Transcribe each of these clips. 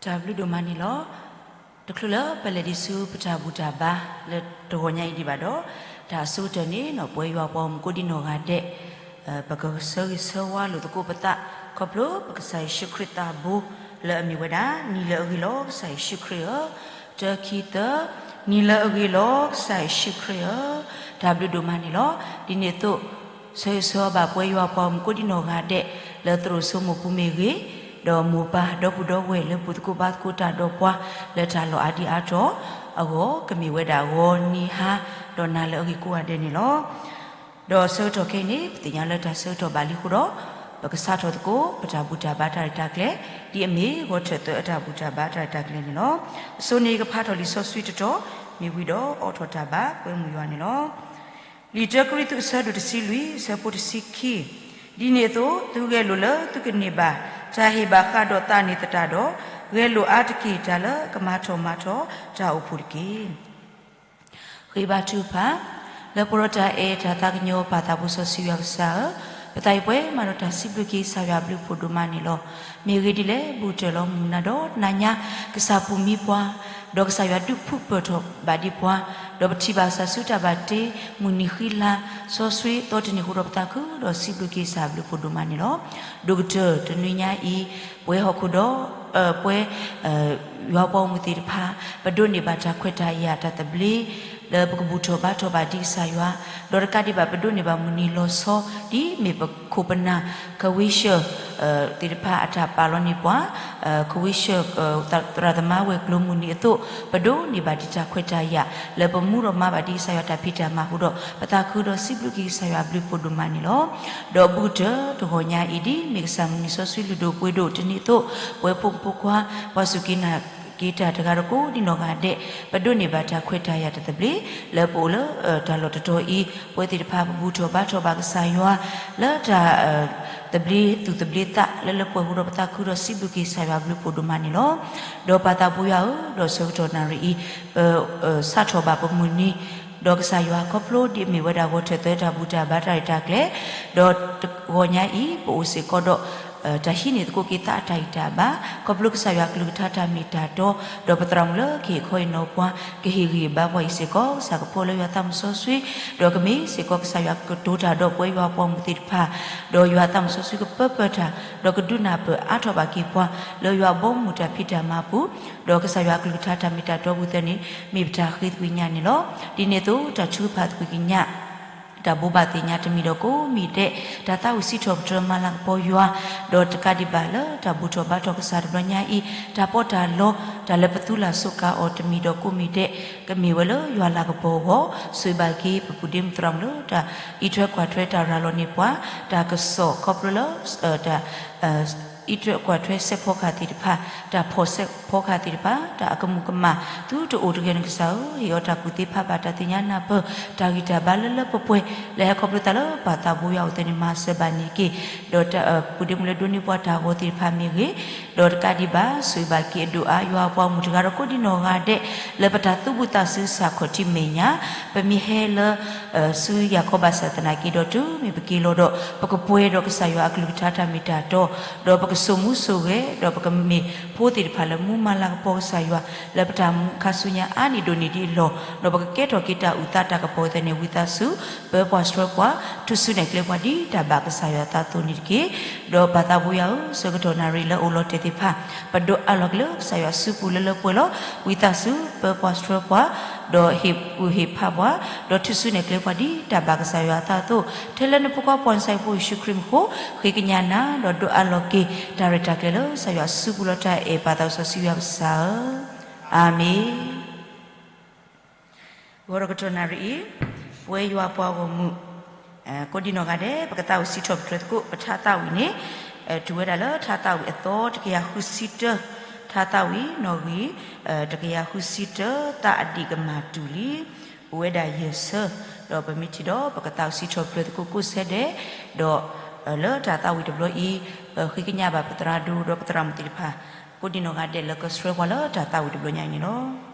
တၢ်ဘျုးဒိၣ်မးန့ၣ်လီၤ. တချုးလၢပလဲၤဒံးဆူပတၢ်ဘူၣ်တၢ်ဘါလၢတဂီၤညါအံၤဒံးဘၣ်ဒီး, တၢ်အဆိကတၢၢ်န့ၣ် ပဝဲယွၤပှၤဂီၢ်မုၢ်ကိးဒံနီၢ်ဂၤဒဲး, ပကဆၢဂ့ၤဆၢဝါလိာ်သကိးပသး ခီဖျိပကစၢ်ယ့ၣ်ၡူးခရံာ်သးဘိ လၢအမ့ၢ်ဝဲဒၣ် နံၤလၢအဂ့ၤလီၤကစၢ်ယ့ၣ်ၡူးခရံာ်ဧၢ, တၢ ခံ သၢ, နံၤလၢအဂ့ၤလီၤကစၢ်ယ့ၣ်ၡူးခရံာ်ဧၢ, တၢ်ဘျုးဒိၣ်မးန့ၣ်လီၤ. ဒ်န့ၣ်အသိး ဆၢဂ့ၤဆၢဝါဘၣ်ပဝဲယွၤပှၤဂီၢ်မုၢ်ကိးဒံနီၢ်ဂၤဒဲး လၢသရိာ်စိမိၢ်ပူၤမ့ၢ်ဂ့ၤ, ဒီးမိၢ်ပၢ်ဒီပုၢ်ဒီဝဲၢ်လၢပူၤသကိးဘါသကိးတၢ်ဒီးပှၤ လၢတၢ်လီၢ်အါဒံအါတီၤအဂီၢ် ကမ့ၢ်ဝဲဒၣ်ဂီၤနံၤဟါ ဒီးနၤလၢအဂ့ၤကိးဂၤဒဲးန့ၣ်လီၤ. ဒီးဆၢကတီၢ်ခဲအံၤန့ၣ် ပသ့ၣ်ညါလၢတၢ်ဆၢကတီၢ်ဘၣ်လံအဃိဒီး, ပကစးထီၣ်သကိး ပတၢ်ဘူၣ်တၢ်ဘါတၢ်ရဲၣ်တၢ်ကျဲၤ ဒ်အမ့ၢ်ဂီၤထၢၣ်သၢအတၢ်ဘူၣ်တၢ်ဘါတၢ်ရဲၣ်တၢ်ကျဲၤန့ၣ်လီၤ. အဆိန့ၣ် ယကဖးထီၣ်လံာ်စီဆှံတတီၤ မ့ၢ်ဝံၤဒီးအိးထီၣ်တၢ်ဘါပှဲၤမုၢ်ယွၤန့ၣ်လီၤ. လံာ်တၢကရံၣ်သူး အဆၢဒိၣ်တဆံလွံၢ် အဆၢဖိတဆံခံ, ဒ်န့ၣ်အသိး သုဂဲၤလိာ်လၢသုကန့ၢ်ဘၣ် တၢ်ဟ့ၣ်ဘၣ်ဃးဒီးသးန့ၢ်သတးဒီး, ဂဲၤလိာ်အါတက့ၢ် တၢ်လၢကမၤထီၣ်မၤထီၣ်တၢ်အိၣ်ဖှိၣ်တက့ၢ်. ဃ့ဘါထုကဖၣ်, လၢပှဲၤဒီးတၢ်အဲၣ်တၢ်သးကညီၤပၢ်သးဘိစီဆှံယွၤကစၢ်ဧၢ, ပသးအံၤပှဲၤမးဒီးတၢ်စံးဘျုးက့ၤကစၢ်ယွၤအဘျုးအဖှိၣ်ဒိၣ်မးန့ၣ်လီၤ. မ့ၢ်ဂ့ၢ်ဒ်လဲၣ် ဘူးတၢၢ်လီၤမုၢ်နၤဒီးနၤညါ ကစၢ်ပူၤမံပှၤ, ဒီးကစၢ်ယွၤဒုးဖုးပၢၢ်ထီၣ်ဘၣ်ဒံးပှၤ, ဒီးပထံၣ်ဘၣ်ကစၢ်ဆူတၢ်ဘၣ်တ့ မုၢ်နံၤဃံလၤ စီဆှံသီတနံၤအဃိဒီး ပသးခုဒီးစံးဘျုးက့ၤကစၢ်အဘျုးအဖှိၣ်ဒိၣ်မးန့ၣ်လီၤ. ဒိၣ်ကတၢၢ်တနွံညါအံၤ ပဝဲဟီၣ်ခိၣ်ဒီ ပဝဲ ယွၤပှၤဂီၢ်မုၢ်သ့ၣ်တဖၣ် ပဒိးန့ၢ်ဘၣ်တၢ်ခွဲးတၢ်ယာ်တၢ်သဘျ့ လၢပကဘူၣ်ထီၣ်ဘါထီၣ်ဘၣ်ဒံးကစၢ်ယွၤ, ဒီးတကးဒံးဘၣ် ပဒိးန့ၢ်ဘၣ်မုၢ်နံၤလီၤဆီ ဒ်မ့ၢ်ပခိၣ်ပနၢ် ကဝံၤဆၢၣ် သ့ၣ်တဖၣ်အတၢ်ပာ်လီၤန့ၢ်ပှၤ, ကဝံၤဆၢၣ် သရၣ်သမါဝဲၤကျိၤမုၢ်နံၤအသိး, ပဒိးန့ၢ်ဘၣ်ဒံးတၢ်ခွဲးတၢ်ယာ် လၢပမူဒီးမၤဘၣ်ဒံးကစၢ်ယွၤတၢ်ဖံးတၢ်မၤအဃိဒီး ပသးခုဒီးစံးဘျုးက့ၤကစၢ်ယွၤအဘျုးအဖှိၣ်ဒိၣ်မးန့ၣ်လီၤ. ဒီးဘူးကတၢၢ်တဂီၤညါအံၤ ဒ်မ့ၢ်ကစၢ်မုၢ်နံၤစီဆှံလုၢ်ဒိၣ်ပှ့ၤဒိၣ်တနံၤအသိး, ပဝဲဖိမုၣ်ဖိခွါ ပှၤစူၢ်က့ၤနာ်က့ၤတၢ်တဂၤဒီးကိးဒံနီၢ်ဂၤဒဲး ပဒိးန့ၢ်ဘၣ်တၢ်ခွဲးတၢ်ယာ်တၢ်သဘျ့ လၢပအိၣ်လၢတၢ်လီၢ်တတီၤအံၤ, ပဝဲသ့ၣ်တဖၣ်ပဘူၣ်ထီၣ်ဘါထီၣ်ဘၣ်ကစၢ်ယွၤ လၢတၢ် သဘျ့သူၣ်သဘျ့သးလၢလၢပှဲၤပှဲၤအဃိဒီး ပသးခုဒီးစံးဘျုးက့ၤကစၢ်ယွၤအဘျုးအဖှိၣ်ဒိၣ်မးန့ၣ်လီၤ. ဒီးပၢ်သးဘိယွၤဧၢ, ဒီးဆၢကတီၢ်နၣ်ရံၣ်အံၤ ပစးထီၣ်ဘၣ်ပမုၢ်နံၤ, ဒီးကစၢ်ယွၤခီဖျိဒ်အမ့ၢ်ဝဲဒၣ်ဂီၤထၢၣ်သၢတၢ်ဘူၣ်တၢ်ဘါတၢ်ရဲၣ်တၢ်ကျဲၤ, ဒီးတဂီၤညါအံၤ ပအိၣ်စ့ၢ်ကီးဒီး တၢ်ဟံးန့ၢ်သကိးက့ၤသးအတၢ်ဂံၢ်တၢ်ဘါ, ခီဖျိကစၢ်ယွၤအကလုၢ်ကထါတၢ်မ့ၢ်တၢ်တီ, ဒီးပသရၣ်မုၣ်လၢကဟ့ၣ်ခီဟ့ၣ်နီၤပှၤ, ကဟ့ၣ်ဂံၢ်ဘါပှၤအံၤစ့ၢ်ကီး ကစၢ်ကဖီလၢယွၤသးမုၢ်စီဆှံ, ဒီးကမ့ၢ်စ့ၢ်ကီးကစၢ်ယွၤကတိၤတၢ်ဒီးပဝဲယွၤပှၤမုၢ်သ့ၣ်တဖၣ်, ဒီးယွၤသးမုၢ်စီဆှံကပၢပၢၢ်တၢ်, ဒီးကဒုးနၢ်ပၢၢ်အါထီၣ်ဘၣ်က့ၤပှၤ လၢယွၤဘီမုၢ်တၢ်ဖံးတၢ်မၤပူၤ, ဒီးကစၢ်ယွၤအကလုၢ်ကထါတၢ်မ့ၢ်တၢ်တီပူၤသၢန့ၣ် မ့ၢ်ပတၢ်ဃ့သကွံာ်ညါန့ၣ်လီၤ. ဒ်န့ၣ်အသိး တၢ်ထုကဖၣ်သကွံာ်ကညး တၢ်ဘိးဘၣ်သ့ၣ်ညါတမံၤဒီးကိးမံၤဒဲး, တၢ်သးဝံၣ်စံးထီၣ်ပတြၢၤမၤလၤကပီၤယွၤ, ဒီးတကးဒံးဘၣ်လၢတၢ်ဘူၣ်ထီၣ်ဘါထီၣ်ကစၢ်တဘျီညါအံၤ, တၢ်ပီးတၢ်လီ, တၢ်လၢပသူလၢ်စူးကါအီၤတမံၤဒီးကိးမံၤဒဲး, ကမ့ၢ်ဝဲလၢယွၤလၤကပီၤအဂီၢ်, ဆိၣ်ဂ့ၤဘၣ်က့ၤပပုၢ်ဒ့မုၣ်သရၣ်မုၣ်လၢတၢ်အံးထွဲကွၢ်ထွဲတၢ်ရၤလီၤန့ၢ်ပှၤ, တၢ်ကစီၣ်ခီဖျိလၢ တၢ် အံးထွဲကွၢ်ထွဲစဲးဖီကဟၣ်သ့ၣ်တဖၣ်, တၢ်ဖီၣ်စဲးဖီကဟၣ်သ့ၣ်တဖၣ်, တၢ်အကမူးကမၣ်, သုတအိၣ်တဂ့ၤန့ၣ်ကစၢ်ဧၢ, ဟ့ၣ်အီၤတၢ်ကူၣ်သ့ဖးဘၣ်တၢ်သ့ၣ်ညါနၢ်ပၢၢ်, တၢ်ဂံၢ်တၢ်ဘါလၢလၢပှဲၤပှဲၤ, လၢဟဲခီဖျိသးလၢပၢ်သးဘိယွၤအိၣ်သ့ၣ်န့ၣ် မၤစၢၤဘၣ်န့ၢ်က့ၤ, ဒီးပုၢ်ဒ့မုၣ်လၢဒိးန့ၢ်ပှၤတၢ်ဂီၤသ့ၣ်တဖၣ်မ့ၢ်ဂ့ၤ, ဒီးတကးဒံးဘၣ် ဆိၣ်ဂ့ၤဘၣ်က့ၤအဒိၣ်အါယွၤအပှၤဂီၢ်မုၢ်တဂၤဒီးကိးဒံနီၢ်ဂၤဒဲး, လၢပတၢ်သူၣ်ဘှံးသးစူၤစးခီၣ်ထံမဲာ်ညါ, ပမ့ၢ်ဟဲလၢ ဆူယၤခီဘၣ်ဆၣ်သနာ်က့ဒီး တုၤမ့ၢ်ပက့ၤလီၤဒီး ပကပှဲၤဒီးကစၢ်ယွၤအကလုၢ်ကထါတၢ်မ့ၢ်တၢ်တီ, ဒီးပကစိာ်မူစိာ်ဂဲၤ, ဒီးပကမ့ၢ်ဖိသ့ၣ်တဖၣ်လၢမူမၤလၤကပီၤကစၢ်ယွၤ, လၢပတၢ်မူခါဆူညါအါန့ၢ်ဒိၣ်န့ၢ်ဒံးအလီၢ်, ဒီးပကကဲထီၣ်က့ၤတၢ်အုၣ်သးတၢ်ကပီၤသ့ၣ်န့ၣ် ဝံသးစူၤ ပၢပှၤဆှၢပှၤ, ထူၣ်စုနဲၣ်ကျဲပှၤဒ်တၢ်ဘၣ်ကစၢ်ယွၤအသးအသိးန့ၣ်တက့ၢ်. ဒီးပၢ်သးဘိယွၤဧၢ, ဆၢကတီၢ်နၣ်ရံၣ်လၢအိၣ်လီၤတဲာ်သ့ၣ်တဖၣ်, ပဒိးအးလီၤက့ၤလၢကစၢ်ယွၤအစုပူၤလၢလၢပှဲၤပှဲၤလီၤ. ဝံသးစူၤ ပၢပှၤဆှၢပှၤ, ဒီးဟ့ၣ်ကူၣ်ဟ့ၣ်ဖးပှၤ, ဒီးထူၣ်စုနဲၣ်ကျဲပှၤဒ်တၢ်ဘၣ်ကစၢ်ယွၤအသးအသိး, ထဲလၢနဖိခွါပှၤနစဲဖိယ့ၣ်ၡူးခရံာ်မူခိၣ်, ဃ့ကညးနၤ, ဒီးဒိးအးလီၤက့ၤ တၢ်ရဲၣ်တၢ်ကျဲၤလၢကစၢ်ယွၤအစုပူၤလီၤ. တၢ်အဲၣ်ပၢ်သးစီဆှံယွၤကစၢ်ဧၢ, အၤမ့ၣ်. ဂီၤဒီးကတီၢ်နၣ်ရံၣ်အံၤ, ပဝဲယွၤပှၤဂီၢ်မုၢ် ကိးဒံနီၢ်ဂၤဒဲး ပကသးဝံၣ်စံးထီၣ်ပတြၢၤသကိး ပထါသးဝံၣ်န့ၣ်, တုၤဝဲဒၣ်လၢထါသးဝံၣ်အသီတကယၤဃုဆံတၢ, ထါသးဝံၣ်နီၣ်ဂံၢ် တကယၤဃုဆံတၢ, သးအဒံၣ်ကမၢ်တူာ်လံ, အိၣ်ဝဲဒၣ်ယဲၢ်ဆၢ, ဒီးပမ့ၢ်ထံၣ်ဒီး ပကသးဝံၣ်စံးထီၣ်ပတြၢၤသကိးကိးဆၢဒဲး, ဒီးလၢတၢ်သးဝံၣ်တဘျီအံၤ, ပဃ့ကညးဘၣ်ပသရၣ်ဒိၣ်ဒီးပသရၣ်မုၣ်သ့ၣ်တဖၣ်, ကိးဒံနီၢ်ဂၤဒဲးလၢကဆှၢပှၤလၢတၢ်သးဝံၣ်တဘျီညါအံၤန့ၣ်လီၤ.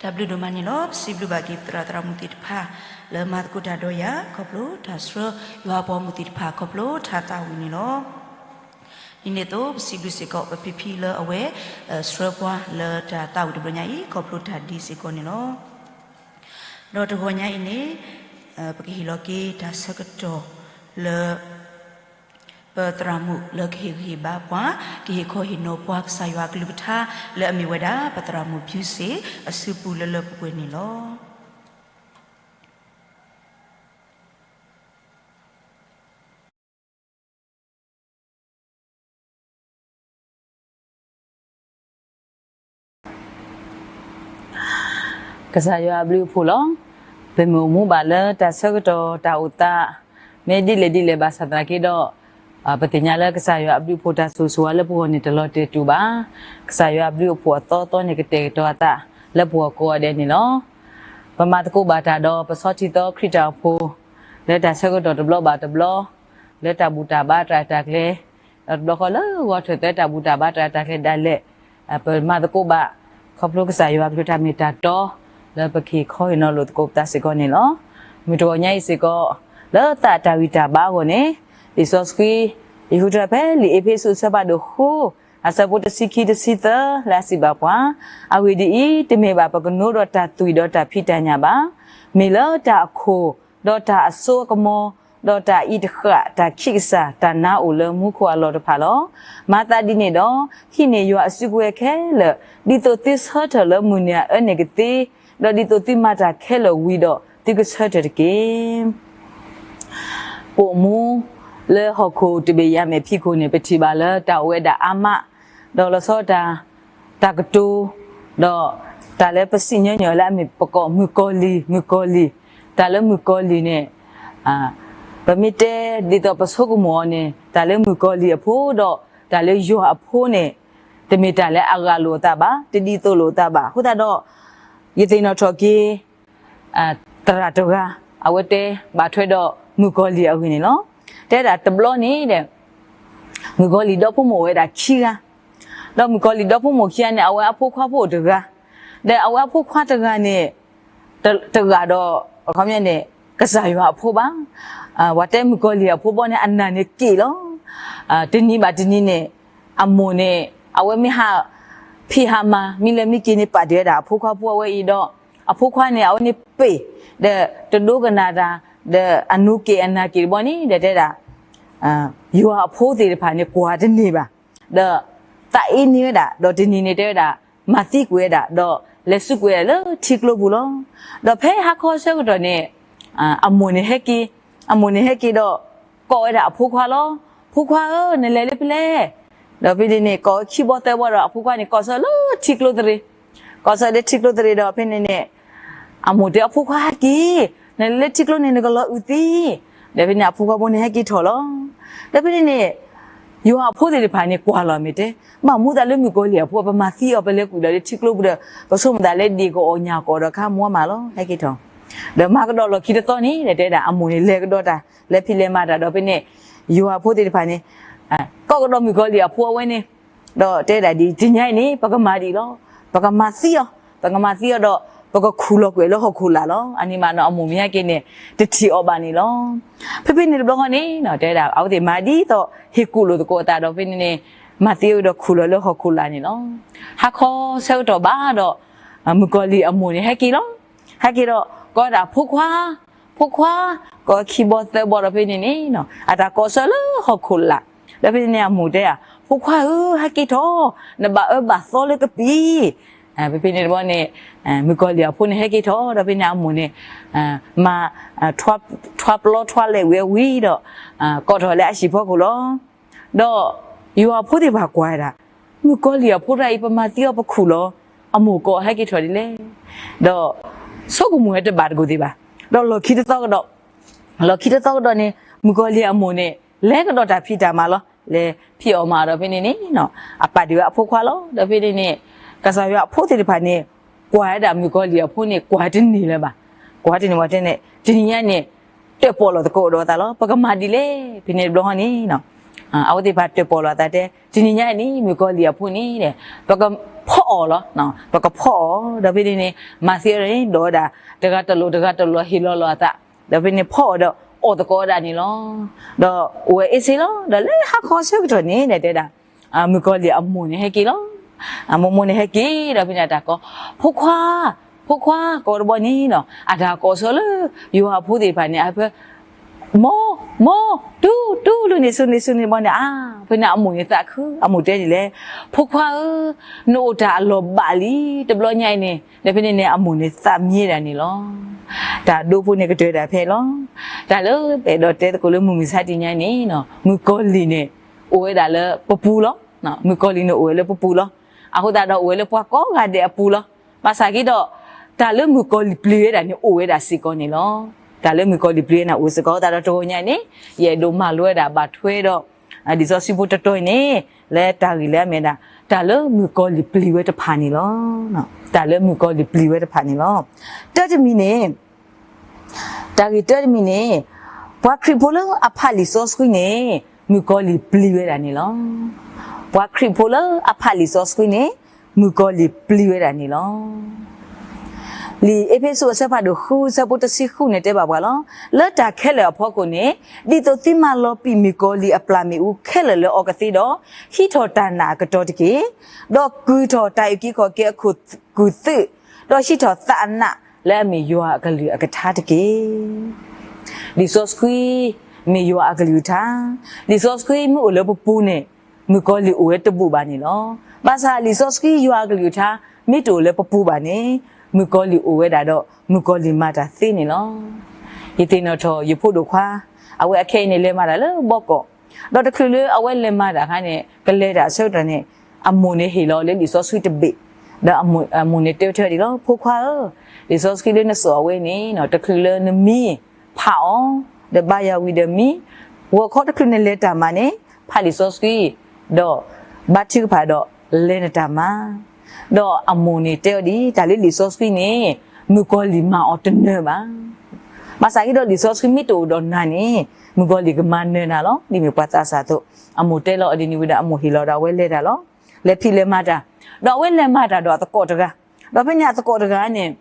တၢ်ဘျုးဒိၣ်မးန့ၣ်လီၤ. ပစံးဘျုးဘၣ်က့ၤပသရၣ်သရၣ်မုၣ်သ့ၣ်တဖၣ် လၢမၤသကိးတၢ်ဒီးယၤ ခီဖျိတၢ်ဆှၢ ယွၤအပှၤမုၣ်သ့ၣ်တဖၣ် ခီဖျိတၢ်သးဝံၣ်န့ၣ်လီၤ. ဒ်န့ၣ်အသိး ပစံးဘျုးစ့ၢ်ကီး ပဖံဖံလၢအဝဲ ဆှၢပှၤလၢတၢ်သးဝံၣ်တဘျီညါအံၤ ခီဖျိတၢ်ဒ်စ့ၢ်ကီးန့ၣ်လီၤ. ဒီးတဂီၤညါအံၤန့ၣ် ပကဟ့ၣ်လီၤက့ၤတၢ်ဆၢကတီၢ်လၢ ပသရၣ်မုၣ်လၢကဟ့ၣ်ဂံၢ်ဟ့ၣ်ဘါပှၤ ကဟ့ၣ်ခီဟ့ၣ်နီၤပှၤကစၢ်ယွၤအကလုၢ်ကထါ လၢအမ့ၢ်ဝဲဒၣ် ပသရၣ်မုၣ်ဖၠူစ့ၣ် အစုပူၤလၢလၢပှဲၤပှဲၤန့ၣ်လီၤ. ကစၢ်ယွၤအဘျုးအဖှိၣ်လီၤ. ပမ့ၢ်အိၣ်မူဘၣ်လၢတၢ်ဆၢကတီၢ်တၢ်အိၣ်သး မ့ၢ်ဒ်လဲၣ်ဒ်လဲၣ်ဘၣ်ဆၣ်သနာ်က့ဒီး ပသ့ၣ်ညါလၢကစၢ်ယွၤအဘျုးအဖှိၣ်တၢ်ဆိၣ်ဂ့ၤဆိၣ်ဝါလၢပဂီၢ်န့ၣ် တလီၤတဲာ်တူာ်ဘၣ်. ကစၢ်ယွၤအဘျုးအဖှိၣ်အသီသီန့ၣ် ကတဲာ်ကတီၤအသးလၢပဂီၢ်ကိးဂၤဒဲးန့ၣ်လီၤ. ပမၤသကိးဘၣ်တၢ်ဒီးပဆီထံသီခရံာ်တၢ်အိၣ်ဖှိၣ် လၢတၢ်ဆၢကတီၢ်တဘျီဘၣ်တဘျီ လၢတၢ်ဘူၣ်တၢ်ဘါတၢ်ရဲၣ်တၢ်ကျဲၤ ဒီးတဘျီဃီလၢဂီၢ်ထၢၣ်သၢတၢ်ဘူၣ်တၢ်ဘါတၢ်ရဲၣ်တၢ်ကျဲၤဒၣ်လဲာ် ပမၤသကိးဘၣ် ခီဖျိကစၢ်ယွၤအကလုၢ်ကထါမ့ၢ်တၢ်တီ လၢပကဟ့ၣ်ခီဟ့ၣ်နီၤလိာ်သကိးပသးစ့ၢ်ကီးန့ၣ်လီၤ. မုၢ်တဂီၤညါအံၤစ့ၢ်ကီး လၢသးတၢ်ဂံၢ်တၢ်ဘါအဂီၢ်န့ၣ် လံာ်စီဆှံ ယဃုထၢဖဲလံာ်အ့းဖ့းစူးအဆၢဖးဒိၣ်ဃု အဆၢဖိတဆံခံတဆံသၢ လၢအစံးဘၣ်ပှၤ, အဂ့ၢ်ဒ်အံၤ, တမ့ၢ်ဘၣ်ပကနိဒီးတၢ်သွံၣ်ဒီးတၢ်ဖံးတၢ်ညၣ်ဘၣ်. မ့ၢ်လၢတၢ်အခိၣ်, ဒီးတၢ်အစိအကမီၤ, ဒီးတၢ်အံးတဃာ်တၢ်ခံကစၢ် တၢ်နါအိၣ်လၢမူခိၣ်အလီၢ်တဖၣ်လီၤ. မၤသးဒ်န့ၣ်ဒီး, ဟံးန့ၢ်ယွၤအစုကဝဲၤခဲလၢာ်, ဒ်သိးသုဆၢထၢၣ်လၢမုၢ်နံၤအအၢန့ၣ်ကသ့, ဒီးဒ်သိးသုမၤတၢ်ခဲလၢာ်ဝံၤဒီး သုကဆၢထၢၣ်တက့ၢ်. ပအိၣ်မူလၢဟီၣ်ခိၣ်တဘ့ၣ်ယၤမဲာ်ဖံးခိၣ်န့ၣ် ပထံၣ်ဘၣ်လၢတၢ်အိၣ်ဝဲဒၣ်အါမး, ဒီးလီၤဆီတၢ်, တၢ်ကတိၤ, ဒီးတၢ်လၢပစံၣ်ညီညီလၢအမ့ၢ်ပကိးမုၣ်ကီၤလံၢ်, မုၣ်ကီၤလံၢ်, တၢ်လၢမုၣ်ကီၤလံၢ်န့ၣ် ပမ့ၢ်တဲဒ်သိးပဆိကမိၣ်အီၤန့ၣ် တၢ်လၢမုၣ်ကီၤလံၢ်အဖိဒီး တၢ်လၢယွၤအဖိန့ၣ် တမ့ၢ်တၢ်လၢအဂၤလိာ်အသးဘၣ်, တဒ်သိးလိာ်အသးဘၣ်. အဃိသတးဒီး ယသ့ၣ်နီၣ်ထီၣ်က့ၤ သရၣ်တဂၤ အဝဲတဲဘၣ်ထွဲဒီးမုၣ်ကီၤလံၢ်အဂ့ၢ်န့ၣ်လီၤ. တဲဒၣ်တဘျီန့ၣ်ဒီး မုၣ်ကီၤလံၢ်ဒီဖိမိၢ်အိၣ်ဝဲဒၣ်ခံဂၤ, ဒီးမုၣ်ကီၤလံၢ်ဒီဖိမိၢ်ခံဂၤန့ၣ် အဝဲအဖိခွါဖိအိၣ်တဂၤ, ဒီးအဝဲအဖိခွါတဂၤန့ၣ် တ, တဂၤဒီး အခီပညီန့ၣ် ကစၢ်ယွၤအဖိဘၣ်. ပှၤတဲမုၣ်ကီၤလံၢ်အဖိဘီန့ၣ် အနၢ်န့ၣ်က့ၣ်လီၤ. တနံၤဘၣ်တနံၤန့ၣ် အမိၢ်န့ၣ် အဝဲမ့ၢ်ဟးဖံးဟးမၤ မံလၢမံက့ၤန့ၣ် ပာ်တ့ၢ်ဝဲဒၣ်အဖိခွါဖိအဝဲအံၤဒီး အဖိခွါန့ၣ် အဝဲန့ၣ်ပ့ၢ် ဒီးတဒိကနၣ်တၢ် ဒီးအနူးက့ၣ်အနၢ်က့ၣ်တဘီန့ၣ် ဒီးတဲဒၣ် ယွၤအဖိသ့ၣ်တဖၣ်န့ၣ် ကွၢ်တန့ၢ်ဘၣ်, ဒီးသးအ့န့ၢ်ဝဲဒၣ်, ဒီးတနံၤန့ၣ်တဲဝဲဒၣ် မၤသံကွံာ်ဝဲဒၣ်, ဒီးလဲၤစူးကွံာ်ဝဲဒၣ်လၢထံကျိပူၤလီၤ. ဒီးဖဲဟါခီဆၢကတီၢ်န့ၣ် အမိၢ်န့ၣ်ဟဲက့ၤ, အမိၢ်န့ၣ်ဟဲက့ၤဒီး ကိးဝဲဒၣ်အဖိခွါလီၤ. ဖိခွါဧၢ, နလဲၤလၢဖဲလဲၣ်. ဒီးဖဲန့ၣ်န့ၣ် ကိးဝဲခံဘီသၢဘီဒီး အဖိခွါန့ၣ် ကိးဆၢလၢထံကျိသရ့ၤ, ကိးဆၢလၢထံကျိသရ့ၤဒီး ဖဲန့ၣ်န့ၣ် အမိၢ်တဲအဖိခွါဟဲက့ၤ, နလဲၤလၢထံကျိန့ၣ် နကလီၤအုၣ်သံ. ဒီးဖဲန့ၣ် အဖိခွါဖိန့ၣ်ဟဲက့ၤထီၣ်လီၤ. ဒီးဖဲန့ၣ်န့ၣ် ယွၤအဖိသ့ၣ်တဖၣ်န့ၣ် ကွၢ်လီၤမ့ၢ်တဲ, ဘၣ်မူသးလၢမုၣ်ကီၤလံၢ်အဖိ ပမၤသံအီၤ ပလဲၤကွံာ်လီၤလၢထံကျိပူၤဒီး ပဆိကမိၣ်သးလၢဒ့ၣ်ကအီၣ်ညၣ်ကအီၣ်ဒီးခါမူမးလီၤ ဟဲက့ၤထီၣ်. ဒီးမၤကဒီးလီၢ်ခံတသီန့ၣ် ဒီးတဲဒၣ်အမိၢ်န့ၣ် လဲၤကဒီးတၢ် လဲၤဖံးလဲၤမၤတၢ်ဒီးဖဲန့ၣ် ယွၤအဖိသ့ၣ်တဖၣ်န့ၣ် ကိးကဒီးမုၣ်ကီၤလံၢ်အဖိအဝဲန့ၣ် ဒီးတဲဒၣ်ဒ်တနံၤညါအံၤန့ၣ် ပကမၤဒ်အံၤလီၤ. ပကမၤသံအီၤ, ပကမၤသံအီၤဒီး ပကခူၣ်လီၤကွံာ်လၢဟီၣ်ခိၣ်လာ်လီၤ. အန့ၣ်မးနီၤ အမိၢ်မ့ၢ်ဟဲက့ၤန့ၣ် တထံၣ်အီၤဘၣ်န့ၣ်လီၤ. ဖဲဖဲန့ၣ်တဘျီဃီန့ၣ် တဲဒၣ် အဝဲသ့ၣ်မၤဒ်သိး ဟ့ၣ်ကူၣ်လိာ်သကိးအသးဒီးဖဲန့ၣ်န့ၣ် မၤသံအီၤဒီးခူၣ်လီၤလၢဟီၣ်ခိၣ်လာ်န့ၣ်လီၤ. ဟါခီဆၢကတီၢ်ဘၣ်ဒီး မုၣ်ကီၤလံၢ်အမိၢ်န့ၣ် ဟဲက့ၤလီၤ. ဟဲက့ၤဒီး ကိးဒၣ်ဖိခွါ, ဖိခွါ, ကိးခံဘီသၢဘီဒီးဖဲန့ၣ်န့ၣ် အတၢ်ကိးဆၢလၢဟီၣ်ခိၣ်လာ်. ဒီးဖဲန့ၣ်န့ၣ် အမိၢ်တဲဧါ, ဖိခွါဧၢ, ဟဲက့ၤထီၣ်, နဘၣ်အၢဘၣ်သီလၢကပံာ်. ဖဲဖဲန့ၣ်တဘျီန့ၣ် မုၣ်ကီၤလံၢ်အဖိန့ၣ် ဟဲက့ၤထီၣ်ဒီးဖဲန့ၣ် အမိၢ်န့ၣ် မၤ ထွါပျီထွါလဲၤဝံၤဝံၤဒီး ကိးထီၣ်လၢအဟံၣ်ဖီခိၣ်လီၤ. ဒီးယွၤအဖိသ့ၣ်တဖၣ်ကွၢ်ဝဲဒၣ် မုၣ်ကီၤလံၢ်အဖိတဂၤအံၤ ပမၤသံအီၤပခူၣ်လီၤ, အမိၢ်ကိးဟဲက့ၤထီၣ်ဒ်လဲၣ်. ဒီးဆိကမိၣ်ဝဲတဘၣ်တကိၢ်သ့ၣ်ဘၣ်. ဒီးလီၢ်ခံတသီကဒီး, လီၢ်ခံတသီကဒီးန့ၣ် မုၣ်ကီၤလံၢ်အမိၢ်န့ၣ် လဲၤကဒီးတၢ်ဖံးတၢ်မၤလီၤ. လဲၤဖံးအီၣ်မၤအီၣ်ဒီးဖဲန့ၣ်န့ၣ် အပာ်တ့ၢ်ဝဲအဖိခွါလီၤ. ဒီးဖဲန့ၣ်န့ၣ် ကစၢ်ယွၤအဖိသ့ၣ်တဖၣ်န့ၣ် ကွၢ်ဝဲဒၣ်မုၣ်ကီၤလံၢ်အဖိန့ၣ် ကွၢ်တန့ၢ်လၢၤဘၣ်. ကွၢ်တန့ၢ်ဝဲတဲန့ၣ် တနံၤညါန့ၣ် တၢၣ်ပီၣ်လီၤသကိးဒီးအသးလီၤ. ပကမၤဒ်လဲၣ်. ဖဲန့ၣ်တဘျီဃီန့ၣ် အဝဲသ့ၣ်တဖၣ်တၢၣ်ပီၣ်လိာ်အသးတဲ တနံၤညါအံၤန့ၣ် မုၣ်ကီၤလံၢ်အဖိန့ၣ် ပကဖီအီၤလီၤ. ပကဖီအီၤ ဒီးဖဲန့ၣ်န့ၣ် မၤသံအီၤန့ၣ် ဒိးဝဲဒၣ် တဂၤတလိာ် တဂၤတလိာ်ဟ့ၣ်လီၤလိာ်အသး ဒီးဖဲန့ၣ်ဖီအီၤဒီး အီၣ်သကိးဝဲဒၣ်န့ၣ်လီၤ. ဒီးအိၣ်ဝဲအ့ၣ်စ့လီၤ. ဒီးလၢဟါခီဆၢကတီၢ်န့ၣ် တဲဒၣ် မုၣ်ကီၤလံၢ်အမိၢ်န့ၣ်ဟဲက့ၤလီၤ. အမိၢ်မိၢ်န့ၣ်ဟဲက့ၤဒီးဖဲန့ၣ်အတၢ်ကိး ဖိခွါ, ဖိခွါ ကိးတဘီန့ၣ်နီၤ အတၢ်ကိးဆၢလၢ ယွၤအဖိသ့ၣ်တဖၣ်န့ၣ် အဖၢ မိၢ်, မိၢ်, တူ, တူ, လူန့ၣ် ဆူန့ၣ် ဆူန့ၣ်ဘီန့ၣ် အါ ဖဲန့ၣ်အမိၢ်န့ၣ်သးခု အမိၢ်တဲဒ်လဲၣ်, ဖိခွါဧၢ, နအိၣ်တၢ်အလီၢ်ဘၣ်လံ တဘျီညါအံၤန့ၣ် ဒီးဖဲန့ၣ်န့ၣ် အမိၢ်န့ၣ်သးမံဒၣ်န့ၣ်လီၤ. တၢ်ဒိဖိန့ၣ်ကတၢၢ်ဒၣ်ဖဲလီၤ. တၢ်လၢပအဲၣ်ဒိးတဲသကိးလၢမုၢ်မဆါတနံၤညါန့ၣ် မုၣ်ကီၤလံၢ်န့ၣ် အိၣ်ဝဲဒၣ်လၢပပူၤလီၤ. မုၣ်ကီၤလံၢ်န့ၣ်အိၣ်ဝဲလၢပပူၤလီၤ. အဃိသတးဒီးအိၣ်ဝဲလၢပှၤကိးဂၤဒဲးအပူၤလီၤ. ဘၣ်ဆၣ်က့ဒီး တၢ်လၢမုၣ်ကီၤလံၢ်ပျံၤဝဲဒၣ်န့ၣ် အိၣ်ဝဲဒၣ်စ့ၢ်ကီးန့ၣ်လီၤ. တၢ်လၢမုၣ်ကီၤလံၢ်ပျံၤဝဲဒၣ်အိၣ်စ့ၢ်ကီး သတးဒီးတဂီၤညါန့ၣ် ယအဲၣ်ဒိးမၤလိဝဲဒၣ်ဘၣ်ထွဲဒီး လံာ်စီဆှံဖိတတီၤအံၤန့ၣ် လၢတၢ်ဂ့ၢ်လၢအမ့ၢ်ဒၣ် တၢ်လၢမုၣ်ကီၤလံၢ်ပျံၤဝဲတဖၣ်န့ၣ်လီၤ. တၢ်လၢမုၣ်ကီၤလံၢ်ပျံၤဝဲတဖၣ်န့ၣ်လီၤ. တၢတမံၤန့ၣ် တၢ်ဂ့ၢ်တၢတမံၤန့ၣ် ပှၤခရံာ်ဖိလၢအဖးလံာ်စီဆှံန့ၣ် မုၣ်ကီၤလံၢ်ပျံၤဝဲဒၣ်န့ၣ်လီၤ. ပှၤခရံာ်ဖိလၢအဖးလံာ်စီဆှံန့ၣ် မုၣ်ကီၤလံၢ်ပျံၤဝဲဒၣ်န့ၣ်လီၤ. လံာ်အ့းဖ့းစူးအဆၢဖးဒိၣ်ဃု အဆၢဖိတဆံဃုန့ၣ်တဲဘၣ်ပှၤလီၤ. လၢတၢ်ခဲလၢာ်အဖီခိၣ်န့ၣ် ဒ်သိးသုမၤလီၤပံာ်မုၣ်ကီၤလံၢ်အပျၢ်မ့ၣ်အူခဲလၢာ်လၢအီၤကသ့ဒီး, ဟံးထီၣ်တၢ်နာ်အကတီၤတက့ၢ်. ဒီးကုၢ်ထီၣ်တၢ်အုၣ်က့ၤခီၣ်က့ၤအခိၣ်ကူၣ်သုး, ဒီးဟံးထီၣ်သးအနးလၢအမ့ၢ်ယွၤအကလုၢ်အကထါတက့ၢ်. လံာ်စီဆှံ မ့ၢ်ယွၤအကလုၢ်ကထါ, လံာ်စီဆှံမ့ၢ်အိၣ်လၢပပူၤန့ၣ် မုၣ်ကီၤလံၢ်အိၣ်ဝဲတဘူၣ်ဘၣ်န့ၣ်လီၤ. ဘၣ်ဆၣ်လံာ်စီဆှံယွၤအကလုၢ်ကထါ မ့ၢ်တအိၣ်လၢပပူၤဘၣ်န့ၣ် မုၣ်ကီၤလံၢ်အိၣ်ဝဲဒၣ်ဒီး မုၣ်ကီၤလံၢ်မၤတၢ်သ့န့ၣ်လီၤ. ယသ့ၣ်နီၣ်ထီၣ်ယဖိဒိၣ်ခွါ အဝဲအခဲအံၤန့ၣ် လဲၤမၤတၢ်လၢဘီကီး, ဒီးတချုးလၢအဝဲလဲၤမၤတၢ်အခါန့ၣ် ကလဲၤတၢ်အဆၢကတီၢ်န့ၣ် အမိၢ်န့ၣ်ဟ့ၣ်လီၤလၢလံာ်စီဆှံတဘ့ၣ်, ဒီးအမိၢ်န့ၣ်တဲဝဲဒၣ်လီၤ, ဖိခွါဧၢ, လံာ်စီဆှံလၢနစိာ်အဝဲန့ၣ် တချုးလၢနမံဖးအီၤ, ဒီးဘါယွၤဝံၤဒီးမံ, ဂီၤခီတချုးနလဲၤတၢ်မၤန့ၣ် ဖးလံာ်စီဆှံ, ဒီးဘါထုကဖၣ်ဒီးလဲၤနတၢ်မၤ, ဒီးအမိၢ်န့ၣ်တဲအီၤဒ်အံၤ, တၢ်လၢလံာ်စီဆှံန့ၣ် မုၣ်ကီၤလံၢ်မၤအီၤတနၢၤဘၣ်. ဘၣ်ဆၣ်က့ဒီးလံာ်စီဆှံမ့ၢ်တအိၣ်ဒီးနၤန့ၣ် မုၣ်ကီၤလံၢ်ကမၤနၢၤနၤလီၤ. ဒ်မ့ၢ်ပှၤသးစၢ်အသိး, အမိၢ်တဲလီၤအီၤဒ်န့ၣ်ဝံၤဒီး အမိၢ်ဟ့ၣ်လီၤဒီးအဝဲလဲၤတၢ်လီၤ. လဲၤဖံးလဲၤမၤတၢ်, ဒီးအဝဲလဲၤမၤတၢ်ဒီးအသကိးတဂၤ, ဒီးဖဲန့ၣ်အသကိးတဂၤန့ၣ်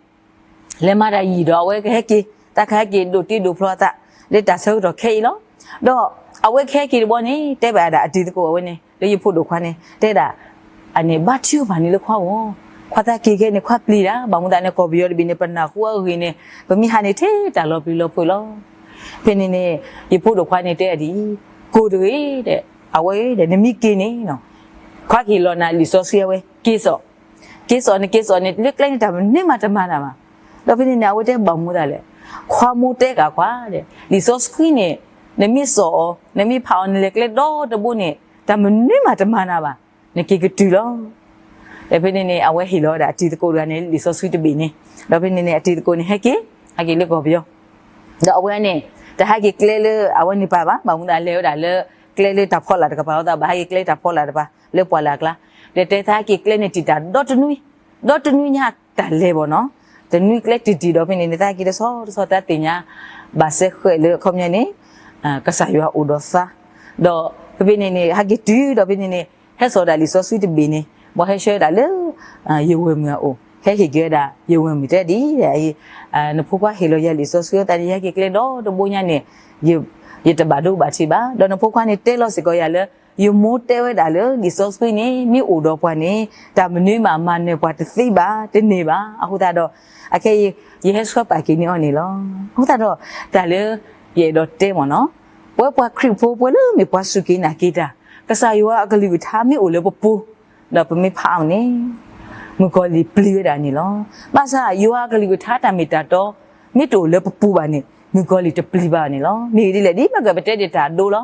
လဲၤမၤတၢ်ယံာ်ဒီးအဝဲကဟဲက့ၤ, တၢ်ကဟဲက့ၤဒိၣ်တ့ဒိၣ်ဖျီအသး လၢတၢ်ဆၢကတီၢ်ခဲအံၤလီၤ. ဒီးအဝဲကဟဲက့ၤတဘျီန့ၣ် တဲဘၣ်ဒၣ်အတံၤသကိးအဝဲန့ၣ် လၢယဖိဒိၣ်ခွါန့ၣ် တဲဒၣ် အန့ၣ် ဘါထုကဖၣ်န့ၣ်လၢခွါဂီၢ်, ခွါသးက့ၤခဲန့ၣ် ခွါပျံၤတၢ်, ဘၣ်မနုၤအဃိသတးန့ၣ် ကီၢ်ပယီၤတဘ့ၣ်န့ၣ် ပနၢ်ဟူအဂ့ၢ်န့ၣ် ပမ့ၢ်ဟးန့ၣ်ထဲတၢ်လီၤပျံၤလီၤဖုးလီၤ. ဖဲန့ၣ်န့ၣ် ယဖိဒိၣ်ခွါန့ၣ်တဲဒ်အံၤ, ကိၢ်တဂ့ၤ, အဝဲဒီး နမ့ၢ်က့ၤန့ၣ် ခွါကဟ့ၣ်လီၤနၤလံာ်စီဆှံအဝဲ, က့ၤစိာ်, က့ၤစိာ်န့ၣ် က့ၤစိာ်န့ၣ် လၢကျဲန့ၣ်တၢ်မနုၤမးတမၤနၤဘၣ်. ဒီးဖဲန့ၣ်န့ၣ် အဝဲတဲဘၣ်မူသးလဲၣ်, ခွါမိၢ်တဲက့ၤခွါဒီး လံာ်စီဆှံန့ၣ် နမ့ၢ်စိာ်အီၤ နမ့ၢ်ဖးအီၤ နလဲၤကျဲဒီတဘိန့ၣ် တၢ်မနုၤမးတမၤနၤဘၣ်, နက့ၤကတုၤလီၤ. ဒီးဖဲန့ၣ်န့ၣ် အဝဲဟ့ၣ်လီၤဝဲဒၣ်အတံၤသကိးတဂၤန့ၣ် လံာ်စီဆှံတဘ့ၣ်န့ၣ်, ဒီးဖဲန့ၣ်န့ၣ် အတံၤသကိးန့ၣ် ဟဲက့ၤ, ဟဲက့ၤလၢကီၢ်ပယီၤ, ဒီးအဝဲန့ၣ် တဟဲက့ၤကျဲလၢအဝဲန့ၣ်ပၢ်ဘၣ်, ဘၣ်မနုၤအလဲၤဝဲဒၣ်လၢ ကျဲလၢတၢ်ဖီလာ်တကပၤအဃိသတး ဘၣ်ဟဲက့ၤကျဲတၢ်ဖီလာ်တကပၤ လၢပှၢ်လၢ်အကျါ, ဒီးတဲသးဟဲက့ၤကျဲန့ၣ်တံာ်တာ်ဒီတနွံ, ဒီတနွံညါတၢ်လဲၤဘၣ်နီၤ, တနွံကျဲတံၢ်တံၢ်ဒီးဖဲန့ၣ်န့ၣ် သးဟဲက့ၤတဆီတဆီသးသ့ၣ်ညါ ဘၣ်စဲဃဲးလၢအခီပညီန့ၣ် ကစၢ်ယွၤအိၣ်ဒီးသး, ဒီးဖဲဖဲန့ၣ်န့ၣ် ဟဲက့ၤတုၤဒီးဖဲန့ၣ်န့ၣ် ဟဲစိာ်ဒၣ်လံာ်စီဆှံတဘ့ၣ်န့ၣ် ဘၣ်ဟဲဆှၢဒၣ်လၢ ယဝဲၢ်မုၣ်အအိၣ်, ဟဲဟ့ၣ်က့ၤဝဲဒၣ် ယဝဲၢ်မုၣ်တဲဒ်အံၤ, နဖိခွါဟ့ၣ်လီၤယၤလံာ်စီဆှံအဃိသတးန့ၣ် ယဟဲက့ၤကျဲဒီတဘိညါန့ၣ် ယတဘၣ်ဒိဘၣ်ထံးဘၣ်, ဒီးနဖိခွါန့ၣ်တဲလီၤစ့ၢ်ကီးယၤလၢ ယမိၢ်တဲဝဲဒၣ်လၢ လံာ်စီဆှံန့ၣ် မ့ၢ်အိၣ်ဒီးပှၤန့ၣ် တၢ်မနုၤမးမၤနၢၤပှၤတသ့ဘၣ် တန့ၢ်ဘၣ်. အဃိသတးဒီး အခဲအံၤ ယဟဲဆှၢပာ်က့ၤန့ၢ်အီၤန့ၣ်လီၤ. အဃိသတးဒီး တၢ်လၢယအဲၣ်ဒိးတဲမ့ၢ်နီၤ, ပဝဲပှၤခရံာ်ဖိ ပဝဲလၢမ့ၢ်ပှၤစူၢ်က့ၤနာ်က့ၤတၢ်, ကစၢ်ယွၤအကလုၢ်ကထါမ့ၢ်အိၣ်လၢပပူၤ ဒီးပမ့ၢ်ဖးအီၤန့ၣ် မုၣ်ကီၤလံၢ်ပျံၤဝဲဒၣ်န့ၣ်လီၤ. ဘၣ်ဆၣ်ယွၤအကလုၢ်ကထါတၢ်မ့ၢ်တၢ်တီ မ့ၢ်တအိၣ်လၢပပူၤဘၣ်န့ၣ် မုၣ်ကီၤလံၢ်တပျံၤဘၣ်န့ၣ်လီၤ. မ့ၢ်ဂ့ၢ်ဒ်လဲၣ် ဒ်မ့ၢ်ကပတဲဒၣ်တၢ်အဒိလီၤ.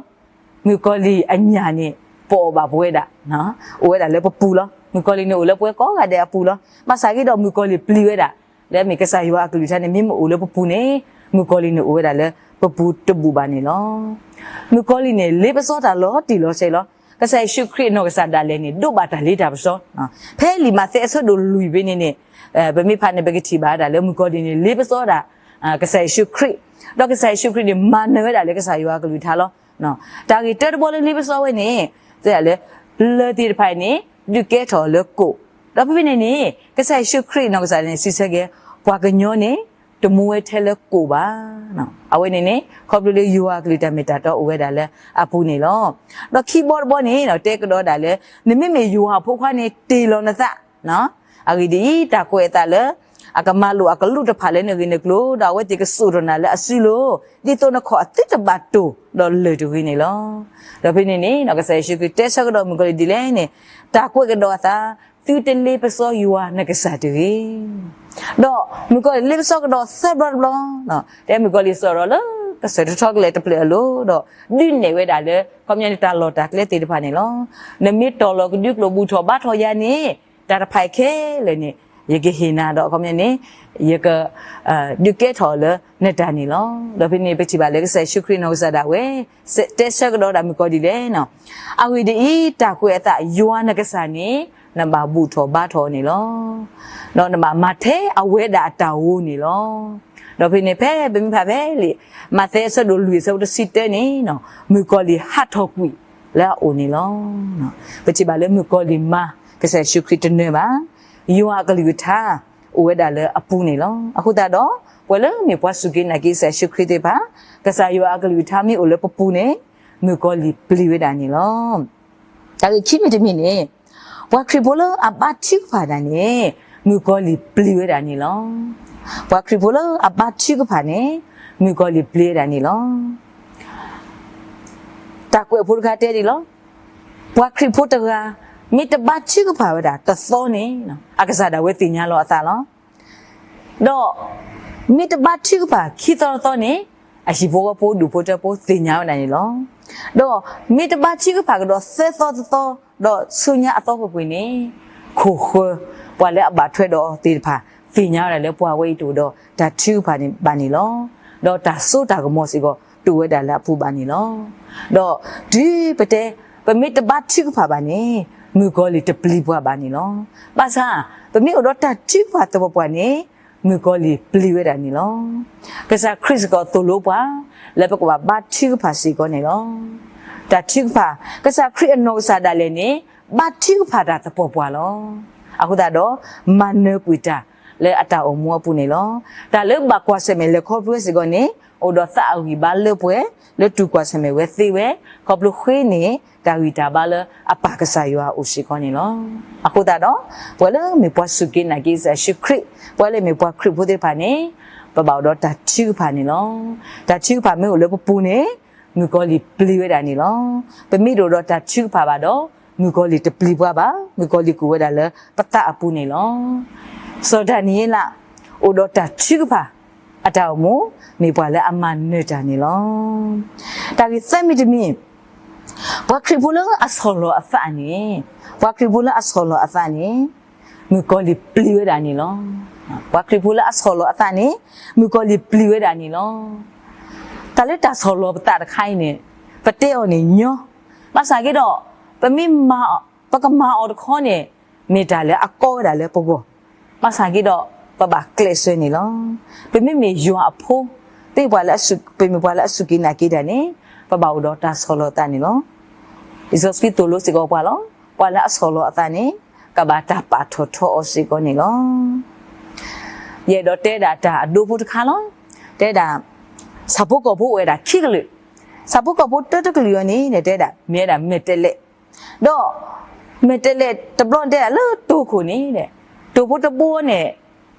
မုၣ်ကီၤလံၢ်အညၣ်န့ၣ် ပိာ်ဘၣ်ပဝဲဒၣ်, အိၣ်ဝဲဒၣ်လၢပပူၤလီၤ. မုၣ်ကီၤလံၢ်န့ၣ်အိၣ်လၢပဝဲကိးဂၤဒဲးအပူၤလီၤ. ဘၣ်ဆၣ်ဂ့ၤဒီးမုၣ်ကီၤလံၢ်ပျံၤဝဲဒၣ် လၢအမ့ၢ်ကစၢ်ယွၤအကလုၢ်ကထါန့ၣ် မ့ၢ်မ့ၢ်အိၣ်လၢပပူၤန့ၣ် မုၣ်ကီၤလံၢ်န့ၣ်အိၣ်ဝဲဒၣ်လၢပပူၤတဘူၣ်ဘၣ်န့ၣ်လီၤ. မုၣ်ကီၤလံၢ်န့ၣ် လ့ပစီတၢ်လီၤတံၢ်လီၤဆဲးလီၤ. ကစၢ်ယ့ၣ်ၡူးခရံာ်အနီၢ်ကစၢ်ဒၣ်လဲာ်န့ၣ် ဒိးဘၣ်တၢ်လ့တၢ်ပစီ, ဖဲလံာ်မးသဲအဆၢဒိၣ်လွံၢ်ဖဲန့ၣ်န့ၣ် ပမ့ၢ်ဖးန့ၣ် ပကထံၣ်ဘၣ်ဒၣ်လၢမုၣ်ကီၤလံၢ်န့ၣ် လ့ပစီဒၣ် ကစၢ်ယ့ၣ်ၡူးခရံာ်, ဒီးကစၢ်ယ့ၣ်ၡူးခရံာ်န့ၣ် မၤနၢၤဝဲဒၣ်လၢကစၢ်ယွၤအကလုၢ်ကထါလီၤ. တၢ်ဂ့ၢ်တၢတဘီလၢလ့ပစီဝဲန့ၣ် တဲဒၣ်လၢ လၢၢ်သ့ၣ်တဖၣ်အံၤန့ၣ် ဒုးကဲထီၣ်လၢကိၣ်, ဒီးဖဲဖဲန့ၣ်န့ၣ် ကစၢ်ယ့ၣ်ၡူးခရံာ်နီၢ်ကစၢ်ဒၣ်န့ၣ် စံးဆၢက့ၤ ပှၤကညီန့ၣ် တမူဝဲထဲလၢကိၣ်ဘၣ်. အဝဲန့ၣ်န့ၣ် ခီဖျိလၢယွၤအကလုၢ်တၢ်မ့ၢ်တၢ်တီအိၣ်ဝဲဒၣ်လၢအပူၤန့ၣ်လီၤ. ဒီးခံဘီတဘီန့ၣ် တဲကဒီးဒၣ်လၢ နမ့မ့ၢ်ယွၤအဖိခွါန့ၣ် တ့ၢ်လီၤနသး အဂ့ၢ်ဒ်အံၤ, တၢ်ကွဲးအသးလၢ အကမၤလိာ်အကလူးတဖၣ်လၢနဂ့ၢ်နကျိၤ, ဒီးအဝဲသ့ၣ်ကစိာ်ထီၣ်နၤလၢအစုလိၤ, ဒ်သိးနခီၣ်အသုတဘၣ်တိၢ်ဒီးလၢၢ်တဂ့ၤန့ၣ်လီၤ. ဒီးဖဲန့ၣ်န့ၣ် ကစၢ်ယ့ၣ်ၡူးခရံာ်တဲဆၢကဒီးမုၣ်ကီၤလံၢ်ဒ်လဲၣ်န့ၣ်, တၢ်ကွဲးကဒီးအသး, သုတလ့ပစီယွၤနကစၢ်တဂ့ၤ. ဒီးမုၣ်ကီၤလံၢ်လ့ပစီကဒီးသၢဘျီတဘျီ, တဲမုၣ်ကီၤလံၢ်စိာ်ထီၣ်လၢကစၢၢ်ထီထီကလဲာ်တဖျၢၣ်အလိၤ, ဒီးဒုးနဲၣ်ဝဲဒၣ်လၢ ခီပညီန့ၣ် တၢ်လီၢ်တၢ်ကျဲသ့ၣ်တဖၣ်န့ၣ်လီၤ. နမ့ၢ်တီၢ်လီၤကဒုကျိာ်ဘူၣ်ထီၣ်ဘါထီၣ်ယၤန့ၣ် တၢ်တဖၣ်အံၤခဲလၢာ်န့ၣ် ယကဟ့ၣ်နၤဒီး ခီပညီန့ၣ် ယက ဒုးကဲထီၣ်လၢနတၢ်န့ၣ်လီၤ. ဒီးဖဲန့ၣ် ပထံၣ်ဘၣ်လၢကစၢ်ယ့ၣ်ၡူးခရံာ်နီၢ်ကစၢ်ဒၣ်ဝဲ တဲဆၢကဒီးဒၣ်မုၣ်ကီၤလံၢ်ဒ်လဲၣ်န့ၣ်, အဂ့ၢ်ဒ်အံၤ, တၢ်ကွဲးအသး ယွၤနကစၢ်န့ၣ် နဘၣ်ဘူၣ်ထီၣ်ဘါထီၣ်အီၤန့ၣ်လီၤ. ဒီးနဘၣ်မၤထဲအဝဲဒၣ်အတၢ်အဂီၢ်န့ၣ်လီၤ. ဒီးဖဲန့ၣ် ဖဲပမ့ၢ်ဖးဖဲလံာ် မးသဲအဆၢဒိၣ်လွံၢ်အဆၢဖိတဆံတၢန့ၣ်, မုၣ်ကီၤလံၢ်ဟးထီၣ်ကွံာ်လၢအအိၣ်န့ၣ်လီၤ. ပထံၣ်ဘၣ်လၢမုၣ်ကီၤလံၢ်မၤကစၢ်ယ့ၣ်ၡူးခရံာ်တနၢၤဘၣ်. ယွၤအကလုၢ်ကထါ အိၣ်ဝဲဒၣ်လၢအပူၤန့ၣ်လီၤ. အဃိသတးဒီး ပှၤလၢမ့ၢ်ပှၤစူၢ်က့ၤနာ်က့ၤကစၢ်ယ့ၣ်ၡူးခရံာ်သ့ၣ်တဖၣ်, ကစၢ်ယွၤအကလုၢ်ကထါမ့ၢ်အိၣ်လၢပပူၤန့ၣ်, မုၣ်ကီၤလံၢ်ပျံၤဝဲဒၣ်န့ၣ်လီၤ. တၢ်ဂ့ၢ်ခံမံၤတမံၤန့ၣ်, ပှၤခရံာ်ဖိလၢအဘါထုကဖၣ်တၢ်န့ၣ် မုၣ်ကီၤလံၢ်ပျံၤဝဲဒၣ်န့ၣ်လီၤ. ပှၤခရံာ်ဖိလၢအဘါထုကဖၣ်န့ၣ် မုၣ်ကီၤလံၢ်ပျံၤဝဲဒၣ်န့ၣ်လီၤ. တၢ်ကွဲးဖိတခါတဲဒ်လီၤ, ပှၤခရံာ်ဖိတဂၤ မ့ၢ်တဘါထုကဖၣ်ဝဲဒၣ်တသီန့ၣ်, အကစၢ်ဒၣ်ဝဲသ့ၣ်ညါလီၤအသးလီၤ. ဒီးမ့ၢ်တဘါထုကဖၣ်ခံသီတသီန့ၣ်, အဟံၣ်ဖိဃီဖိဒူၣ်ဖိထၢဖိသ့ၣ်ညါဝဲဒၣ်န့ၣ်လီၤ. ဒီးမ့ၢ်တဘါထုကဖၣ်ကဒီးသၢသီတသီ, ဒီးဆူညါအသီပူၤကွံာ်န့ၣ်, ခိၣ်ဃၢၤ ပှၤလၢအဘၣ်ထွဲဒီးအီၤသ့ၣ်တဖၣ် သ့ၣ်ညါဝဲဒၣ်လၢပှၤဝဲအံၤတအိၣ်ဒီးတၢ်ထုကဖၣ်န့ၣ်ဘၣ်န့ၣ်လီၤ. ဒီးတၢ်စိတၢ်ကမီၤစ့ၢ်ကီး တအိၣ်ဝဲဒၣ်လၢအပူၤဘၣ်န့ၣ်လီၤ. ဒီးတုၤပတဲ ပမ့ၢ်တဘါထုကဖၣ်ဘၣ်န့ၣ်, မုၣ်ကီၤလံၢ်တပျံၤပှၤဘၣ်န့ၣ်လီၤ. ဘၣ်ဆၣ် ပမ့ၢ်အိၣ်ဒီးတၢ်ထုကဖၣ်သပှၢ်ပှၢ်န့ၣ်, မုၣ်ကီၤလံၢ်ပျံၤဝဲဒၣ်န့ၣ်လီၤ. ကစၢ်ခရံာ်စ့ၢ်ကီးသိၣ်လိပှၤ လၢပကဘၣ်ဘါထုကဖၣ်စ့ၢ်ကီးန့ၣ်လီၤ. တၢ်ထုကဖၣ်, ကစၢ်ခရံာ်အနီၢ်ကစၢ်ဒၣ်လဲာ်န့ၣ် ဘါထုကဖၣ်တၢ်သပှၢ်ပှၢ်လီၤ. အဃိသတးဒီး မၤနၢၤကွံာ်တၢ်လၢအတၢ်အိၣ်မူအပူၤန့ၣ်လီၤ. တၢ်လၢဘၣ်ကွၢ်ဆၢၣ်မဲာ်လဲၤခီဖျိဝဲစ့ၢ်ကီးန့ၣ်, အိၣ်ဒီးသးအဂံၢ်ဘါလၢပှဲၤ လၢတူၢ်ကွၢ်ဆၢၣ်မဲာ်ဝဲသ့ဝဲ, ခီဖျိဃ့န့ၣ် တၢ်ဂံၢ်တၢ်ဘါလၢအပၢ်ကစၢ်ယွၤအအိၣ်စ့ၢ်ကီးန့ၣ်လီၤ. အဃိသတးဒီး ပှၤလၢမ့ၢ်ပှၤစူၢ်က့ၤနာ်က့ၤကစၢ်ယ့ၣ်ၡူးခရံာ်, ပှၤလၢမ့ၢ်ပှၤခရံာ်ဖိသ့ၣ်တဖၣ်န့ၣ်, ပဘၣ်အိၣ်ဒီးတၢ်ထုကဖၣ်န့ၣ်လီၤ. တၢ်ထုကဖၣ်မ့ၢ်အိၣ်လၢပပူၤန့ၣ်, မုၣ်ကီၤလံၢ်ပျံၤဝဲဒၣ်န့ၣ်လီၤ. ပမ့ၢ်တအိၣ်ဒီးတၢ်ထုကဖၣ်ဘၣ်ဒီး, မုၣ်ကီၤလံၢ်တပျံၤပှၤဘၣ်. မုၣ်ကီၤလံၢ်ကအိၣ်ဝဲဒၣ်လၢပသးအပူၤန့ၣ်လီၤ. စီၤဒၤနံးယ့လး အိၣ်ဒီးတၢ်ထုကဖၣ် အတၢ်အိၣ်မူ မ့ၢ်ပှၤလၢအမၤနၢၤတၢ်န့ၣ်လီၤ. တၢ်ဂ့ၢ်သၢမံၤတမံၤ, ပှၤခရံာ်ဖိလၢအဆီၣ်လီၤအသးန့ၣ်, ပှၤခရံာ်ဖိလၢအဆီၣ်လီၤအသးန့ၣ်, မုၣ်ကီၤလံၢ်ပျံၤဝဲဒၣ်န့ၣ်လီၤ. ပှၤခရံာ်ဖိလၢအဆီၣ်လီၤအသးန့ၣ်, မုၣ်ကီၤလံၢ်ပျံၤဝဲဒၣ်န့ၣ်လီၤ. တၢ်လၢတၢ်ဆီၣ်လီၤပသးတခါအံၤန့ၣ်, ပတဲအီၤန့ၣ်ညီ, ဘၣ်ဆၣ်က့ဒီး, ပမ့ၢ်မၤ, ပကမၤအီၤတခီန့ၣ်, မ့ၢ်တၢ်လၢအကီဝဲဒၣ်လၢပဂီၢ်, ဘၣ်ဆၣ်က့ဒီး ပဘၣ်ကျဲးစၢးန့ၣ်လီၤ. ပမ့မ့ၢ်ယွၤအဖိ, ပမ့ၢ်ပှၤလၢအစူၢ်က့ၤနာ်က့ၤတၢ်န့ၣ်, ပဘၣ်အိၣ်ဒီးတၢ်ဆီၣ်လီၤသးန့ၣ်လီၤ. လံာ်စီဆှံသိၣ်လိစ့ၢ်ကီးပှၤလီၤ. ပှၤလၢအဆီၣ်လီၤအသးန့ၣ်, ကဘၣ်တၢ်ပာ်ထီၣ်ထီအီၤစ့ၢ်ကီးန့ၣ်လီၤ. ယအဲၣ်ဒိးတဲဒၣ်တၢ်အဒိဖိတခါလီၤ. တဲဒၣ်, ဆၣ်ဖိကီၢ်ဖိအိၣ်ဝဲဒၣ်ခံကလုာ်, ဆၣ်ဖိကီၢ်ဖိတၢတကလုာ်အံၤန့ၣ် တဲဒၣ် မ့ၢ်ဝဲဒၣ်မဲာ်တဲးလဲး, ဒီး မဲာ်တဲးလဲးတဘျီတဲဒၣ်လၢတိၢ်ခိၣ်န့ၣ်, တိၢ်ဖိတဘိန့ၣ်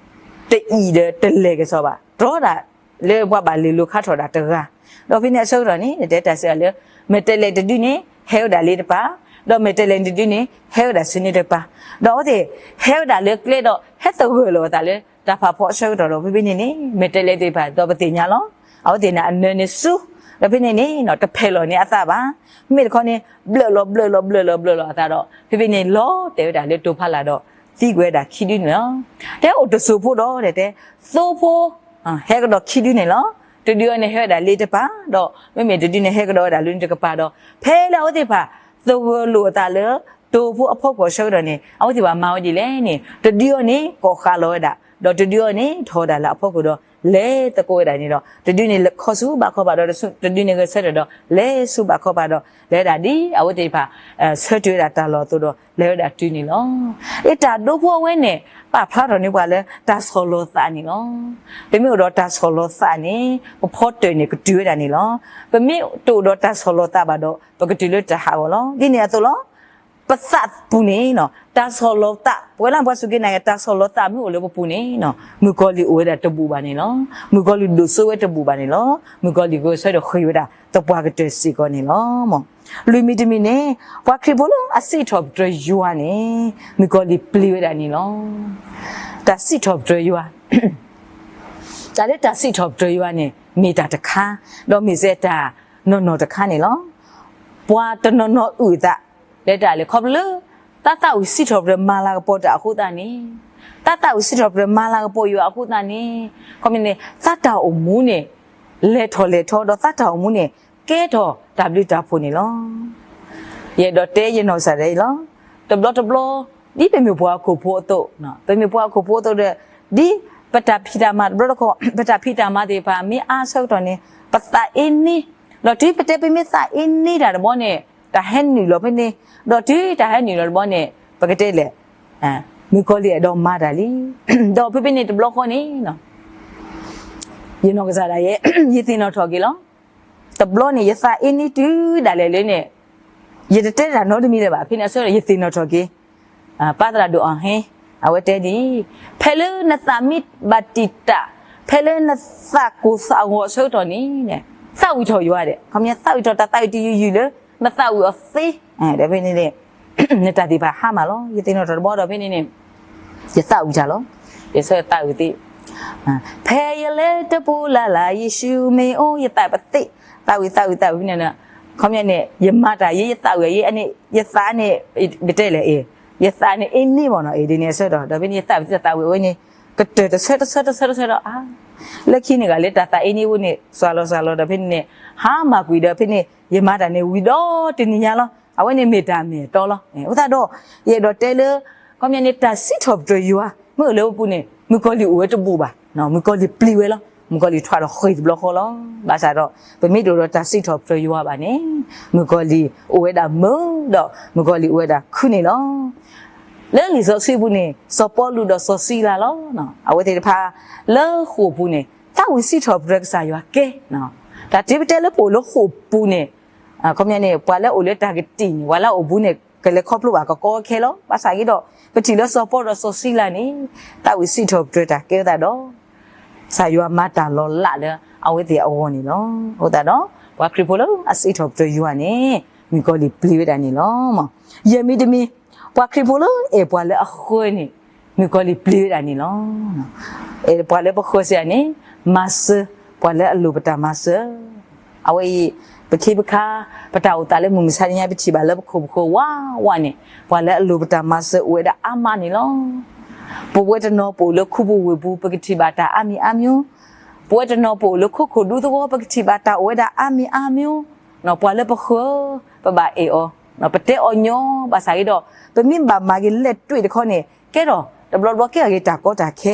တအံၣ်ဒီးတလဲၤကစီၤဘၣ်, တြီဒၣ်လၢပှၤဘၣ်လဲၤလိၤခါထီၣ်ဒၣ်တဂၤ, ဒီးဖဲန့ၣ်အဆၢကတီၢ်န့ၣ် တဲတၢ်စံးလၢ မဲာ်တဲးလဲးတဒုန့ၣ် ဟဲဝဲဒၣ်လ့တပၤ, ဒီးမဲာ်တဲးလဲးတဒုန့ၣ် ဟဲဝဲဒၣ်ဆူန့ၣ်တပၤ, ဒီးအဝဲသ့ၣ် ဟဲဝဲဒၣ်လၢကျဲဒီး ဟဲသဂၢၢ်လီၤအသးလၢ တၢ်ဖးဖီအဆၢကတီၢ်ဒီး ဖဲဖဲန့ၣ်န့ၣ် မဲာ်တဲးလဲးသ့ၣ်တဖၣ်ဒီးပသ့ၣ်ညါလီၤ. အဝဲသ့ၣ်န့ၣ်အနၢန့ၣ်ဆူ, ဒီးဖဲန့ၣ်န့ၣ် တဖဲးလီၤန့ၢ်အသးဘၣ်, မ့မ့ၢ်တခီန့ၣ် ဘျၢၣ်လီၤဘျၢၣ်လီၤဘျၢၣ်လီၤဘျၢၣ်လီၤအသးဒီး ဖဲဖဲန့ၣ် လီၤတဲာ်ဝဲဒၣ်လၢတိၢ်ဖးလာ်ဒီး သံကွံာ်ဝဲဒၣ်ခံဒုန့ၣ်လီၤ. တဲအိၣ်တစိၤဖိဒီး တဲတဲ, သိဖိ ဟဲကဒီးခံဒုန့ၣ်လီၤ. တဒုအံၤန့ၣ် ဟဲဝဲဒၣ်လ့တပၤ, ဒီးမ့မ့ၢ်တဒုန့ၣ် ဟဲကဒီးဝဲဒၣ်လၢန့ၣ်တကပၤဒီး ဖဲလၢအဝဲသ့ၣ်တဖၣ် သဂၢၢ်လိာ်အသးလၢ တိၢ်ဖိအဖီခိၣ်အဆၢကတီၢ်န့ၣ် အဝဲသ့ၣ်တဖၣ်မၤဝဲဒ်လဲၣ်န့ၣ် တဒုအံၤန့ၣ် ကိးဃးလီၤဝဲဒၣ် ဒီးတဒုအံၤန့ၣ် ထီၣ်ဝဲဒၣ်လၢအဖီခိၣ်ဒီး လဲၤသကိးဝဲဒၣ်န့ၣ်ဒီး တဒုန့ၣ်ခီဆူဘၣ်ခီဘၣ်ဒီး တဒုန့ၣ်ဂဲၤဆၢထၢၣ်ဒီး လဲၤဆူဘၣ်ခီဘၣ်ဒီး လဲၤဒၣ်ဒ်အဝဲသ့ၣ်တဖၣ် ဆၢတုၤဝဲဒၣ်တၢ်လီၢ်အသိးဒီး လဲၤဝဲဒၣ်တုၤန့ၣ်လီၤ. အတၢ်ဒိဖိအဝဲန့ၣ် ပာ်ဖျါထီၣ်န့ၢ်ပှၤလၢတၢ်ဆီၣ်လီၤသးန့ၣ်လီၤ. ပမ့ၢ်အိၣ်ဒီးတၢ်ဆီၣ်လီၤသးန့ၣ် ပဖီတၢၢ်န့ၣ် ကတုၤဝဲဒၣ်န့ၣ်လီၤ. ပမ့ၢ်တအိၣ်ဒီးတၢ်ဆီၣ်လီၤသးဘၣ်ဒီး ပကတုၤလၢတၢ်ဟးဂီၤလီၤ. ဒ်န့ၣ်အသိးလီၤ. ပသးပူၤန့ၣ် တၢ်ဆီၣ်လီၤသး ပဝဲလၢပှၤစူၢ်က့ၤနာ်က့ၤ တၢ်ဆီၣ်လီၤသးမ့ၢ်အိၣ်လၢပပူၤန့ၣ် မုၣ်ကီၤလံၢ်အိၣ်ဝဲဒၣ်တဘူၣ်ဘၣ်န့ၣ်လီၤ. မုၣ်ကီၤလံၢ်ဒိၣ်စိဝဲတဘူၣ်ဘၣ်န့ၣ်လီၤ. မုၣ်ကီၤလံၢ်ဂဲၤဆၢထၢၣ်ဃ့ၢ်ဝဲဒၣ်သပှၢ်ကတၢၢ်စ့ၢ်ကီးန့ၣ်လီၤ. လွံၢ်မံၤတမံၤန့ၣ် ပှၤခရံာ်ဖိလၢအစံးထီၣ်ပတြၢၤယွၤန့ၣ် မုၣ်ကီၤလံၢ်ပျံၤဝဲဒၣ်န့ၣ်လီၤ. တၢ်စံးထီၣ်ပတြၢၤယွၤ တၢ်လၢတၢ်စံးထီၣ်ပတြၢၤယွၤန့ၣ် မ့ၢ်တၢ်တခါ, ဒီးမ့ၢ်စဲတၢ်နီၢ်နီၢ်တခါန့ၣ်လီၤ. ပှၤတနီၤနီၤအုၣ်အသး လၢတၢ်လဲၤခီဖျိလၢ သးသးဝံၣ်စံးထီၣ်ပတြၢၤမၤလၤကပီၤတၢ်အဃိသတးန့ၣ်, သးသးဝံၣ်စံးထီၣ်ပတြၢၤမၤလၤကပီၤယွၤအဃိသတးန့ၣ်, ခီမ့ၢ်န့ၣ် သးတၢ်အိၣ်မူန့ၣ် လဲၤထီၣ်လဲၤထီ ဒီးသးတၢ်အိၣ်မူန့ၣ် ကဲထီၣ်တၢ်ဘျုးတၢ်ဖှိၣ်န့ၣ်လီၤ. ယအဲၣ်ဒိးတဲယနီၢ်ကစၢ်ဒၣ်အံၤလီၤ. တဘျီတဘျီ ဒ်ပမ့ၢ်ပှၤဟီၣ်ခိၣ်ဖိအသိး, ပမ့ၢ်ပှၤဟီၣ်ခိၣ်ဖိအသိးဒီး ဒ်ပတၢ်ဖံးတၢ်မၤတဘျီတခီၣ် ပတၢ်ဖံးတၢ်မၤသ့ၣ်တဖၣ် မ့ၢ်အါဆၢကတီၢ်န့ၣ် ပသးအ့န့, ဒီးတုၤပတဲပမ့ၢ်သးအ့န့တၢ်တဘျီန့ၣ် တၢ်ဟဲနုာ်လီၤဖဲန့ၣ်, ဒီးတုၤတၢ်ဟဲနုာ်လီၤတဘျီန့ၣ် ပကတဲလဲၣ် မုၣ်ကီၤလံၢ်အဲၣ်ဒိးမၤတၢ်လံ. ဒီးဖဲဖဲန့ၣ်တဘျီဃီန့ၣ် ယနီၢ်ကစၢ်ဒၣ်ယဲ ယသ့ၣ်နီၣ်ထီၣ်က့ၤလီၤ. တဘျီန့ၣ် ယသးအ့န့တုၤဒၣ်လဲာ်လၢန့ၣ် ယတတဲတၢ်နီတမံၤလၢၤဘၣ်. ဖဲန့ၣ်အဆၢဒီး ယသ့ၣ်နီၣ်ထီၣ်က့ၤ ပၢ်သရၣ်ဒိၣ်အီၣ်ဟ့ အဝဲတဲဒ်အံၤ, ဖဲလၢနသးမ့ၢ်ဘၣ်တံာ်တာ်, ဖဲလၢနသးကိၢ်သးဂီၤအဆၢကတီၢ်န့ၣ် သးဝံၣ်ထီၣ်ယွၤဒီး ခီမ့ၢ်သးဝံၣ်ထီၣ်တၢ်သးဝံၣ်တယုၢ်ယုၢ်လၢ နသးဝံၣ်အီၤသ့, ဒီးဖဲန့ၣ်န့ၣ် နတၢ်သ့ၣ်တဖၣ်ဟါမၢ်လီၤ. ယသ့ၣ်နီၣ်ထီၣ်တဘျီဒီးဖဲန့ၣ်န့ၣ် ယသးဝံၣ်တၢ်လီၤ. ယဆၢသးဝံၣ်သ့ ဖဲယလဲၤတပူၤလၢ်လၢ် ယ့ၣ်ၡူးမ့ၢ်အိၣ် ယသးပသ့, သးဝံၣ်သးဝံၣ်သးဝံၣ်န့ၣ်, ခီမ့ၢ်န့ၣ် ယမၤတၢ်ယဲ ယသးဝံၣ်ယဲန့ၣ် ယသးန့ၣ် ပတဲလဲၣ်အ့ၣ်, ယသးန့ၣ်အ့န့မ့ၢ်နီၤ အ့ၣ်ဒ်န့ၣ်အဆၢဒီး ဒီးဖဲန့ၣ် ယသးဝံၣ်သးဝံၣ်အဝဲန့ၣ် ကတၢၢ်တဆၢတဆၢတဆၢတဆၢဒီး အါ လၢခံန့ၣ်ဂၤလၢတၢ်သးအ့န့ဖိန့ၣ် စှၤလီၤစှၤလီၤဒီးဖဲန့ၣ်န့ၣ် ဟါမၢ်ကွံာ်ဒီးဖဲန့ၣ် ယမၤတၢ်န့ၣ်ဝံၤဒီးတနံၤညါလီၤ. အဝဲန့ၣ်မ့ၢ်တၢ်မ့ၢ်အတီလီၤ. အဃိသတးဒီး ယအဲၣ်ဒိးတဲလၢ ခီမ့ၢ်န့ၣ် တၢ်စံးထီၣ်ပတြၢၤယွၤ မ့ၢ်အိၣ်လၢပပူၤန့ၣ် မုၣ်ကီၤလံၢ်အိၣ်ဝဲတဘူၣ်ဘၣ်. မုၣ်ကီၤလံၢ်ပျံၤဝဲလီၤ. မုၣ်ကီၤလံၢ်ထွဲဒီးဃ့ၢ်တဘျီဃီလီၤ. ဘၣ်ဆၣ်ဒီး ပမ့ၢ်တအိၣ်ဒီးတၢ်စံးထီၣ်ပတြၢၤယွၤဘၣ်န့ၣ် မုၣ်ကီၤလံၢ်အိၣ်ဝဲဒၣ်မုာ်ဒီး မုၣ်ကီၤလံၢ်အိၣ်ဝဲဒၣ်ခုန့ၣ်လီၤ. လၢလံာ်စီဆှံပူၤန့ၣ် စီၤပီလူးဒီးစီၤစံလၤလီၤ. အဝဲသ့ၣ်တဖၣ် လၢဃိာ်ပူၤန့ၣ် သးဝံၣ်စံးထီၣ်ပတြၢၤကစၢ်ယွၤကဲ တၢ်တုၤပတဲလၢပအိၣ်လၢဃိာ်ပူၤန့ၣ် ခီမ့ၢ်န့ၣ် ပှၤလၢအအိၣ်လၢတၢ်ကတံာ်န့ၣ် ပှၤလၢအအိၣ်ဘူးန့ၣ် ကလဲၤခီဖျိဘၣ်ကကီခဲလီၤ. ဘၣ်ဆၣ်က့ဒီး ပထံၣ်လၢစီၤပီဒီးစီၤစံလၤန့ၣ် သးဝံၣ်စံးထီၣ်ပတြၢၤတၢ်ကဲဝဲသတးဒီး ကစၢ်ယွၤမၤတၢ်လီၤလးလၢအဝဲသ့ၣ်အဂီၢ်န့ၣ်လီၤ. အဃိသတးဒီး ပှၤခရံာ်ဖိလၢအစံးထီၣ်ပတြၢၤယွၤန့ၣ် မုၣ်ကီၤလံၢ်ပျံၤဝဲဒၣ်န့ၣ်လီၤ. ယဲၢ်မံၤတမံၤ ပှၤခရံာ်ဖိလၢအဲၣ်ပှၤလၢအဃၢၤန့ၣ် မုၣ်ကီၤလံၢ်ပျံၤဝဲဒၣ်န့ၣ်လီၤ. အဲၣ်ပှၤလၢပဃၢၤစ့ၢ်ဧါန့ၣ် မၤစၢၤပှၤလၢအလိၣ်ပတၢ်မၤစၢၤ. အဝဲအံၤ ပခ့ပခါ ပတၢ်အိၣ်သးလၢမုၢ်မဆါတနံၤညါ ပထံၣ်ဘၣ်လၢပခိၣ်ပဃၢၤဝးဝးန့ၣ် ပှၤလၢအလိၣ်ပတၢ်မၤစၢၤအိၣ်ဝဲဒၣ်အါမးန့ၣ်လီၤ. ပဝဲတနီၤပအိၣ်လၢခူပူၤဝ့ၢ်ပူၤ ပကထံၣ်ဘၣ်တၢ်အါမံၤအါမျိၤ, ပဝဲတနီၤပအိၣ်လၢခိခိၣ်ဒူသဝီ ပကထံၣ်ဘၣ်တၢ်အိၣ်ဝဲဒၣ်အါမံၤအါမျိၤ, ပှၤလၢပဃၢၤ ပဘၣ်အဲၣ်အီၤ, ပတဲအီၤညီ ဘၣ်ဆၣ်က့ဒီး ပမ့ၢ်ဘၣ်မၤက့ၤလဲၤတွံၣ်တခီန့ၣ် ကဲထီၣ် တဘျီဘျီကဲထီၣ်က့ၤတၢ်ကီတၢ်ခဲ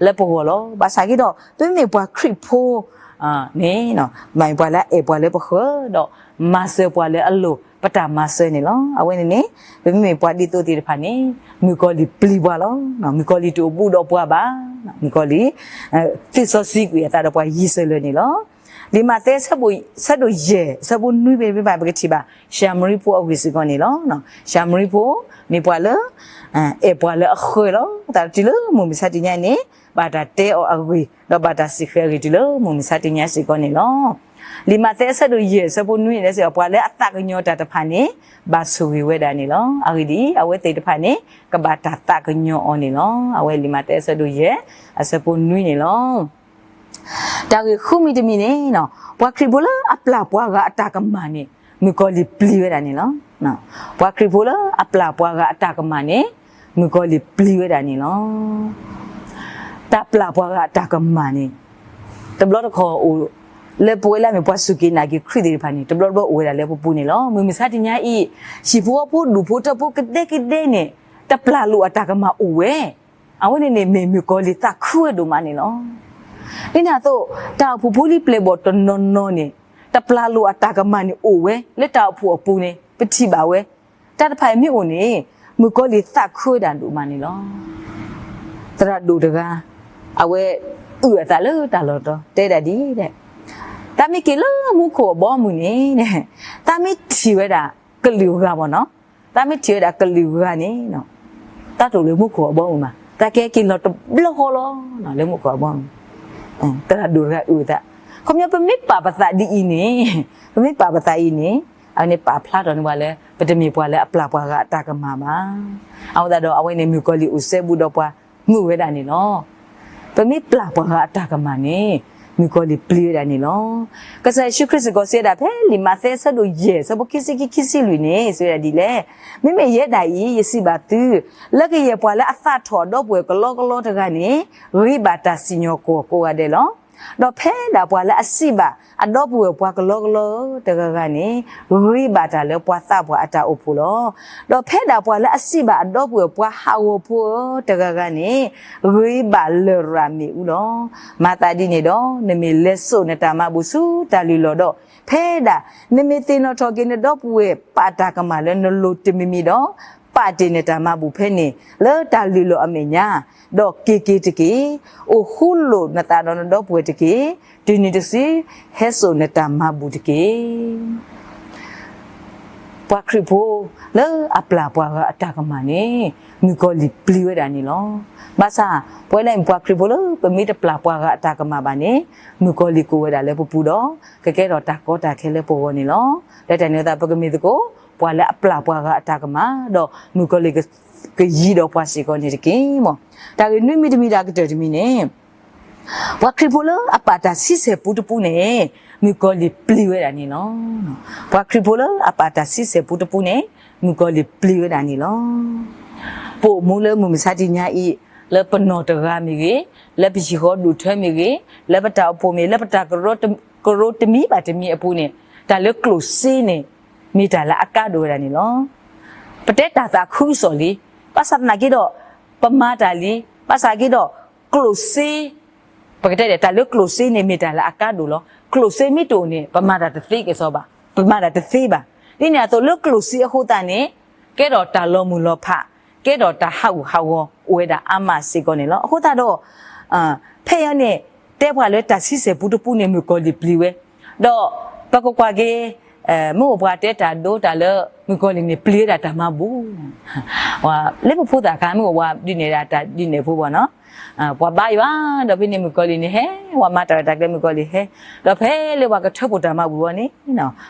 လၢပဂီၢ်လီၤ. ဘၣ်ဆၣ်က့ဒီး ပမ့မ့ၢ်ပှၤခရံာ်ဖိန့ၣ် မ့ၢ်ပှၤလၢအအဲၣ်ပှၤလၢပဃၢၤ ဒီးမၤစၢၤပှၤလၢအလိၣ်ပတၢ်မၤစၢၤန့ၣ်လီၤ. အဝဲန့ၣ်န့ၣ် ပမ့မ့ၢ်ပှၤဒ်သိးသ့ၣ်တဖၣ်န့ၣ် မုၣ်ကီၤလံၢ်ပျံၤပှၤလီၤ. မုၣ်ကီၤလံၢ်တအိၣ်ဘူးဒီးပှၤဘၣ်. မုၣ်ကီၤလံၢ် သ့စီဆှံကွံာ်အသးဒီးပှၤယံၤစၢၤလၢာ်န့ၣ်လီၤ. လံာ်မးသဲ ဆၢဒိၣ်ယဲၢ် အဆၢဖိနွံဖဲန့ၣ် ပကထံၣ်ဘၣ် ၡၤမရံဖိအဂ့ၢ်စ့ၢ်ကီးန့ၣ်လီၤ. ၡၤမရံဖိ မ့ၢ်ပှၤလၢ အဲၣ်ပှၤလၢအဃၢၤလီၤ. အဃိသတးဒီးတုၤလၢမုၢ်မဆါတနံၤညါန့ၣ် ဘၣ်တၢ်တဲအီၤအဂ့ၢ် ဒီးဘၣ်တၢ်စံးဃာ်အဂ့ၢ်တုၤလၢမုၢ်မဆါတနံၤညါစ့ၢ်ကီးန့ၣ်လီၤ. လံာ်မးသဲ အဆၢဒိၣ်ယဲၢ် အဆၢဖိနွံန့ၣ်စ့ၢ်ကီး ပှၤလၢအသးကညီၤတၢ်တဖၣ်န့ၣ် ဘၣ်ဆိၣ်ဂ့ၤဝဲဒၣ်န့ၣ်လီၤ. အဂ့ၢ်ဒ်အံၤ အဝဲသ့ၣ်တဖၣ်န့ၣ် ကဘၣ်တၢ်သးကညီၤအီၤန့ၣ်လီၤ. အဝဲလံာ်မးသဲ အဆၢဒိၣ်ယဲၢ် အဆၢဖိနွံန့ၣ်လီၤ. တၢ်ဂ့ၢ်ဃုမံၤတမံၤန့ၣ် ပှၤခရံာ်ဖိလၢအပျၢ်ပှၤဂၤအတၢ်ကမၣ်န့ၣ် မုၣ်ကီၤလံၢ်ပျံၤဝဲဒၣ်န့ၣ်လီၤ. ပှၤခရံာ်ဖိလၢအပျၢ်ပှၤဂၤအတၢ်ကမၣ်န့ၣ် မုၣ်ကီၤလံၢ်ပျံၤဝဲဒၣ်န့ၣ်လီၤ. တၢ်ပျၢ်ပှၤဂၤအတၢ်ကမၣ်န့ၣ် တဘျီတခီၣ်အိၣ် လၢပဝဲလၢအမ့ၢ်ပှၤစူၢ်က့ၤနာ်က့ၤခရံာ်သ့ၣ်တဖၣ်န့ၣ် တဘျီတဘျီအိၣ်ဝဲဒၣ်လၢပပူၤန့ၣ်လီၤ. မုၢ်မဆါတနံၤညါအံၤ ဟံၣ်ဖိဃီဖိဒူၣ်ဖိထၢဖိကဒဲကဒဲန့ၣ် တပျၢ်လိာ်အတၢ်ကမၣ်အိၣ်ဝဲ အဝဲန့ၣ်န့ၣ်မ့ၢ်မုၣ်ကီၤလံၢ်သးခုဝဲဒိၣ်မးန့ၣ်လီၤ. ဒ်န့ၣ်အသိး တၢ်အိၣ်ဖှိၣ်ဖိလံပျဲၢ်ဘီၣ်တနီၤနီၤန့ၣ် တပျၢ်လိာ်အတၢ်ကမၣ်န့ၣ်အိၣ်ဝဲလၢတၢ်အိၣ်ဖှိၣ်အပူၤန့ၣ် ပထံၣ်ဘၣ်ဝဲ, တၢ်တဖၣ်အံၤမ့ၢ်အိၣ်န့ၣ် မုၣ်ကီၤလံၢ်သးခုဝဲဒၣ်ဒိၣ်မးန့ၣ်လီၤ. သရၣ်ဒိၣ်တဂၤ အဝဲအုၣ်အသးလၢတၢ်လီၢ်တတီၤ တဲဒၣ်ဒ်လဲၣ်, သးမ့ၢ်က့ၤလၢမူခိၣ်အဘီအမုၢ်န့ၣ် သးမ့ၢ်ထံၣ်ဝဲဒၣ်ကလုာ်ဂၤဘၣ်နီၤ, သးမ့ၢ်ထံၣ်ဝဲဒၣ်ကလုာ်ဂၤန့ၣ် တၢ်တအိၣ်လၢမူခိၣ်အဘီအမုၢ်ဘၣ်, သးကဟဲက့ၤလီၤတဘျီဃီလီၤ လၢမူခိၣ်အဘီအမုၢ်. သရၣ်ဒိၣ်တဂၤအုၣ်အသး, ခီပညီပမ့ၢ်ပာ်ပသးဒ်အံၤန့ၣ်, ပမ့ၢ်ပာ်ပသးအံၤန့ၣ် အဝဲန့ၣ်ပာ်ဖျါထီၣ်န့ၢ်ပှၤလၢ ပတမ့ၢ်ပှၤလၢအပျၢ်ပှၤဂၤအတၢ်ကမၣ်ဘၣ်. အဃိသတးဒီး အဝဲန့ၣ်မုၣ်ကီၤလံၢ်အိၣ်စဲဘူးဒီးပှၤမုာ်ဝဲဒၣ်န့ၣ်လီၤ. ပမ့ၢ်ပျၢ်ပှၤဂၤအတၢ်ကမၣ်န့ၣ် မုၣ်ကီၤလံၢ်ပျံၤဝဲဒၣ်န့ၣ်လီၤ. ကစၢ်ယ့ၣ်ၡူးခရံာ်စ့ၢ်ကီးစံးဝဲဒၣ်ဖဲလံာ်မးသဲအဆၢဒိၣ်ယဲၢ် အဆၢဖိခံဆံခံ ခံဆံလွံၢ်န့ၣ် စံးဝဲဒၣ်ဒ်လဲၣ်, မ့မ့ၢ်ယဲဒၣ်အံၤ ယစံးဘၣ်သု, လၢကယဲၢ်ပှၤလၢအသးထီၣ်အဒီပုၢ်ဝဲၢ်ကလီကလီတဂၤန့ၣ် ဂ့ၤဘၣ်တၢ်စံၣ်ညီၣ်ကွီၢ်ကိးဂၤဒဲးလီၤ. ဒီးဖဲဒၣ်ပှၤလၢအစံးဘၣ် အဒီပုၢ်ဝဲၢ်ပှၤကလီကလီတဂၤဂၤန့ၣ် ဂ့ၤဘၣ်တၢ်လၢပှၤသးပှၢ်အတၢ်အိၣ်ဖှိၣ်လီၤ. ဒီးဖဲဒၣ်ပှၤလၢအစံးဘၣ်အဒီပုၢ်ဝဲၢ်ပှၤဟးဂီၤဖိတဂၤဂၤန့ၣ် ဂ့ၤဘၣ်လရာ်မ့ၣ်အူလီၤ. မၤသးဒ်န့ၣ်ဒီး နမ့ၢ်လဲၤစိာ်နတၢ်မၤဘူၣ်ဆူတၢ်လုၢ်လီၢ်ဒီး ဖဲဒၣ် နမ့ၢ်သ့ၣ်နီၣ်ထီၣ်က့ၤနဒီပုၢ်ဝဲၢ်ပာ်တၢ်ကမၣ်လၢနလိၤတမံၤမံၤဒီး ပာ်တ့ၢ်နတၢ်မၤဘူၣ်ဖဲန့ၣ် လၢတၢ်လုၢ်လီၢ်အမဲာ်ညါ, ဒီးက့ၤက့ၤတက့ၢ်. အိၣ်ဃူလိာ်နသးဒီးနဒီပုၢ်ဝဲၢ်တက့ၢ်. တုၤနုၤတစု ဟဲစိာ်နတၢ်မၤဘူၣ်တက့ၢ်. ပှၤခရံာ်ဖိလၢအပျၢ်ပှၤဂၤအတၢ်ကမၣ်န့ၣ် မုၣ်ကီၤလံၢ်ပျံၤဝဲဒၣ်န့ၣ်လီၤ. ဘၣ်ဆၣ် ပဝဲဒၣ်အံၤပှၤခရံာ်ဖိလၢပမ့ၢ်တပျၢ်ပှၤဂၤအတၢ်ကမၣ်ဘၣ်န့ၣ် မုၣ်ကီၤလံၢ်ကိးဝဲဒၣ်လၢပပူၤဒီး ကကဲထီၣ်တၢ်ကီတၢ်ခဲလၢပဂီၢ်န့ၣ်လီၤ. လၢတၢ်န့ၣ်အဃိသတး ပကမ့ၢ်သကိး ပှၤလၢအပျၢ်ပှၤဂၤအတၢ်ကမၣ် ဒီးမုၣ်ကီၤလံၢ်က ကယံၤဒီးပှၤစ့ၢ်ကီးန့ၣ်တက့ၢ်မၢ်. တၢ်ဂ့ၢ်နွံမံၤတမံၤဒီးအကတၢၢ်တမံၤန့ၣ် ပှၤခရံာ်ဖိလၢအပာ်တၢ်ဆံဆဲၣ်ပူတပူန့ၣ် မုၣ်ကီၤလံၢ်ပျံၤဝဲဒၣ်န့ၣ်လီၤ. ပှၤခရံာ်ဖိလၢအပာ်တၢ်ဆံဆဲၣ်ပူတပူန့ၣ် မုၣ်ကီၤလံၢ်ပျံၤဝဲဒၣ်န့ၣ်လီၤ. ပအိၣ်မူလၢမုၢ်မဆါတနံၤညါအံၤ လၢပနီၢ်တဂၤမ့ၢ်ဂ့ၤ, လၢပဟံၣ်ဃီဒိၣ်ထၢမ့ၢ်ဂ့ၤ, လၢပတၢ်အိၣ်ဖှိၣ်မ့ၢ်ဂ့ၤ, လၢပတၢ်ကရၢကရိတမံၤဘၣ်တမံၤအပူၤန့ၣ် တၢ်လၢကျိၣ်စ့န့ၣ် မ့ၢ်တၢ်လၢအကါဒိၣ်ဝဲဒၣ်န့ၣ်လီၤ. ပတဲတၢ်သးခုကစီၣ်လံ, ဘၣ်ဆၣ်သနာ်က့ဒီး ပမၤတၢ်လံ, ဘၣ်ဆၣ်က့ဒီး ကျိၣ်စ့ ပကတဲဒ် တၢ်လၢကျိၣ်စ့န့ၣ်မ့ၢ်တၢ်လၢအကါဒိၣ်လီၤ. ကျိၣ်စ့မ့ၢ်တအိၣ်န့ၣ် ပမၤတၢ်တသ့ကစီဘၣ်, ပမၤတၢ်တသ့ဘၣ်. ဒ်န့ၣ်အသိးလၢကျိၣ်စ့အဃိသတးန့ၣ် ကဲထီၣ်တၢ်လီၤမုၢ်လီၤဖး, ကဲထီၣ်တၢ်ဟးဂူာ်ဟးဂီၤအိၣ်ဝဲဒၣ်အါမးစ့ၢ်ကီးန့ၣ်လီၤ. အဃိသတးဒီး ဖဲအံၤန့ၣ် တဲပှၤလၢတၢ်ဆံဆဲၣ်ပူတပူန့ၣ် မုၣ်ကီၤလံၢ်ပျံၤဝဲ, ဒီးပကကွၢ်က့ၤ မ့ၢ်အိၣ်ပှၤတဲတၢ်ဒိတၢ်လၢ မုၣ်ကီၤလံၢ်န့ၣ်ပျံၤဝဲဒၣ်တၢ်မၤဘူၣ် လၢပဖိသၣ်ခါ မ့ၢ်အိၣ်ပှၤဒုးနဲၣ်ဒၣ်တၢ်ဒုးနဲၣ်ဖိဘၣ်နီၤ, ပှၤဘါယွၤ ဒီးဖဲန့ၣ်မုၣ်ကီၤလံၢ်န့ၣ်ဟဲ, ပှၤမၤတၢ်ရဲၣ်တၢ်ကျဲၤမုၣ်ကီၤလံၢ်ဟဲ, ဒီးဖဲလၢပှၤကထၢဖှိၣ်တၢ်မၤဘူၣ်အဂီၢ်န့ၣ်,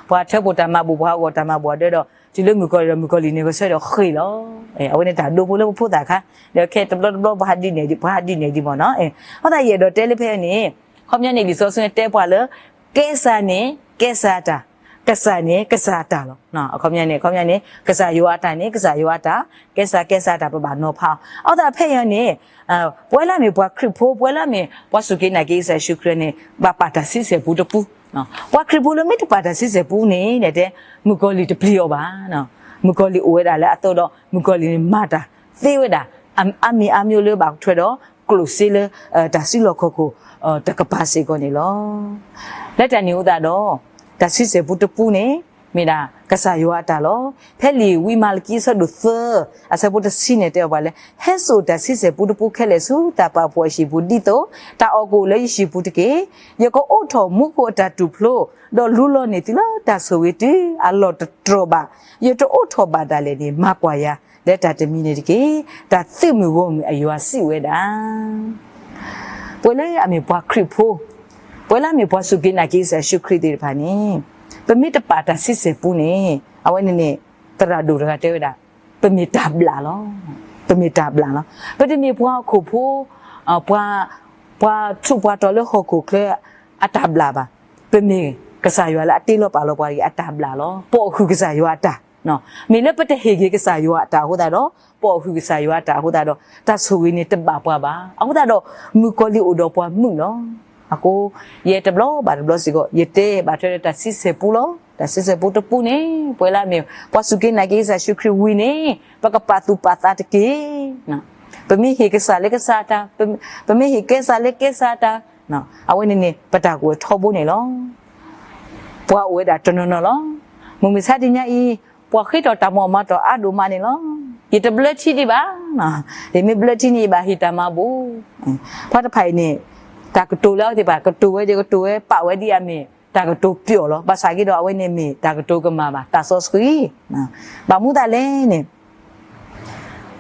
ပှၤထၢဖှိၣ်တၢ်မၤဘူၣ် ပှၤဟးဂီၤတၢ်မၤဘူၣ်အဒၢဒီး တုၤလၢမုၣ်ကီၤလံၢ်ဒီး မုၣ်ကီၤလံၢ်န့ၣ်ဂဲၤဆၢထၢၣ်ဒီးဃ့ၢ်လီၤ. အဝဲန့ၣ်တၢ်ဒိဖိလၢပဖိသၣ်ခါ, ဒီးခဲတဘျီတဘျီပှၤဟးဒုးနဲၣ်ဒံး ပှၤဟးဒုးနဲၣ်ဒံးမ့ၢ်နီၤ. အဃိသတးယအဲၣ်ဒိးတဲလၢဖဲအံၤန့ၣ်, ခီပညီန့ၣ် လံာ်စီဆှံန့ၣ်တဲပှၤလၢ ကဲစၢ်န့ၣ် ကဲစၢ်တၢ်, ကစၢ်န့ၣ် ကစၢ်တၢ်လီၤ. အခီပညီန့ၣ် အခီပညီန့ၣ် ကစၢ်ယွၤအတၢ်န့ၣ် ကစၢ်ယွၤအတၢ်, ကဲစၢ် ကဲစၢ်တၢ် ပဘၣ်နီၤဖးအီၤ. အဃိသတးဖဲအံၤန့ၣ် ပဝဲလၢအမ့ၢ်ပှၤခရံာ်ဖိ ပဝဲလၢအမ့ၢ်ပှၤစူၢ်က့ၤနာ်က့ၤကစၢ်ယ့ၣ်ၡူးခရံာ်န့ၣ် ဘၣ်ပာ်တၢ်ဆံဆဲၣ်ပူတပူ. ပှၤခရံာ်ဖိလၢမ့ၢ်တပာ်တၢ်ဆံဆဲၣ်ပူန့ၣ် တဲ မုၣ်ကီၤလံၢ်တပျံၤအီၤဘၣ်. မုၣ်ကီၤလံၢ်အိၣ်ဝဲဒၣ်လၢအသိးဒီး မုၣ်ကီၤလံၢ်န့ၣ်မၤတၢ်သ့ဝဲဒၣ် အါမံၤအါမျိုးလၢဘၣ်ထွဲဒီး ကျိၣ်စ့လၢ တၢ်စုလီၢ်ခီၣ်ခိၣ် တကပၤစ့ၢ်ကီးန့ၣ်လီၤ. လၢတၢ်န့ၣ်အဃိသတးဒီး တၢ်ဆံဆဲၣ်ပူတပူန့ၣ် မ့ၢ်ဒၣ်ကစၢ်ယွၤအတၢ်လီၤ. ဖဲလံာ်ဝံမၤလကံအဆၢဒိၣ်သၢ အဆၢဖိတဆံန့ၣ်တဲအီၤပှၤလၢ ဟဲစိာ်တၢ်ဆံဆဲၣ်ပူတပူခဲလၢာ်ဆူတၢ်ပာ်ဖှိၣ်အဟံၣ်ပူၤ ဒ်သိးတၢ်အီၣ်ကအိၣ်လၢယဟံၣ်ပူၤတက့ၢ်. ယကအိးထီၣ်မူခိၣ်အတၢ်တူၢ်ဖျိ ဒီးလူလီၤန့ၢ်သုလၢတၢ်ဆိၣ်ဂ့ၤတုၤအလီၢ်တတြီၢ်ဘၣ်. ယတအိးထီၣ်ဘၣ်ဒၣ်လဲာ်န့ၣ် မၤကွၢ်ယၤ လၢတၢ်တမံၤန့ၣ်တက့ၢ်. တၢ်သုးမုၢ်ဂီၢ်မုၢ်အယွၤစံးဝဲဒၣ် ပဝဲလၢအမ့ၢ်ပှၤခရံာ်ဖိ, ပဝဲလၢအမ့ၢ်ပှၤစူၢ်က့ၤနာ်က့ၤကစၢ်ယ့ၣ်ၡူးခရံာ်သ့ၣ်တဖၣ်န့ၣ်, ပမ့ၢ်တပာ်တၢ်ဆံဆဲၣ်ပူန့ၣ် အဝဲန့ၣ်န့ၣ် သရၣ်ဒိၣ်တဂၤတဲဝဲဒၣ်, ပမ့ၢ်တၢ်ဘျၣ်လီၤ. ပမ့ၢ်တၢ်ဘျၣ်လီၤ. ပတမ့ၢ်ပှၤဟီၣ်ခိၣ်ဖိ, ပှၤ, ပှၤထူးပှၤတီၤလၢဟီၣ်ခိၣ်ချၢအတၢ်ဘျၣ်ဘၣ်. ပမ့ၢ်ကစၢ်ယွၤလၢအတ့လီၤပာ်လီၤပှၤအံၤအတၢ်ဘျၣ်လီၤ. ပအီၣ်ဟုၣ်ကစၢ်ယွၤအတၢ် မ့ၢ်လၢပတဟ့ၣ်က့ၤကစၢ်ယွၤအတၢ်အဃိသတးဒီး, ပအီၣ်ဟုၣ်ကစၢ်ယွၤအတၢ်အဃိသတးဒီး, တၢ်ဆိၣ်ဂ့ၤန့ၣ်တဘၣ်ပှၤဘၣ်. အဃိသတးဒီး, မုၣ်ကီၤလံၢ်အိၣ်ဒီးပှၤမုာ်လီၤ. အဃိ, ယဲတဘျီဘၣ်တဘျီစ့ၢ်ကီး ယတဲဘၣ်ထွဲဒီးတၢ်ဆံဆဲၣ်ပူလီၤ. တၢ်ဆံဆဲၣ်ပူတပူန့ၣ် ပဝဲလၢအမ့ၢ် ပှၤစူၢ်က့ၤနာ်က့ၤကစၢ်ယ့ၣ်ၡူးခရံာ်ဝံၤန့ၣ် ပကပာ်သူၣ်ပာ်သးတက့ၢ်. ပမ့ၢ်ဟ့ၣ်ကစၢ်လၢကစၢ်အတၢ်, ပမ့ၢ်ဟ့ၣ်ကဲစၢ်လၢကဲစၢ်အတၢ်, အဝဲန့ၣ်န့ၣ် ပတၢ်ကူၣ်ထီဘိန့ၣ်လီၤ. ပှၤအိၣ်ဝဲဒၣ်တနီၤနီၤလီၤ. မုၢ်မဆါတနံၤညါအံၤ, ပှၤဃ့ထီၣ်တၢ်မၤအီၣ်မၤတီၢ်အါဒိၣ်မးန့ၣ်လီၤ. ယတဘျၢထံဒံးဘၣ်, ယမ့ၢ်ဘျၢထံန့ၣ် ယဘၣ်ဟ့ၣ်တၢ်မၤဘူၣ်. ပှၤတဖၣ်အံၤန့ၣ်, တၢ်ကတိၤလၢအဝဲသ့ၣ်တဖၣ် ကတိၤဝဲဒီးကတိၤဝဲပာ်ဝဲဒ်အမ့ၢ် တၢ်ကတိၤပျီၣ်လီၤ. ဘၣ်ဆၣ်က့ဒီးအဝဲန့ၣ်မ့ၢ်တၢ်ကတိၤကမၣ်ဘၣ်, သးစီဆှံ ဘၣ်မနုၤအဃိလဲၣ်န့ၣ်,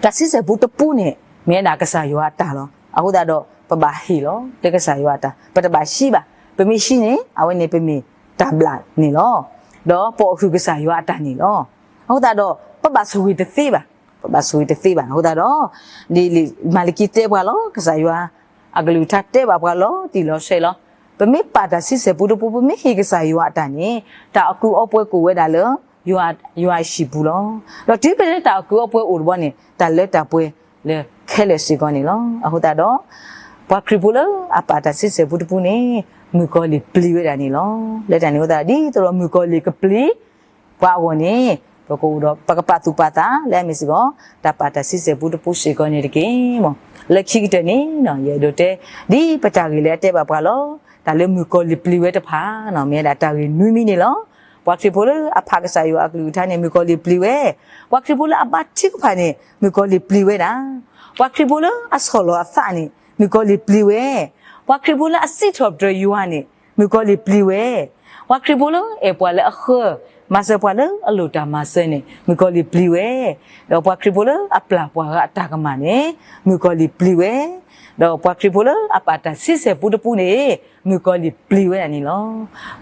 တၢ်ဆံဆဲၣ်ပူတပူန့ၣ် မ့ၢ်ဝဲဒၣ်ကစၢ်ယွၤအတၢ်လီၤ. အဃိသတးဒီး ပဘၣ်ဟ့ၣ်လီၤ လၢကစၢ်ယွၤအတၢ်, ပတဘၣ်ဆှံဘၣ်. ပမ့ၢ်ဆှံန့ၣ် အဝဲန့ၣ်ပမ့ၢ်တၢ်ဘျၣ်န့ၣ်လီၤ. ဒီးပအီၣ်ဟုၣ်ကစၢ်ယွၤအတၢ်န့ၣ်လီၤ. အဃိသတးဒီး ပဘၣ်ဆိၣ်ဂ့ၤတသ့ဘၣ်, ပဘၣ်ဆိၣ်ဂ့ၤတသ့ဘၣ်. အဃိသတးဒီး ဒ်မၤလကံတဲပှၤလီၤ, ကစၢ်ယွၤအကလုၢ်ကထါတဲဘၣ်ပှၤလီၤတံၢ်လီၤဆဲးလီၤ. ပမ့ၢ်ပာ်တၢ်ဆံဆဲၣ်ပူတပူ, ပမ့ၢ်ဟ့ၣ်ကစၢ်ယွၤအတၢ်န့ၣ်, တၢ်အီၣ်ကူအီပှဲၤကအိၣ်ဝဲဒၣ်လၢ ယွၤအဟံၣ်ပူၤလီၤ. ဒီးတုၤဖဲလၢတၢ်အီၣ်ကူအီပှဲၤအိၣ်တဘျီန့ၣ်, တၢ်လၢတၢ်ပှဲၤလၢခဲလၢာ်စ့ၢ်ကီးန့ၣ်လီၤ. အဃိသတးဒီး ပှၤခရံာ်ဖိလၢအပာ်တၢ်ဆံဆဲၣ်ပူတပူန့ၣ်, မုၣ်ကီၤလံၢ်ပျံၤဝဲဒၣ်န့ၣ်လီၤ. လၢတၢ်န့ၣ်အဃိသတး ဒ်သိးဒီးမုၣ်ကီၤလံၢ်ကပျံၤ ပှၤအဂီၢ်န့ၣ်, ပကအိၣ်ဒီးပကပာ်သူၣ်ပာ်သးလၢအမ့ၢ်စ့ၢ်ကီး တၢ်ပာ်တၢ်ဆံဆဲၣ်ပူတပူစ့ၢ်ကီးန့ၣ်တက့ၢ်. လၢခံကတၢၢ်န့ၣ်, ယအဲၣ်ဒိးတဲ ဒ်ပတၢ်ဂ့ၢ်လၢအတဲဘၣ်ပှၤလီၤ, တၢ်လၢမုၣ်ကီၤလံၢ်ပျံၤဝဲတဖၣ် မ့ၢ်ဝဲဒၣ်တၢ်ဂ့ၢ်နွံမံၤန့ၣ်လီၤ. ပှၤခရံာ်ဖိလၢအဖးကစၢ်ယွၤအကလုၢ်ကထါန့ၣ် မုၣ်ကီၤလံၢ်ပျံၤဝဲ, ပှၤခရံာ်ဖိလၢအဘါထုကဖၣ်န့ၣ် မုၣ်ကီၤလံၢ်ပျံၤဝဲဒၣ်, ပှၤခရံာ်ဖိလၢအဆီၣ်လီၤအသးန့ၣ် မုၣ်ကီၤလံၢ်ပျံၤဝဲ, ပှၤခရံာ်ဖိလၢအစံးထီၣ်ပတြၢၤယွၤန့ၣ် မုၣ်ကီၤလံၢ်ပျံၤဝဲ, ပှၤခရံာ်ဖိလၢအဲၣ်ပှၤလၢအဃၢၤ, မၤစၢၤပှၤလၢအလိၣ်တၢ်မၤစၢၤန့ၣ် မုၣ်ကီၤလံၢ်ပျံၤဝဲ, ဒီးပှၤခရံာ်ဖိလၢအပျၢ်ပှၤဂၤအတၢ်ကမၣ်န့ၣ် မုၣ်ကီၤလံၢ်ပျံၤဝဲ, ဒီးပှၤခရံာ်ဖိလၢအပာ်တၢ်ဆံဆဲၣ်ပူတပူန့ၣ် မုၣ်ကီၤလံၢ်ပျံၤဝဲဒၣ်န့ၣ်လီၤ.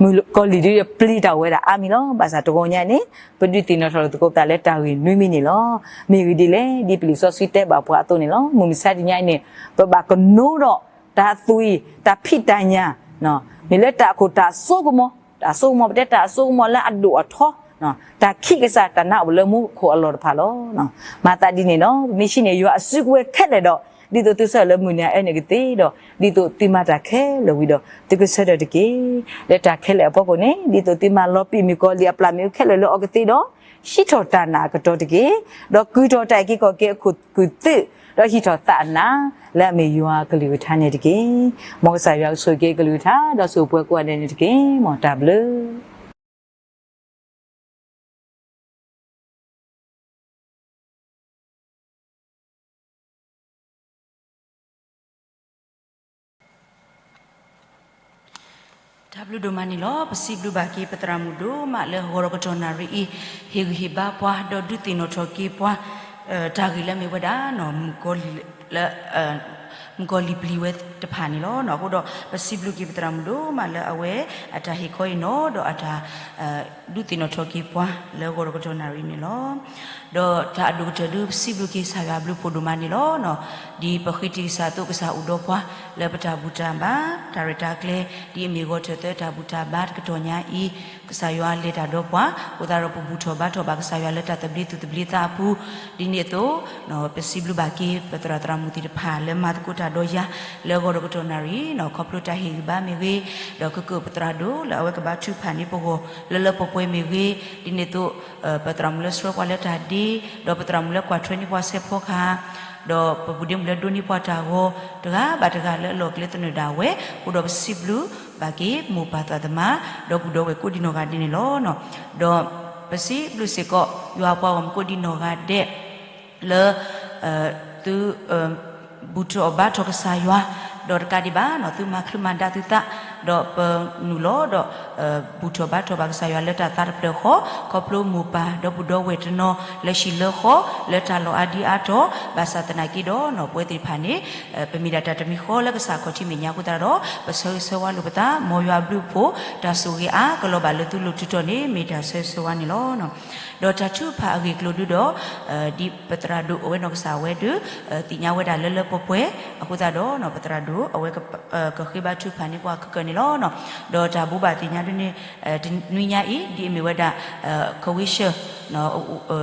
မုၣ်ကီၤလံၢ်ဒ်ပျံၤတၢ်ဝဲဒၣ်အါမံၤလီၤ. ဘၣ်ဆၣ်တဂီၤညါန့ၣ် ပဒုးသ့ၣ်နီၣ်ထီၣ်လိာ်သကိးပသးလၢတၢ်ဂ့ၢ်နွံမံၤန့ၣ်လီၤ. မ့ၢ်ဂ့ၢ်ဒ်လဲၣ်, ဒ်ပလံာ်စီဆှံတဲဘၣ်ပှၤအသိးန့ၣ်လီၤ. မုၢ်မဆါတနံၤအံၤန့ၣ် ပဘၣ်ကနိဒီးတၢ်သွံၣ်, တၢ်ဖံးတၢ်ညၣ်, မ့ၢ်လၢတၢ်အခိၣ်တၢ်အစိကမီၤ, တၢ်အစိကမီၤ ပတဲတၢ်အစိကမီၤလၢအဒိၣ်အထီ, တၢ်ခံးကစၢ်တၢ်နါအိၣ်လၢမူခိၣ်အလီၢ်တဖၣ်လီၤ. မၤသးဒ်န့ၣ်ဒီး ပမ့ၢ်ဆှံန့ၣ် ယွၤအစုကဝဲၤခဲလၢာ်ဒီး ဒ်သိးသုဆၢထၢၣ်လၢမုၢ်နံၤအအၢန့ၣ်ကသ့ဒီး ဒ်သိးသုမၤတၢ်ခဲလၢာ်ဝံၤဒီး သုကဆၢထၢၣ်တက့ၢ်. လၢတၢ်ခဲလၢာ်အဖီခိၣ်န့ၣ် ဒ်သိးသုမၤလီၤပံာ်မုၣ်ကီၤလံၢ်အပျၢ်မ့ၣ်အူခဲလၢာ်လၢအီၤကသ့ဒီး ဟံးထီၣ်တၢ်နာ်အကတီၢ်တက့ၢ်. ဒီးကုၢ်ထီၣ်တၢ်အုၣ်က့ၤခီၣ်က့ၤအခိၣ်ကုၢ်သုး, ဒီးဟံးထီၣ်သးအနး လၢအမ့ၢ်ယွၤအကလုၢ်ကထါန့ၣ်တက့ၢ်. မ်ကစၢ်ယွၤကဆိၣ်ဂ့ၤက့ၤအကလုၢ်ကထါ ဒီးဆိၣ်ဂ့ၤပှၤကိးဂၤဒဲးန့ၣ်တက့ၢ်. မ်တၢ်ဘျုး တၢ်ဘျုးဒိၣ်မးန့ၣ်လီၤ. ပစံးဘျုးဘၣ်က့ၤပသရၣ်မုၣ်ဒိၣ်မးလၢဂီၤဒီးကတီၢ်နၣ်ရံၣ်အံၤ ဟ့ၣ်ဂံၢ်ဟ့ၣ်ဘါပှၤ ဒီးဒုးသ့ၣ်နီၣ်ထီၣ်က့ၤပှၤ တၢ်ဂ့ၢ်လၢမ့ၢ်ဝဲဒၣ် မုၣ်ကီၤလံၢ်လၢ မုၣ်ကီၤလံၢ်ပျံၤဝဲတဖၣ်န့ၣ်လီၤ. အဃိဒီး ပစံးဘျုးက့ၤပသရၣ်မုၣ်ဒိၣ်မးလၢအဝဲအတၢ်ဟ့ၣ်ခီအံၤနီၤ ဒီးအတၢ် ဒုးသ့ၣ်နီၣ်ထီၣ်က့ၤပှၤလၢဂီၤဒီးကတီၢ်နၣ်ရံၣ်န့ၣ်လီၤ. ဒီးတၢ်အဒိၣ်ကတၢၢ်ဒုးပစံးဘျုးက့ၤကစၢ်ယွၤအဘျုးဖှိၣ်ဒိၣ်မးန့ၣ်လီၤ. ဒ်ပဃ့တံၢ်ကစၢ်အသိး ကစၢ်အိၣ်ဒီးပှၤ လၢပတၢ်ဘူၣ်တၢ်ဘါ တၢ်ရဲၣ်တၢ်ကျဲၤ ဒ်အမ့ၢ်ဂီၤထၢၣ်သၢတၢ်ဘူၣ်တၢ်ဘါတကတီၢ်ညါအံၤ ကစၢ်ယွၤလဲၤတၢ်ဒီးပှၤ အဃိသတးဒီးပဘူၣ်ထီၣ်ဘါထီၣ်ဘၣ်ကစၢ်ယွၤလၢတၢ်သဘျ့သူၣ်သဘျ့သးအပူၤ ဒ်န့ၣ်အသိး ပစံးဘျုးဘၣ်က့ၤပသရၣ်သရၣ်မုၣ်သ့ၣ်တဖၣ်လၢမၤသကိးတၢ်ဒီးယၤ လၢဂီၤဒီးကတီၢ်နၣ်ရံၣ် ခီဖျိတၢ်ဟ့ၣ်ဂံၢ်ဘါမ့ၢ်ဂ့ၤ ဒီးကကၢၣ်ပသရၣ်ဒိၣ်လၢအဝဲကဘါထုကဖၣ်န့ၢ်ပဂီၢ် လၢလၢပှဲၤပှဲၤမ့ၢ်ဂ့ၤ ဒ်န့ၣ်အသိး ပသရၣ်မုၣ်လၢဆှၢပှၤလၢတၢ်ဒ့ ဒီးပသရၣ်မုၣ်လၢကွၢ်ထွဲန့ၢ်ပှၤဆဲးဖီကဟၣ် ဒီးပဘူးဒ့မုၣ်လၢဒိးန့ၢ်ပှၤတၢ်ဂီၤ တဂၤဘၣ်တဂၤလၢအလီၢ်ကျဲသနၢၣ်ဒၣ်ဝဲ အိၣ်ဒီးပစံးဘျုးဘၣ်က့ၤမိၢ်ပၢ်သရၣ်သမါ ဒီပုၢ်ဒီဝဲၢ်ကိးဒံနီၢ်ဂၤဒဲးန့ၣ်လီၤ. ဒီးပစံးဘျုးစ့ၢ်ကီး ယွၤပှၤဂီၢ်မုၢ်ကိးဒံနီၢ်ဂၤဒဲး လၢ သု ဘူၣ်ထီၣ်ဘါထီၣ်ကစၢ်ယွၤ ဒီးတကးဒံးဘၣ် သုမၤချုးမၤဒါသုသး ဒီးပနုာ်လီၤဒီး ဘူၣ်ထီၣ်ဘါထီၣ်ဘၣ်ကစၢ်ယွၤလၢတၢ်သးတဖျၢၣ်ဃီ ခီဖျိမိၢ်ပၢ်ဒီပုၢ်ဒီဝဲၢ်တနီၤ လၢဟံၣ်လၢဃီ လၢတၢ်လီၢ်အါဒံအါတီၤ ဘၣ်ဆၣ်သနာ်က့ဒီး ပဝဲသ့ၣ်တဖၣ်န့ၣ် ပမ့ၢ်ဒၣ်တၢ်တမံၤဃီလၢကစၢ်ခီၣ်ထံးမဲာ်ညါအဃိသတးဒီး ပဆၢဂ့ၤဆၢဝါလိာ်ပသး မ်ယွၤအဘျုးအဖှိၣ် တၢ်ဆိၣ်ဂ့ၤအါကလီၤဘၣ်လၢသုလိၤတုၤတီၤန့ၣ် မ့ၢ်တၢ်ဆၢဂ့ၤဆၢဝါန့ၣ်လီၤ. ဒီးတၢ်ထုကဖၣ်အဂ့ၢ်အကျိၤဒုဒီး ဒ်ပသရၣ်ဒိၣ်အဝဲနီၢ်ကစၢ်ဝဲဒီး သ့ၣ်ညါဝဲဒၣ်လၢလၢပှဲၤပှဲၤ အဃိသတးဒီး ပသရၣ်ဒိၣ်အဝဲကဃ့ဘါထုကဖၣ်န့ၢ်ပှၤခဲကနံၣ်န့ၣ်လီၤ. ဒီးတၢ်ဘိးဘၣ်သ့ၣ်ညါဒ်န့ၣ် တနွံညါအံၤ ဒ်အမ့ၢ်ဝဲဒၣ် ကဝံးဆၢၣ်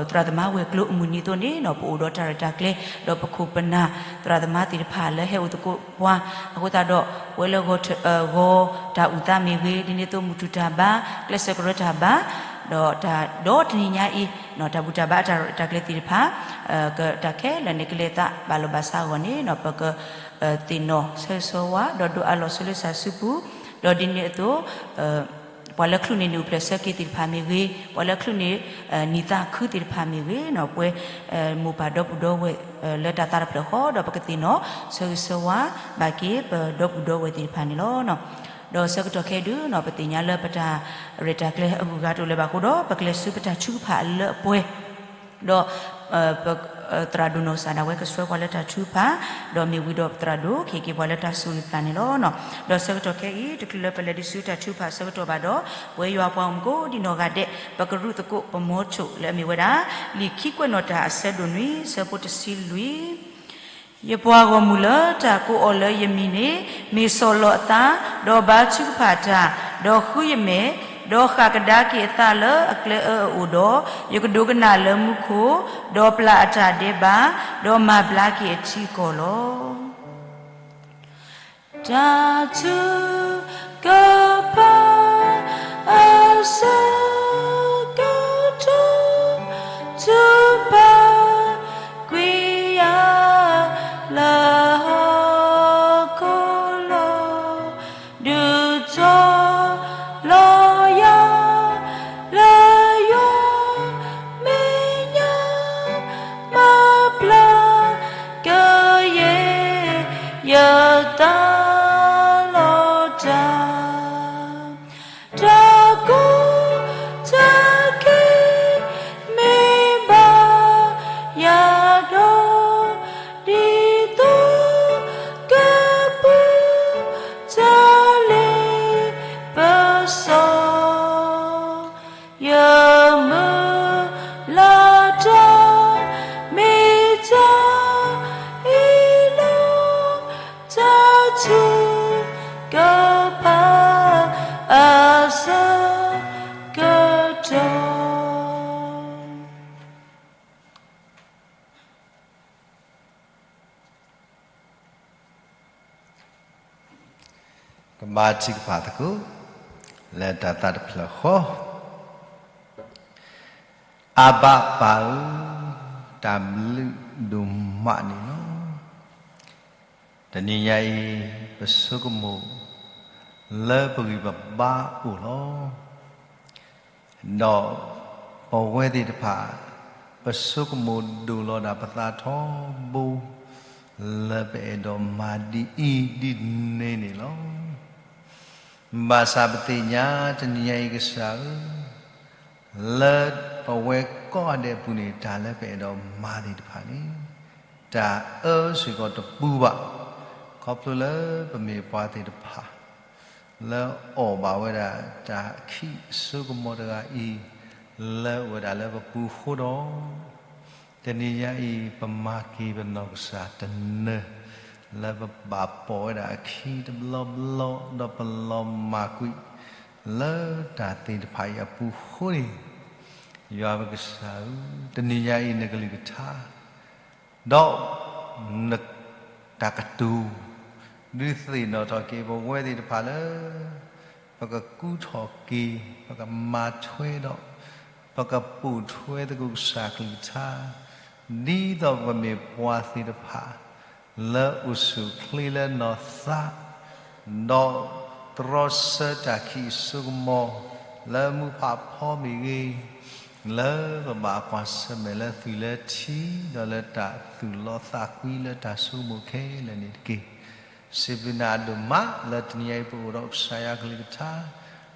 သရၣ်သမါဝဲၤကျိၤအမုၢ်နံၤအသိးန့ၣ် ပအိၣ်ဒီးတၢ်ရဲၣ်တၢ်ကျဲၤ ဒီးပခိၣ်ပနၢ်သရၣ်သမါသ့ၣ်တဖၣ်လၢဟဲအိၣ်သကိးပှၤ အဃိသတးဒီး ပဝဲလၢ ဂီၤတၢ်အုၣ်သးမ့ၢ်ဂ့ၤ ဒ်န့ၣ်အသိးမုၢ်တူၢ်တၢ်ဘါ ကျဲးစၢးကရၢတၢ်ဘါ ဒီးတၢ်ဒီတနံၤညါအံၤ တၢ်ဘူၣ်တၢ်ဘါအတၢ်ရဲၣ်တၢ်ကျဲၤသ့ၣ်တဖၣ် တၢ်ခဲလၢာ်န့ၣ် ကလဲၤသးဘၣ်လီၢ်ဘၣ်စးအဂီၢ်န့ၣ် ပကသ့ၣ်နီၣ်ဆၢဂ့ၤဆၢဝါ ဒီးဒိးအးလီၤဆိလၢသးစုပူၤ, ဒီးဒ်န့ၣ်အသိး ပှၤလၢချုးန့ၢ်နံၣ်အိၣ်ဖျဲၣ်ဆၢက့ၤသ့ၣ်တဖၣ်မ့ၢ်ဂ့ၤ, ပှၤလၢချုးန့ၢ်နံၣ်သးခုသ့ၣ်တဖၣ်မ့ၢ်ဂ့ၤ, ပဝဲမိၢ်ပၢ်ဒီပုၢ်ဒီဝဲၢ်လၢတၢ်သးတဖျၢၣ်ဃီ ဒီးပကသ့ၣ်နီၣ်ဆၢဂ့ၤဆၢဝါဘၣ်က့ၤပဒီပုၢ်ဒီဝဲၢ်သ့ၣ်တဖၣ်န့ၣ်လီၤ. ဒီးဆၢကတီၢ်ခဲအံၤဒုး ပသ့ၣ်ညါလၢပတၢ်ရဲၣ်တၢ်ကျဲၤအဂုၤအဂၤတအိၣ်လၢၤဘၣ်အဃိဒီး ပကလဲၤဆူပတၢ်ထုကဖၣ်အလၢအပှဲၤ ဒီး သရၣ်ဒိၣ်နီၢ်ကစၢ်ဒၣ်ဝဲကဆှၢပှၤလၢတၢ်ထုကဖၣ်, ဒီးမ့ၢ်ဝံၤဒီးသရၣ်ဒိၣ်ကဟ့ၣ်က့ၤပှၤလၢတၢ်ဆိၣ်ဂ့ၤပျၢ်န့ၣ်လီၤ. ဒီးဆၢကတီၢ်ခဲအံၤ တချုးလၢပလဲၤဒံးဆူတၢ်ထုကဖၣ်အဆၢကတီၢ်ဘၣ်ဒီး ပဝဲယွၤပှၤဂီၢ်မုၢ်ကိးဒံနီၢ်ဂၤဒဲး ပကရူၢ်သကိးပမိၢ်ထိၣ်လၢအမ့ၢ်ဝဲဒၣ် လံာ်ခံကွဲးနီၣ်တၢ်အဆၢဒိၣ်နွံ ဆၢဖိတဆံလွံၢ် ယပှၤဂီၢ်မုၢ်လၢတၢ်ကိးအီၤလၢယမံၤန့ၣ် မ့ၢ်ဆီၣ်လီၤအသး, ဒီးဘါထုကဖၣ်တၢ်, ဒီးဃုယမဲာ်, ဒီးဃၣ်ကဒါက့ၤအသးလၢအကျဲအၢအအိၣ်ဒီး, ယကဒိကနၣ်လၢမူခိၣ်, ဒီးပျၢ်အတၢ်ဒဲးဘး, ဒီးမၤဘျါက့ၤအထံအကီၢ်လီၤ. တၢ်ထုကဖၣ်အဆၢကတီၢ် ထုကဖၣ်ကွံာ်ယၤလၢဟီၣ်ခိၣ်လီၤ. ဒုးတီၤလီၤယၤ လၢယွၤမဲာ်ညါ မၤဘျါကယဲၢ် ယသးလီၤတၢ် တၢ်ကိၢ်တၢ်ဂီၤ မ့ၢ်ဘၣ်ယၤဒီး ဒ်သိးကပူၤ တၢ်လ့ပစီ ယမုၢ်လၢ်တၢ် မ့ၢ်တၢ်အံၤလီၤ. တၢ်ထုကဖၣ်အဆၢကတီၢ် ကဘါထုကဖၣ်သကိး လၢတၢ်သးတဖျၢၣ်ဃီ, အဘၣ်ပၢ်ဧၢ, တၢ်ဘျုးဒိၣ်မးန့ၣ်လီၤ. တနံၤညါအံၤ ပဆိကမိၣ်လၢပဂံၢ်ပဘါအိၣ်လီၤ. ဒီးပဝဲသ့ၣ်တဖၣ် ပဆိကမိၣ်ဒိၣ်လီၤဒၣ်ပသးထီဘိ လၢပအဲၣ်ဒိးမၤဒ်အံၤဒ်န့ၣ်န့ၣ်လီၤ. ဘၣ်ဆၣ်ပသ့ၣ်ညါတနံၤညါအံၤကစၢ်ဧၢ, လၢပဝဲကိးဂၤဒဲးအပူၤန့ၣ် တၢ်လၢပအဲၣ်ဒိးမၤသ့ၣ်တဖၣ်န့ၣ် တၢ်အၢစ့ၢ်ကီးတပူၤဘၣ်. ခီဖျိလၢပမ့ၢ်ပှၤသ့ၣ်တဖၣ် လၢအီၣ်ဘၣ်ဝဲဒၣ်တၢ်ခံးစိကမီၤတဂၤအံၤ လၢအအိၣ်ဝဲဒၣ်လၢပပူၤအဃိဒီး တနံၤညါအံၤ ပမၤက့ၤပနီၢ်ကစၢ်တနၢၤ လၢပဘၣ်ပိာ်ဝဲဒၣ်အခံတဘျီဘျီ ဒီးပလီၤမၢ်ကွံာ် လၢတၢ်သ့ၣ်တဖၣ်အံၤအပူၤအဃိန့ၣ်, ယွၤပကစၢ်ဧၢ, တနံၤညါအံၤနကလုၢ်ကထါ ဒီးနတၢ်ကတိၤ ဒုးသ့ၣ်နီၣ်ထီၣ်က့ၤပဝဲသ့ၣ်တဖၣ်လၢ ပကကူထီၣ်က့ၤ, ပကမၤထွဲဒီး ပကပိာ်ထွဲသကိးကစၢ်ကလုၢ်ကထါ ဒ်သိးပကမ့ၢ်ပှၤသ့ၣ်တဖၣ် လၢအိၣ်ဆူၣ်အိၣ်ချ့လၢနီၢ်သး ဒီးတြီဆၢတၢ်ခံးစိကမီၤ လၢမူးဖးဖီမ့ၢ်ဂ့ၤ, လၢပဘၣ်ကွၢ်ဆၢၣ်မဲာ်လၢသွံၣ်လၢထံ ဒီးလၢတၢ်သူၣ်လီသးကွံလၢတၢ်ဆိကမိၣ်ခဲလၢာ်န့ၣ်တက့ၢ်. စံးဘျုးနၤဒိၣ်မးလၢတနံၤညါအံၤပအိၣ်ဒီးကစၢ်ယွၤကလုၢ်ကထါ,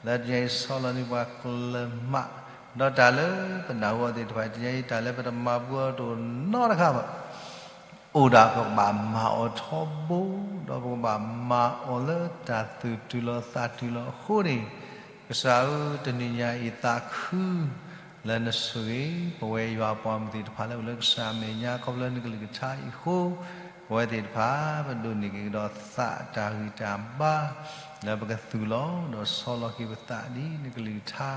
လၢတနံၤညါအံၤဆီလီၤန့ၢ်ပှၤကျၢၤမး, ဒီးတၢ်လၢပနၢ်ဟူအီၤသ့ၣ်တဖၣ် တနံၤညါအံၤတၢ်လၢပတမၤဘူၣ်အီၤတအိၣ်နီတခါဘၣ်. အိၣ်ဒၣ်ပကဘၣ်မၤအီၤထီဘိ, ဒီးပကဘၣ်မၤအီၤလၢတၢ်သူၣ်တုၤလီၤသးတုၤလီၤအဃိန့ၣ်, ကစၢ်ဧၢ, တနံၤညါအံၤသးခု လၢနဆိၣ်ဂ့ၤ ပဝဲယွၤပှၤမုၢ်သ့ၣ်တဖၣ်လၢအိၣ်လၢကစၢ်အမဲာ်ညါ ခီဖျိလၢနကလုၢ်ကထါအံၤအဃိ, ပဝဲသ့ၣ်တဖၣ် ပဒိးန့ၢ်က့ၤကဒီးသးတၢ်ဂံၢ်တၢ်ဘါ လၢပကသူၣ်လီၤ ဒီးဆီလီၤက့ၤပသးဒ်နကလုၢ်ကထါ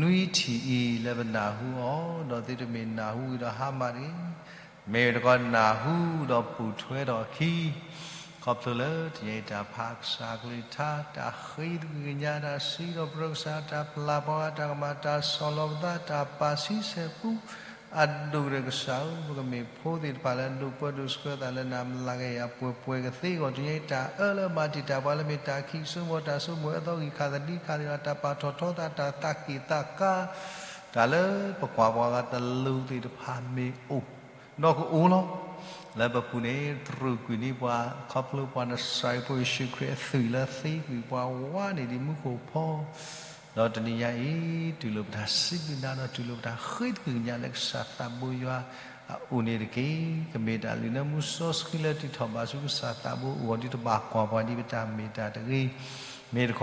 နွံထံၣ်အံၤ လၢပနၢ်ဟူအီၤ, ဒီးသုတမ့ၢ်နၢ်ဟူဝံၤဒီးဟါမၢ်တဂ့ၤ, မ့ၢ်တကီးနၢ်ဟူဒီးပိာ်ထွဲထီၣ်အခံ ခီဖျိလၢတနံၤအံၤတၢ်ဖးကစၢ်အကလုၢ်ကထါ, တၢ်ဃ့တက့ၤကညး, တၢ်စံးထီၣ်ပတြၢၤကစၢ်, တၢ်ပျၢ်ပှၤဂၤတၢ်ကမၣ်, တၢ်ဆီၣ်လီၤပသး, တၢ်ပာ်ဆံဆဲးပူ, အဒိၣ်ကတၢၢ်ကစၢ်ဧၢ, ပကမ့ၢ်ဖိသ့ၣ်တဖၣ်လၢဒိးပၢဒိးဆှၢသးလၢနၤ မၤလၤကဟ့ၣ်ယၤပှဲၤပှဲၤကသ့အဂီၢ်, တနံၤအံၤတၢ်အၢလၢမၤတံာ်တာ်ပှၤလၢမ့ၢ်တၢ်ခံးစိမိၤ, တၢ်ဆိကမိၣ်အသီဂံၢ်ခါသဒံခါသ့ၣ်တဖၣ်, တၢ်ပာ်ထီၣ်ထီသး, တၢ်သးက့ၣ်သးကါ, တၢ်လၢပကွၢ်ပှၤဂၤတလိၤသ့ၣ်တဖၣ်မ့ၢ်အိၣ် ဒီးကအိၣ်လီၤ. လၢပပူၤန့ၣ် တြူာ်ကွံာ်န့ၢ်ပှၤ ခီဖျိပှၤနစၢ်ဖိယ့ၣ်ၡူးခရံာ်အသွံၣ်လၢသ့ကွံာ်ပှၤဝါန့ၣ်ဒ်မူခိၣ်ဖီ, ဒီးတနံၤညါအံၤ တူၢ်လိာ်ပတၢ်စံးဘျုးနၤ ဒီးတူၢ်လိာ်ပတၢ်ဃ့တက့ၤကညးလၢကစၢ်သးဘိယွၤအအိၣ်န့ၣ်တက့ၢ်. ကမ့ၢ်တၢ်လုၢ်နၢမူစီဆှံလၢတံာ်ထီၣ်ဘၣ်ဆူကစၢ်သးဘိအဂီၢ် ဒ်တဘၣ်ကွၢ်ပှၤဒ်ပတၢ်မ့ၢ်တၢ်တဂ့ၤ, မ့ၢ်တခီ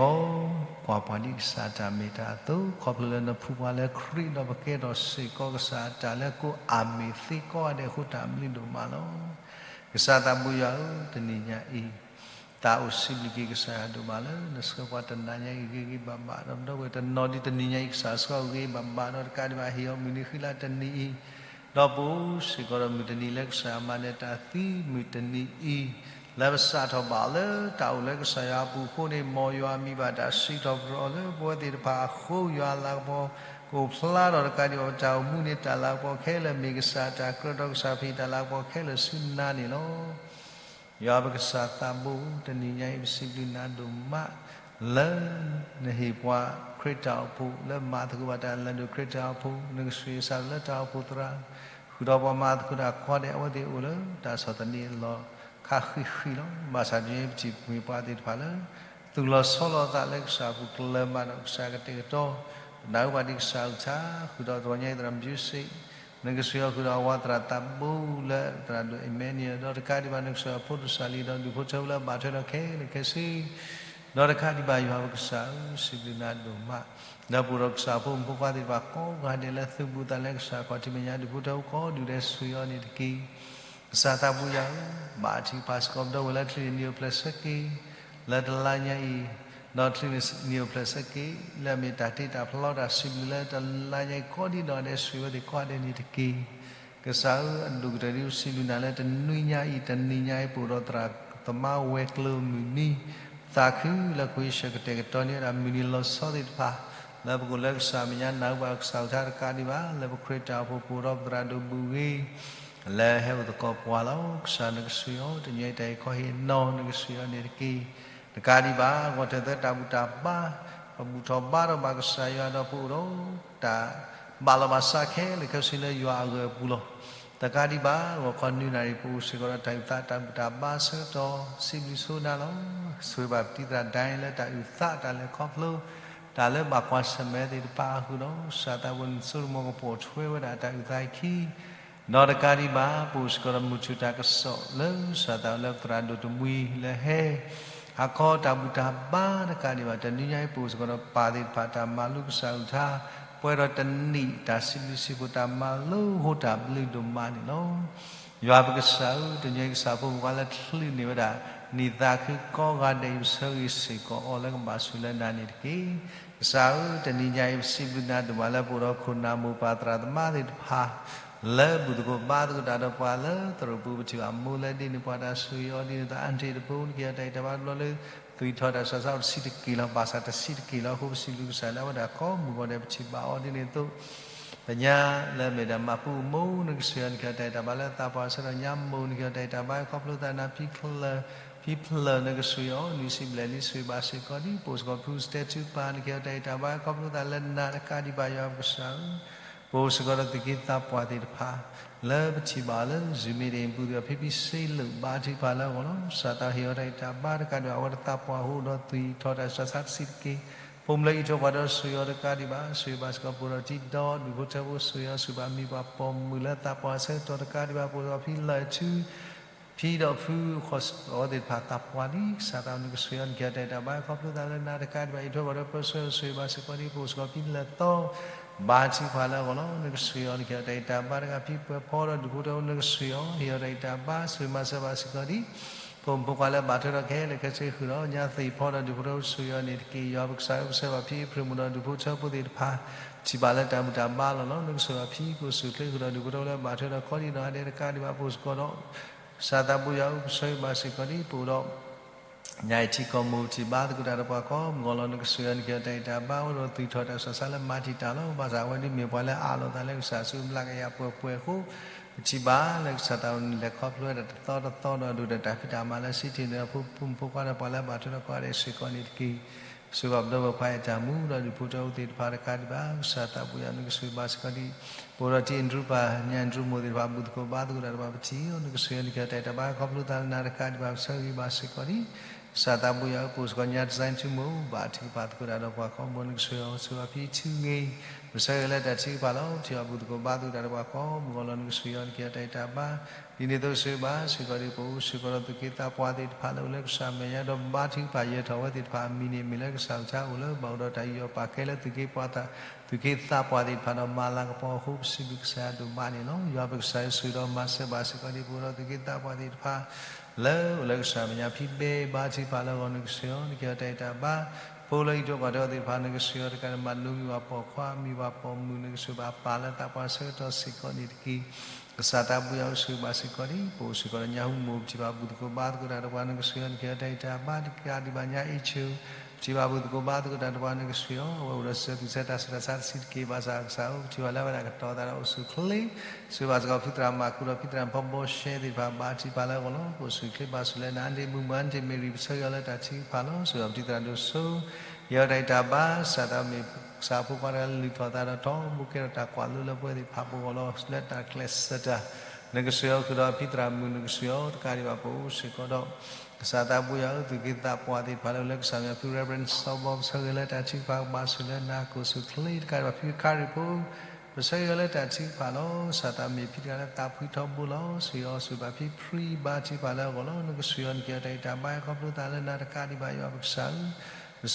ကွၢ်ပှၤဒ်ကစၢ်တၢ်မ့ၢ်တၢ်အသိး, ခီဖျိလၢနဖှူပှၤလၢခရံာ်ဒီးပကဲထီၣ်စ့ၢ်ကီးကစၢ်အတၢ်လၢကိးအမံၤသ့ကိးဂၤဒဲးအဃိ တၢ်ဘျုးဒိၣ်မးလီၤ. ကစၢ်သးဘိယွၤဧၢ, တနံၤညါအံၤ သးအိၣ်စံးဘျုးက့ၤကစၢ်ယွၤဒိၣ်မးလၢ နဆှၢပှၤတနၤညါအံၤဂ့ၤဂ့ၤဘၣ်ဘၣ်, ဒီးပဒီပုၢ်ဝဲၢ်တနီၤဒ်တနံၤညါအံၤ ကစၢ်ဆှၢအီၤဂ့ၤဂ့ၤဘၣ်ဘၣ်, ဒီးတကးဒံးဘၣ် ဟ့ၣ်အီၤမုၢ်နံၤဃံလၤတနံၤအံၤ, ဒီးပအိၣ်စ့ၢ်ကီးဒီးမုၢ်တနံၤလၢကစၢ်ယွၤမၤနၢၤတၢ်သံမုၢ်တနံၤအံၤ, လၢပစးထီၣ်ဘၣ်အီၤလၢတၢ်အိၣ်လၢကစၢ်ယွၤအပူၤအဃိန့ၣ်, မ်ယွၤမံဘၣ်တၢ်စံးထီၣ်ပတြၢၤအီၤလၢပဝဲသ့ၣ်တဖၣ်အဃိ, ယွၤအလၤကပီၤကအိၣ်ဖျါထီၣ်, ဒီးတကးဒံးဘၣ် ပတၢ်အိၣ်မူန့ၣ် တၢ်လၤကပီၤခဲလၢာ်မ့ၢ်ကစၢ်အတၢ်ကြၢးဒီးကစၢ်ဖံးတၢ်လၤကပီၤခဲလၢာ်ဆူနၤန့ၣ်လီၤ. ယွၤပကစၢ်သးဘိ, တနံၤညါအံၤပစံးဘျုးနၤဒိၣ်မး လၢနဟ့ၣ်ပှၤခရံာ်တၢ်အိၣ်ဖှိၣ်, လၢမၤသကိးဘၣ်တၢ်လၢဒိၣ်ခရံာ်တၢ်အိၣ်ဖှိၣ်, နကစၢ်ယွၤလၢတၢ်အိၣ်ဖှိၣ်သရၣ်, ဃုာ်ဒီးပှၤမၤသကိးတၢ်ကိးဂၤဒဲး အဝဲသ့ၣ်အိၣ်လၢတၢ်ဆီၣ်သနံးအလီၢ်ခါဃံးဃံးလီၤ. ဘၣ်ဆၣ်တနံၤအံၤ ပထံၣ်ပှၤသ့ၣ်တဖၣ်လၢ သူၣ်လီၤဆီလီၤအသးလၢကစၢ်အပူၤကျၢၤမးဒီးကစၢ်ကတဲာ်ကတီၤ, ပနၢ်ဟူဘၣ်ဒ်ကစၢ်အကလုၢ်ကထါ, ဃုာ်ဒီးတဂီၤညါအံၤသရၣ်ဘျုးစ့ၣ်, နကစၢ်ယွၤဃုာ်ဒီးအဝၤသရၣ်သးဘိလၢသရၣ်ဒိၣ်အ့မ့နူအ့လး, ဒီးတကးဒံးဘၣ် နကစၢ်ယွၤဖိဒိၣ်စၢ်လံဒီးဒူၣ်ဖိထၢဖိလၢအဘၣ်ထွဲဒီးခဲလၢာ်ခဲဆ့, ဒီးတကးဒံးဘၣ်ယွၤပကစၢ်ဧၢ, စံးဘျုးနၤဒိၣ်မး လၢပအိၣ်ဒီးကစၢ်ဖိမုၣ်ဖိခွါသ့ၣ်တဖၣ်ကိးဂၤဒဲးလၢသုးဘူးသးလၢကစၢ်ခီၣ်ထံးမဲာ်ညါ ဒူၣ်ဖိထၢဖိကိးဒူၣ်ဒဲး ဆိၣ်ဂ့ၤအီၤန့ၣ်တက့ၢ်. ကစၢ်သးဘိယွၤဧၢ, ဘၣ်ထံးဖးစ့ၢ်ကီးပဒီပုၢ်ဝဲၢ်လၢချံးန့ၣ်နံၤအိၣ်ဖျဲၣ်ဆၢက့ၤ လၢတလါညါအံၤ, ဒီးချံးန့ၣ်နံၤအိၣ်ဖျဲၣ်ဆၢက့ၤ လၢအမ့ၢ်တၢ်တ့တၢ်ဖျီတၢ်စံးဘျုးလၢတလါညါအံၤကိးဒံးနီၢ်ဂၤဒဲး ဆိၣ်ဂ့ၤအဝဲသ့ၣ်ကိးဂၤဒဲးန့ၣ်တက့ၢ်. ကစၢ်ဧၢ, အဒိၣ်ကတၢၢ်ဒ်ပစံးဘျုးနၤလၢတနွံညါအံၤ, တနံၤညါအံၤ ပအိၣ်ဒီးသရၣ်သမါဝဲၤကျိၤမုၢ်နံၤ, သးခုလၢခဝ့ၡၢၣ်ကတဲာ်ကတီၤန့ၢ်ဝဲဒၣ်မုၢ်နံၤလီၤဆီသ့ၣ်တဖၣ်, လၢပကအိၣ်လၢကစၢ်မဲာ်ညါ နၢ်ဟူဘၣ်ကစၢ်အကလုၢ်ကထါတကးဒံးဘၣ်, လၢပခရံာ်တၢ်အိၣ်ဖှိၣ်ပအိၣ်ဒီးပသရၣ်ဒိၣ်ဘူးဂ့ၤ လၢဟဲအိၣ်သကိးပှၤလီၤ. ကစၢ်နကဆိၣ်ဂ့ၤအီၤ, တနံၤညါအံၤတၢ်အံၤခီဟ့ၣ်နီၤ နကဆိၣ်ဂ့ၤအီၤန့ၣ်တက့ၢ်. တကးဒံးဘၣ် ဂီၤထၢၣ်သၢတၢ်ဘူၣ်တၢ်ဘါ, ပဘူၣ်ထီၣ်ဘါထီၣ်ဘၣ်ကစၢ်ယွၤဒီးပအိၣ်ဒီး တၢ်ဘၣ်လီၤဘၣ်စးခဲလၢာ်ခဲဆ့လၢယွၤအဂၢၢ်အပူၤလီၤ. တကးဒံးဘၣ် ဂီၤခီနွံနၣ်ရံၣ် ပအိၣ်စ့ၢ်ကီးဒီးတၢ်အုၣ်သးတၢ်ဘူၣ်တၢ်ဘါအဆၢကတီၢ်, စံးဘျုးဆိနၤလီၤ. ဆိၣ်ဂ့ၤဘၣ်ပတံၤသရၣ်ဒဲလၢတၢ်အုၣ်သးတၢ်လဲၤခီဖျိ တၢ်လၢဘၣ်ကွၢ်ဆၢၣ်မဲာ်သ့ၣ်တဖၣ်အဃိဒီး ကစၢ်သးဘိနဆိကမိၣ်ကပိာ်ထွဲဝဲဒၣ်တၢ်အုၣ်သးအခံ ဒီးတကးဒံးဘၣ် ပအိၣ်စ့ၢ်ကီးဒီးမုၢ်ထူၣ်တၢ်ကစီၣ်လၢကစၢ်သးလၢပသရၣ်ဒိၣ်တမှံၤလၢဟဲ ဟးခီတၢ်ဘူၣ်တၢ်ဘါတကးဒံးဘၣ် တနွံညါအံၤ ပအိၣ်စ့ၢ်ကီးဒီးပၢ်သ့ၣ်တဖၣ်တၢ်မၤလိကစၢ်အကလုၢ်ကထါ ပှဲၤဒီးတနံၣ်တၢ်စံးဘျုးစံးဖှိၣ်တၢ်မၤလိအဃိတၢ်ဘျုးဒိၣ်မးန့ၣ်လီၤ. ယွၤပကစၢ်ဧၢ, တနံၤညါအံၤကစၢ်ဖိမုၣ်ခွါလၢချုးန့ၢ်ဝဲဒၣ် နံၣ်သးခုကိးဂၤဒဲးအံၤ ပဆၢဂ့ၤစ့ၢ်ကီးအီၤလၢကဘၣ်ဆိၣ်လၢနၤန့ၣ်တက့ၢ်. ကစၢ်ဧၢ, တနံၤညါအံၤ ပစံးဘျုးနၤဒိၣ်မးလၢပအိၣ်ဒီးခိၣ်နၢ်မိၢ်ပၢ်သရၣ်သမါသ့ၣ်တဖၣ် လၢဘူၣ်သကိးဘါသကိးတၢ်ဒီးပှၤလၢသရိာ်ပူၤ ပထံၣ်ဘၣ်မိၢ်လၢဒ်န့ၣ် ပှၤတၢ်ဆိၣ်ဂ့ၤအီၤဒ်န့ၣ် သးအါတ့ၢ်တပူၤ နကဟ့ၣ်အီၤတၢ်အံၣ်တၢ်ဘါတဘျီလၢ သွံၣ်ထီၣ်တၢ်စှၤစးတဆံးတက့ၢ်လီၤ. ဘၣ်ဆၣ်တဆံးတက့ၢ်လီၤအဃိ ပစံးဘျုးကစၢ်လၢအဝဲဒၣ်ကိးမုၢ်ဂီၤဒဲး ပထံၣ်ဘၣ်အီၤဒ်န့ၣ်အသိး ပညါလၢအမ့ၢ်ဒၣ်မၤပူၤမိၢ် နကဆိၣ်ဂ့ၤအီၤ နကဟ့ၣ်အီၤတၢ်အံၣ်တၢ်ဘါလၢသးပှၢ်ဆၢကတီၢ် ညါမိၢ် နကဟ့ၣ်အီၤတၢ်အံၣ်တၢ်ဘါခီဖျိသးနၤ ဖံဖျၢၣ် နကဆိၣ်ဂ့ၤအီၤ နွံဆံဘျဲၣ်နွံဆံဘျဲၣ်ဘၣ်စ့ၢ်ကီးဒ် ပအိၣ်စ့ၢ်ကီးဖုစတဲထူပၢ် နကဟ့ၣ်အီၤတၢ်အံၣ်တၢ်ဘါခီဖျိသးလၢနၤတကးဒံးဘၣ် ယွၤပကစၢ်ဧၢ, ပအိၣ်စ့ၢ်ကီးဒီးသုးက့သးပှၢ်သ့ၣ်တဖၣ် လၢပထံၣ်ဘၣ်အီၤလၢ Zoom meeting ပူၤသ့ၣ်တဖၣ် ဖံဖံစ့လၢာ် ဘါထုကဖၣ်လၢအဂီၢ်လီၤ. ကစၢ်သးဟ့ၣ်အီၤတၢ်အံၣ်တၢ်ဘါတကးဒံးဘၣ် အဝဲတၢ်သးပှၢ်အိၣ်ဒီးသွံၣ်ထီၣ်တၢ်စှၤစးတဆံးတက့ၢ်. ဖိမုၣ်လၢအံးထွဲကွၢ်ထွဲ ဆိၣ်ဂ့ၤအီၤတကးဒံးဘၣ် ဆိၣ်ဂ့ၤဘၣ်စ့ၢ်ကီး ပအိၣ်ဒီးထံဒီ ဒူၣ်ဖိထၢဖိ ဆိၣ်ဂ့ၤအီၤ ဆိၣ်ဂ့ၤဘၣ်မံၤပှၤပိာ်မုၣ်လၢသးပှၢ်အဆၢကတီၢ်တကးဒံးဘၣ် ပအိၣ်ဒီးဖံလၢၢ်ထူ ဖံဒီးဖု အဝဲသ့ၣ်တဖၣ်သးပှၢ်လံ ကစၢ်သး နကဆိၣ်ဂ့ၤအီၤ နကဟ့ၣ်အီၤတၢ်အံၣ်တၢ်ဘါခီဖျိသးလၢနၤတကးဒံးဘၣ် အံးထွဲကွၢ်ထွဲပၢဆှၢ ဆိၣ်ဂ့ၤဘၣ်စ့ၢ်ကီးဒ် ပအိၣ်စ့ၢ်ကီးဖံလၢၢ်သီ ဘါထုကဖၣ်လၢအဂီၢ်လီၤ. နကဆိၣ်ဂ့ၤအီၤ နကဟ့ၣ်အီၤတၢ်အံၣ်တၢ်ဘါတဂၤ ဖံပှဲၤဖီဒီးဒူၣ်ဖိထၢဖိ နကဆိၣ်ဂ့ၤအီၤ ဟ့ၣ်အီၤတၢ်အံၣ်တၢ်ဘါ ဆိၣ်ဂ့ၤမၤစၢၤဘၣ်စ့ၢ်ကီးဒ် ဖိမုၣ်ဖိခွါလၢအဘၣ်ထွဲဒီးခဲလၢာ်ခဲဆ့ဃုာ်ဒီး ညါသ့ၣ်ဖီဒီးဒူၣ်ဖိထၢဖိ ဆိၣ်ဂ့ၤအီၤန့ၣ်တက့ၢ်. ယွၤပကစၢ်ဧၢ, ပဆၢဘၣ်ဖံအဖျၢၣ်မိၢ်ဒီးဒူၣ်ဖိထၢဖိသ့ၣ်တဖၣ် ထံၣ်ဘၣ်လၢတၢ်ဘူၣ်တၢ်ဘါလီၤလီၤ. နကဆိၣ်ဂ့ၤဘၣ်ဖံကိၣ်စူၣ်ချ့ဃုာ်ဒီးဒူၣ်ဖိထၢဖိလၢအဘၣ်ထွဲဒီးခီဒံနီၢ်ဂၤဒဲးတကးဒံးဘၣ် ပအိၣ်စ့ၢ်ကီးဒီး ကစၢ်သးဘိယွၤဧၢ, ပဆိၣ်ဂ့ၤဘၣ်စ့ၢ်ကီးဒံး ပအိၣ်ဒီး ညၣ်အံၤထံကီၢ်မိၢ်ပထံၣ်ဘါသကိးတၢ်ဒီးပှၤကိးမုၢ်ဂီၤလီၤ. နကစၢ်ယွၤနကဟ့ၣ်အီၤတၢ်ဂံၢ်တၢ်ဘါ အိၣ်ဒီးသူၣ်ထီၣ်တၢ်ဆူးတၢ်ဆါလၢမၤတံာ်တာ်လီၤ. ဘၣ်ဆၣ်အဝဲဒၣ်မ့ၢ်ပှၤလၢအးလီၤသးလၢကစၢ်အစုအဘျါကယၤပှဲၤပှဲၤအဃိ ပထံၣ်ဘၣ်လၢကစၢ်သးဘိယွၤလဲၤခီဖျိဝဲဒၣ်တသီတသီဒီးဒိၣ်ဒီးတၢ်ဖံးတၢ်မၤလၢစံးထီၣ်န့ၢ်အဖိမုၣ်ဖိခွါဒီးပှၤလၢအဘၣ်ထွဲဒီးကီးဂၤဒဲး စ့ၢ်ကီးန့ၣ်တက့ၢ်. ဆိၣ်ဂ့ၤဘၣ်ပဒီပုၢ်ဝဲၢ်ခွါအဲၣ်တၢ်မူ ဒီးဒူၣ်ဖိထၢဖိသ့ၣ်တဖၣ်တကးဒံးဘၣ် ကစၢ်သးဘိယွၤနကစၢ်ယွၤဘၣ်စ့ၢ်ကီးဒံး ပအိၣ်ဒီးတံၤအ့ၣ်ဒြူပၢ် ညၣ်အ့ၣ်ဒြူမိၢ်သ့ၣ်တဖၣ် ဘူၣ်သကိးဘါသကိးတၢ်ဒီးပှၤပထံၣ်အီၤ နကစၢ်ယွၤနကဟ့ၣ်အီၤတၢ်ဂံၢ်တၢ်ဘါခီဖျိသးလၢနၤတကးဒံးဘၣ် ပဆိၣ်ဂ့ၤဘၣ်စ့ၢ်ကီးဒံး ကစၢ်သးဘိယွၤဧၢ, ပအိၣ်စ့ၢ်ကီးညါ design ထူမိၢ် ဘၣ်ထုကဖၣ်သကိးတၢ်ဒီးပှၤကိးမုၢ်ဂီၤ နကစၢ်ယွၤအိၣ်ဆိးဘၣ်ဖံထူဂ့ၤ ပဆိၣ်ဂ့ၤလၢတၢ်ထုကဖၣ်လီၤ. ပထံၣ်ဘၣ်ဘူၣ်သကိးဘါသကိးတၢ်ဒီးပှၤကိးမုၢ်ဂီၤလီၤ နကစၢ်ယွၤနကဟ့ၣ်အီၤတၢ်ဂံၢ်တၢ်ဘါ ဒ်န့ၣ်အသိးဆိၣ်ဂ့ၤဘၣ်စ့ၢ်ကီးဒံး ပအိၣ်စ့ၢ်ကီးဒီးသူၣ်က့သးပှၢ်သ့ၣ်တဖၣ်လၢအိၣ်လၢကစၢ်မဲာ်ညါ ဒီးဘါထုကဖၣ်ယဲၢ်ထီၣ်ဝဲသ့ၣ်တဖၣ်အမံၤန့ၣ် မ့ၢ်လၢကစၢ်အကစၢ်အိၣ်လၢဘၣ်အိၣ်ဒီးတၢ်ယူးယီၣ်ပာ်ကဲလၢသူၣ်က့သးပှၢ်သ့ၣ်တဖၣ်ဒီးမၤလၤကပီၤအဃိ ပစံးဘျုးကစၢ်ယွၤဒိၣ်မးန့ၣ်လီၤ. ယွၤပကစၢ်ယွၤဆိၣ်ဂ့ၤဒီးမၤစၢၤဘၣ်စ့ၢ်ကီးဒံး ပအိၣ်ဒီးသူၣ်က့သးပှၢ်သ့ၣ်တဖၣ် လၢအိၣ်လၢကစၢ်မဲာ်ညါ ဖံဘဲ ဘါထုကဖၣ်လၢအဂီၢ် နကစၢ်ယွၤ နကဟ့ၣ်အီၤတၢ်ဂံၢ်တၢ်ဘါ ဖိလၢဟံၣ်ဒိၣ်ကီၢ်ဒိၣ်သ့ၣ်တဖၣ် နကစၢ်ယွၤတကးဒံး မၤလိမံၤပှၤပိာ်ခွါ မံၤပှၤပိာ်မုၣ် နကစၢ်ယွၤဘၣ်ပာ်လၢသးပှၢ်ဆၢကတီၢ်စ့ၢ်ကီးန့ၣ်တက့ၢ်. ကစၢ်သးဘိယွၤအိၣ်ဆိၣ်ဂ့ၤဘၣ်စ့ၢ်ကီးဒံး ပအိၣ်စ့ၢ်ကီးဒီးညၣ်ဟူမိၢ် ပထံၣ်ဘၣ်ဘူၣ်သကိးဘါသကိးတၢ်ဒီးပှၤ နကစၢ်ယွၤ နကဟ့ၣ်အီၤတၢ်ဂံၢ်တၢ်ဘါ တကးဒံးဘၣ်ညါ အ့ၣ်ဆူၣ် ပထံၣ်ဘၣ်ဘူၣ်သကိးဘါသကိးတၢ်ဒီးပှၤ နကစၢ်ယွၤ အဝဲအိၣ်ဒီးစၢၤသူၣ်စၢၤတၢ်ဆူးတၢ်ဆါတဆံးတက့ၢ် ဘၣ်ဆၣ်ကစၢ်ဧၢ ပထံၣ်ဘၣ်လၢအဝဲဒၣ်ကတီၤသးဒီးအိၣ်ဆူၣ်အိၣ်ချ့ ဆိၣ်ဂ့ၤဘၣ်စ့ၢ်ကီးဖုသရၣ်မၤခူဒီးဖုသရၣ်ဖီဘီရှဲသ့ၣ်တဖၣ် ဘါထုကဖၣ်လၢအဂီၢ်လီၤ. ပအိၣ်ဆူၣ်အိၣ်ချ့ဘၣ်ဆိၣ်လၢနၤ အၣ်ဒ့ၣ်မုၣ်မုၣ် အၣ်ဒ့ၣ်မ့ၢ်ရံၣ် ပဆိၣ်ဂ့ၤအီၤလၢတၢ်ထုကဖၣ်လီၤ. ဆိၣ်ဂ့ၤအီၤပထံၣ်သရၣ်ဒိၣ်စိ ဟ့ၣ်အီၤတၢ်ဂံၢ်တၢ်ဘါ စၢ်သးမ့ၢ်ကစၢ်ဖိခွါတဂၤလၢလုၢ်ထီၣ်သးဒီးထီဘိ ကဲထီၣ်တၢ်ကွၢ်လိလၢပဝဲသ့ၣ်တဖၣ်ပဂီၢ်လီၤ. လၢတၢ်ကျဲးစၢးတၢ် နကစၢ်ယွၤဃုာ်ဒီးဖံသရၣ်မုၣ် နကစၢ်ယွၤတကးဒံးဘၣ် ပအိၣ်စ့ၢ်ကီးဒီး ကစၢ်သးဘိယွၤဧၢ သူၣ်က့သးပှၢ်သ့ၣ်တဖၣ်လၢအိၣ်လၢကစၢ်မဲာ်ညါ ဖု Reverend စီၤဘီ ပဆိၣ်ဂ့ၤလၢတၢ်ထုကဖၣ် ကဘၣ်ဆိၣ်လၢနၤ ကအိၣ်ဆူၣ်အိၣ်ချ့တကးဒံးဘၣ် ဖံခါရံၣ်ဖိ ပဆိၣ်ဂ့ၤအီၤလၢတၢ်ထုကဖၣ်လီၤ. စၢ်သးမ့ၢ်ဖံတဂၤလၢသးဖှံထီဘိလီၤ. ဆိၣ်ဂ့ၤအီၤဆိၣ်ဂ့ၤဘၣ်ဖံဖှံ ဘါထုကဖၣ်လၢအဂီၢ်လီၤ. နကစၢ်ယွၤ နကဟ့ၣ်အီၤတၢ်ဂံၢ်တၢ်ဘါ ခီဖျိသးလၢနၤတကးဒံးဘၣ် ယွၤပကစၢ်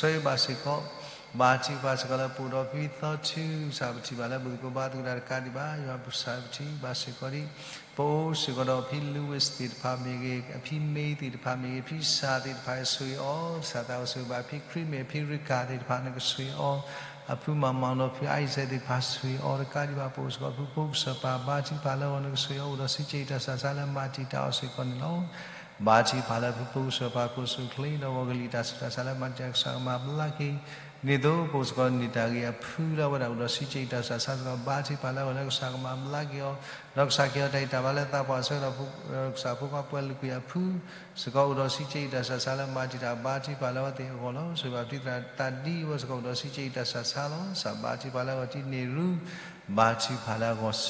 ဧၢ ပဆိၣ်ဂ့ၤဘၣ်စ့ၢ်ကီး ဘါထုကဖၣ်စ့ၢ်ကီးလၢပအိၣ်ဒီးဖံသီထူ ကစၢ်ပထံၣ်ဘၣ်လၢဘူၣ်သကိးဘါသကိးတၢ်တကးဒံးဘၣ် ယွၤပကစၢ်ပထံၣ်ဘၣ်စ့ၢ်ကီးဒံး ပအိၣ်စ့ၢ်ကီးဒီးဖံ Louis သ့ၣ်တဖၣ်မ့ၢ်ဂ့ၤ အဖံမ့ၢ်သ့ၣ်တဖၣ်မ့ၢ်ဂ့ၤ ဖံစၢ်သ့ၣ်တဖၣ် ဆိၣ်ဂ့ၤအီၤ ကစၢ်သးအိၣ်ဆိၣ်ဂ့ၤဘၣ်ဖံခရံမ့ၢ် ဖံရ့ကၤသ့ၣ်တဖၣ် နကဆိၣ်ဂ့ၤအီၤ အဖုမၤမီၤဒီးဖု Isaac သ့ၣ်တဖၣ် ဆိၣ်ဂ့ၤအီၤတကးဒံးဘၣ် ပအိၣ်စ့ၢ်ကီးဖုဖိကစၢ်ပၢ် ဘါထုကဖၣ်လၢအဂီၢ် နကဆိၣ်ဂ့ၤအီၤအိၣ်ဒီးစံးကဲအံၤတၢ်ဆူးတၢ်ဆါလၢမၤတံာ်တာ်အီၤစ့၁ီန့ၣ်လီၤ. ဘါထုကဖၣ်လၢဖုဖိကစၢ်ပၢ် ကအိၣ်ဆူၣ်အိၣ်ချ့ဒီးဂီၤကလံၤတၢ်ဆူးတၢ်ဆါလၢမၤတံာ်တာ် ကစၢ်ကမၤဘျါက့ၤ ဒ်သိးပအိၣ်စ့ၢ်ကီးန့ၢ်တၢ်ဂ့ၤအဖုလၢအဝဲဒၣ်အိၣ်ဒီးစံးကဲအံၤတၢ်ဆူးတၢ်ဆါစ့ၢ်ကီး ဘါထုကဖၣ်လၢအဂီၢ်လၢကစၢ်ကမၤဘျါက့ၤအီၤ ဒီးကစၢ်ကဟ့ၣ်အီၤတၢ်ဂံၢ်တၢ်ဘါလၢသးပှၢ်ဆၢကတီၢ် ကစၢ်ဖိခွါပှၤလုၢ်ကွံာ်အဖု စ့ၢ်ကီးအိၣ်ဒီးစံးကဲအံၤတၢ်ဆူးတၢ်ဆါလၢမၤတံာ်တာ် ဘါထုကဖၣ်လၢအဝဲသ့ၣ်အဂီၢ်လီၤ. ဆိၣ်ဂ့ၤဘၣ်ဖံသရၣ်သးဒံဝဲစ့ၢ်ကီးအိၣ်ဒီးစံးကဲအံၤတၢ်ဆူးတၢ်ဆါလီၤ. ကစၢ်ဘါထုကဖၣ်လၢအဂီၢ်တံၤန့ၢ်ရူ ဘါထုကဖၣ်လၢအဂီၢ်စ့ၢ်ကီးန့ၣ်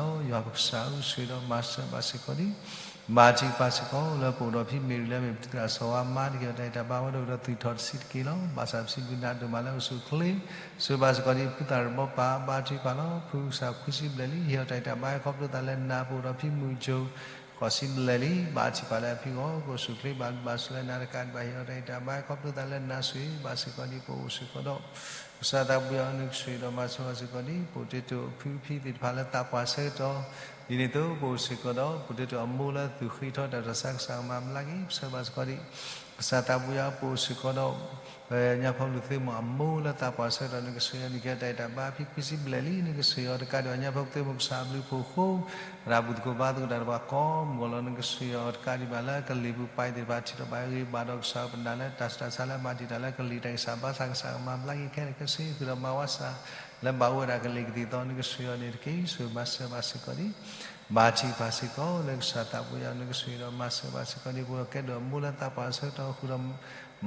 လီၤ. ယွၤပကစၢ်ဧၢ ဆိၣ်ဂ့ၤဒီးမၤစၢၤဘၣ်စ့ၢ်ကီးဒံး ဘါထုကဖၣ်စ့ၢ်ကီးလၢပအိၣ်ဒီးဖံမ့ၢ်ရံၣ်လၢမ့ၢ်ပတံၤသရၣ်စီၤဝါမါ နကဟ့ၣ်အီၤတၢ်ဂံၢ်တၢ်ဘါဝဲဒီးအိၣ်ဒီးသူၣ်ထီၣ်တဆံးတက့ၢ်လီၤ. ဘၣ်ဆၣ်ပစံးဘျုးနၤဒိၣ်မးလၢအိၣ်ဆူၣ်အိၣ်ချ့ ဆိၣ်ဂ့ၤဘၣ်စ့ၢ်ကီးဒံး ဖုသရၣ်ရဘီပၢ် ဘါထုကဖၣ်လီၤ. ဖုကစၢ်ခွံဆံဘျဲၣ်လံ ဟ့ၣ်အီၤတၢ်ဂံၢ်တၢ်ဘါခီဖျိသးလၢနၤ ပအိၣ်ဒီးဖံမုၢ်ကၠိ ဃိးဆံဘျဲၣ်လံ ဘါထုကဖၣ်လၢအဖုအဂီၢ် ကအိၣ်ဆူၣ်အိၣ်ချ့ဘၣ်ဘျုးဘၣ်ဆိၣ်လၢနၤတကးဒံးဘၣ် ဟ့ၣ်အီၤတၢ်ဂံၢ်တၢ်ဘါခီဖျိသးလၢနၤ ဆိၣ်ဂ့ၤဘၣ်စ့ၢ်ကီးဒံး ပအိၣ်စ့ၢ်ကီးဒီး ကစၢ်သးဘိယွၤ နကဆိၣ်ဂ့ၤဒီးမၤစၢၤဘၣ်စ့ၢ်ကီးဒံး ပအိၣ်တ့ၢ်တိၢ်ဖုဖံသ့ၣ်တဖၣ်လၢသးပှၢ်ဆၢကတီၢ် ဒ်န့ၣ်အသိး ပအိၣ်စ့ၢ်ကီးဒီး ပအိၣ်တ့ၢ်တိၢ်အမိၢ်လၢသူၣ်ဃ့ထီၣ်တၢ်ဆူးတၢ်ဆါ ကစၢ်ကမၤဘျါက့ၤ ပဆိၣ်ဂ့ၤဘၣ်စ့ၢ်ကီးဒံး ကစၢ်သးဘိယွၤ ပအိၣ်စ့ၢ်ကီးဒီး ညၣ်ဖိလူၤသ့မိၢ်အမိၢ်လၢသးပှၢ်ဆၢကတီၢ် နကဆိၣ်ဂ့ၤအီၤ နကဟ့ၣ်အီၤတၢ်ဂံၢ်တၢ်ဘါ ဖံခွံဆံဘျဲၣ်လံ နကဆိၣ်ဂ့ၤအီၤတကးဒံးဘၣ် ညၣ်ဖိလူၤသ့မိၢ် ကစၢ်အဘျုးအဖှိၣ်အဃိ အဝဲဒၣ်ဘူၣ်သကိးဘါသကိးတၢ်ဒီးပှၤကိးမုၢ်ဂီၤလီၤ နကဆိၣ်ဂ့ၤအီၤတကးဒံးဘၣ်လၢကလံၤပူၤ ပၢ်သ့ၣ်တဖၣ် ထံၣ်လိာ်ဘၣ်ဂ့ၤဘၣ်ဒီး ကစၢ်ပနာ်လၢတၢ်ဆူးတၢ်ဆါလၢမၤတံာ်တာ်လၢကလံၤတၢ်ဂံၢ်စၢ်ဘါစၢ် ကစၢ်ကမၤဘျါက့ၤခဲလၢာ်ခဲဆ့ ဃုာ်ဒီးမၤဝါစၢ် လၢဘၣ်အိၣ်ဝဲဒၣ်ကလံၤကသံၣ်သီ နကဆိၣ်ဂ့ၤအီၤန့ၣ်တက့ၢ် ဆိၣ်ဂ့ၤမၤစၢၤဘၣ်စ့ၢ်ကီးဒံး ဘါထုကဖၣ်စ့ၢ်ကီး လၢကစၢ်သးဘိယွၤ နကဆိၣ်ဂ့ၤဒီးမၤစၢၤဘၣ်စ့ၢ်ကီးဒံး ပအိၣ်ဒီးကဲဒိၣ်အမိၢ်လၢသးပှၢ်ဆၢကတီၢ် ဃုာ်ဒီး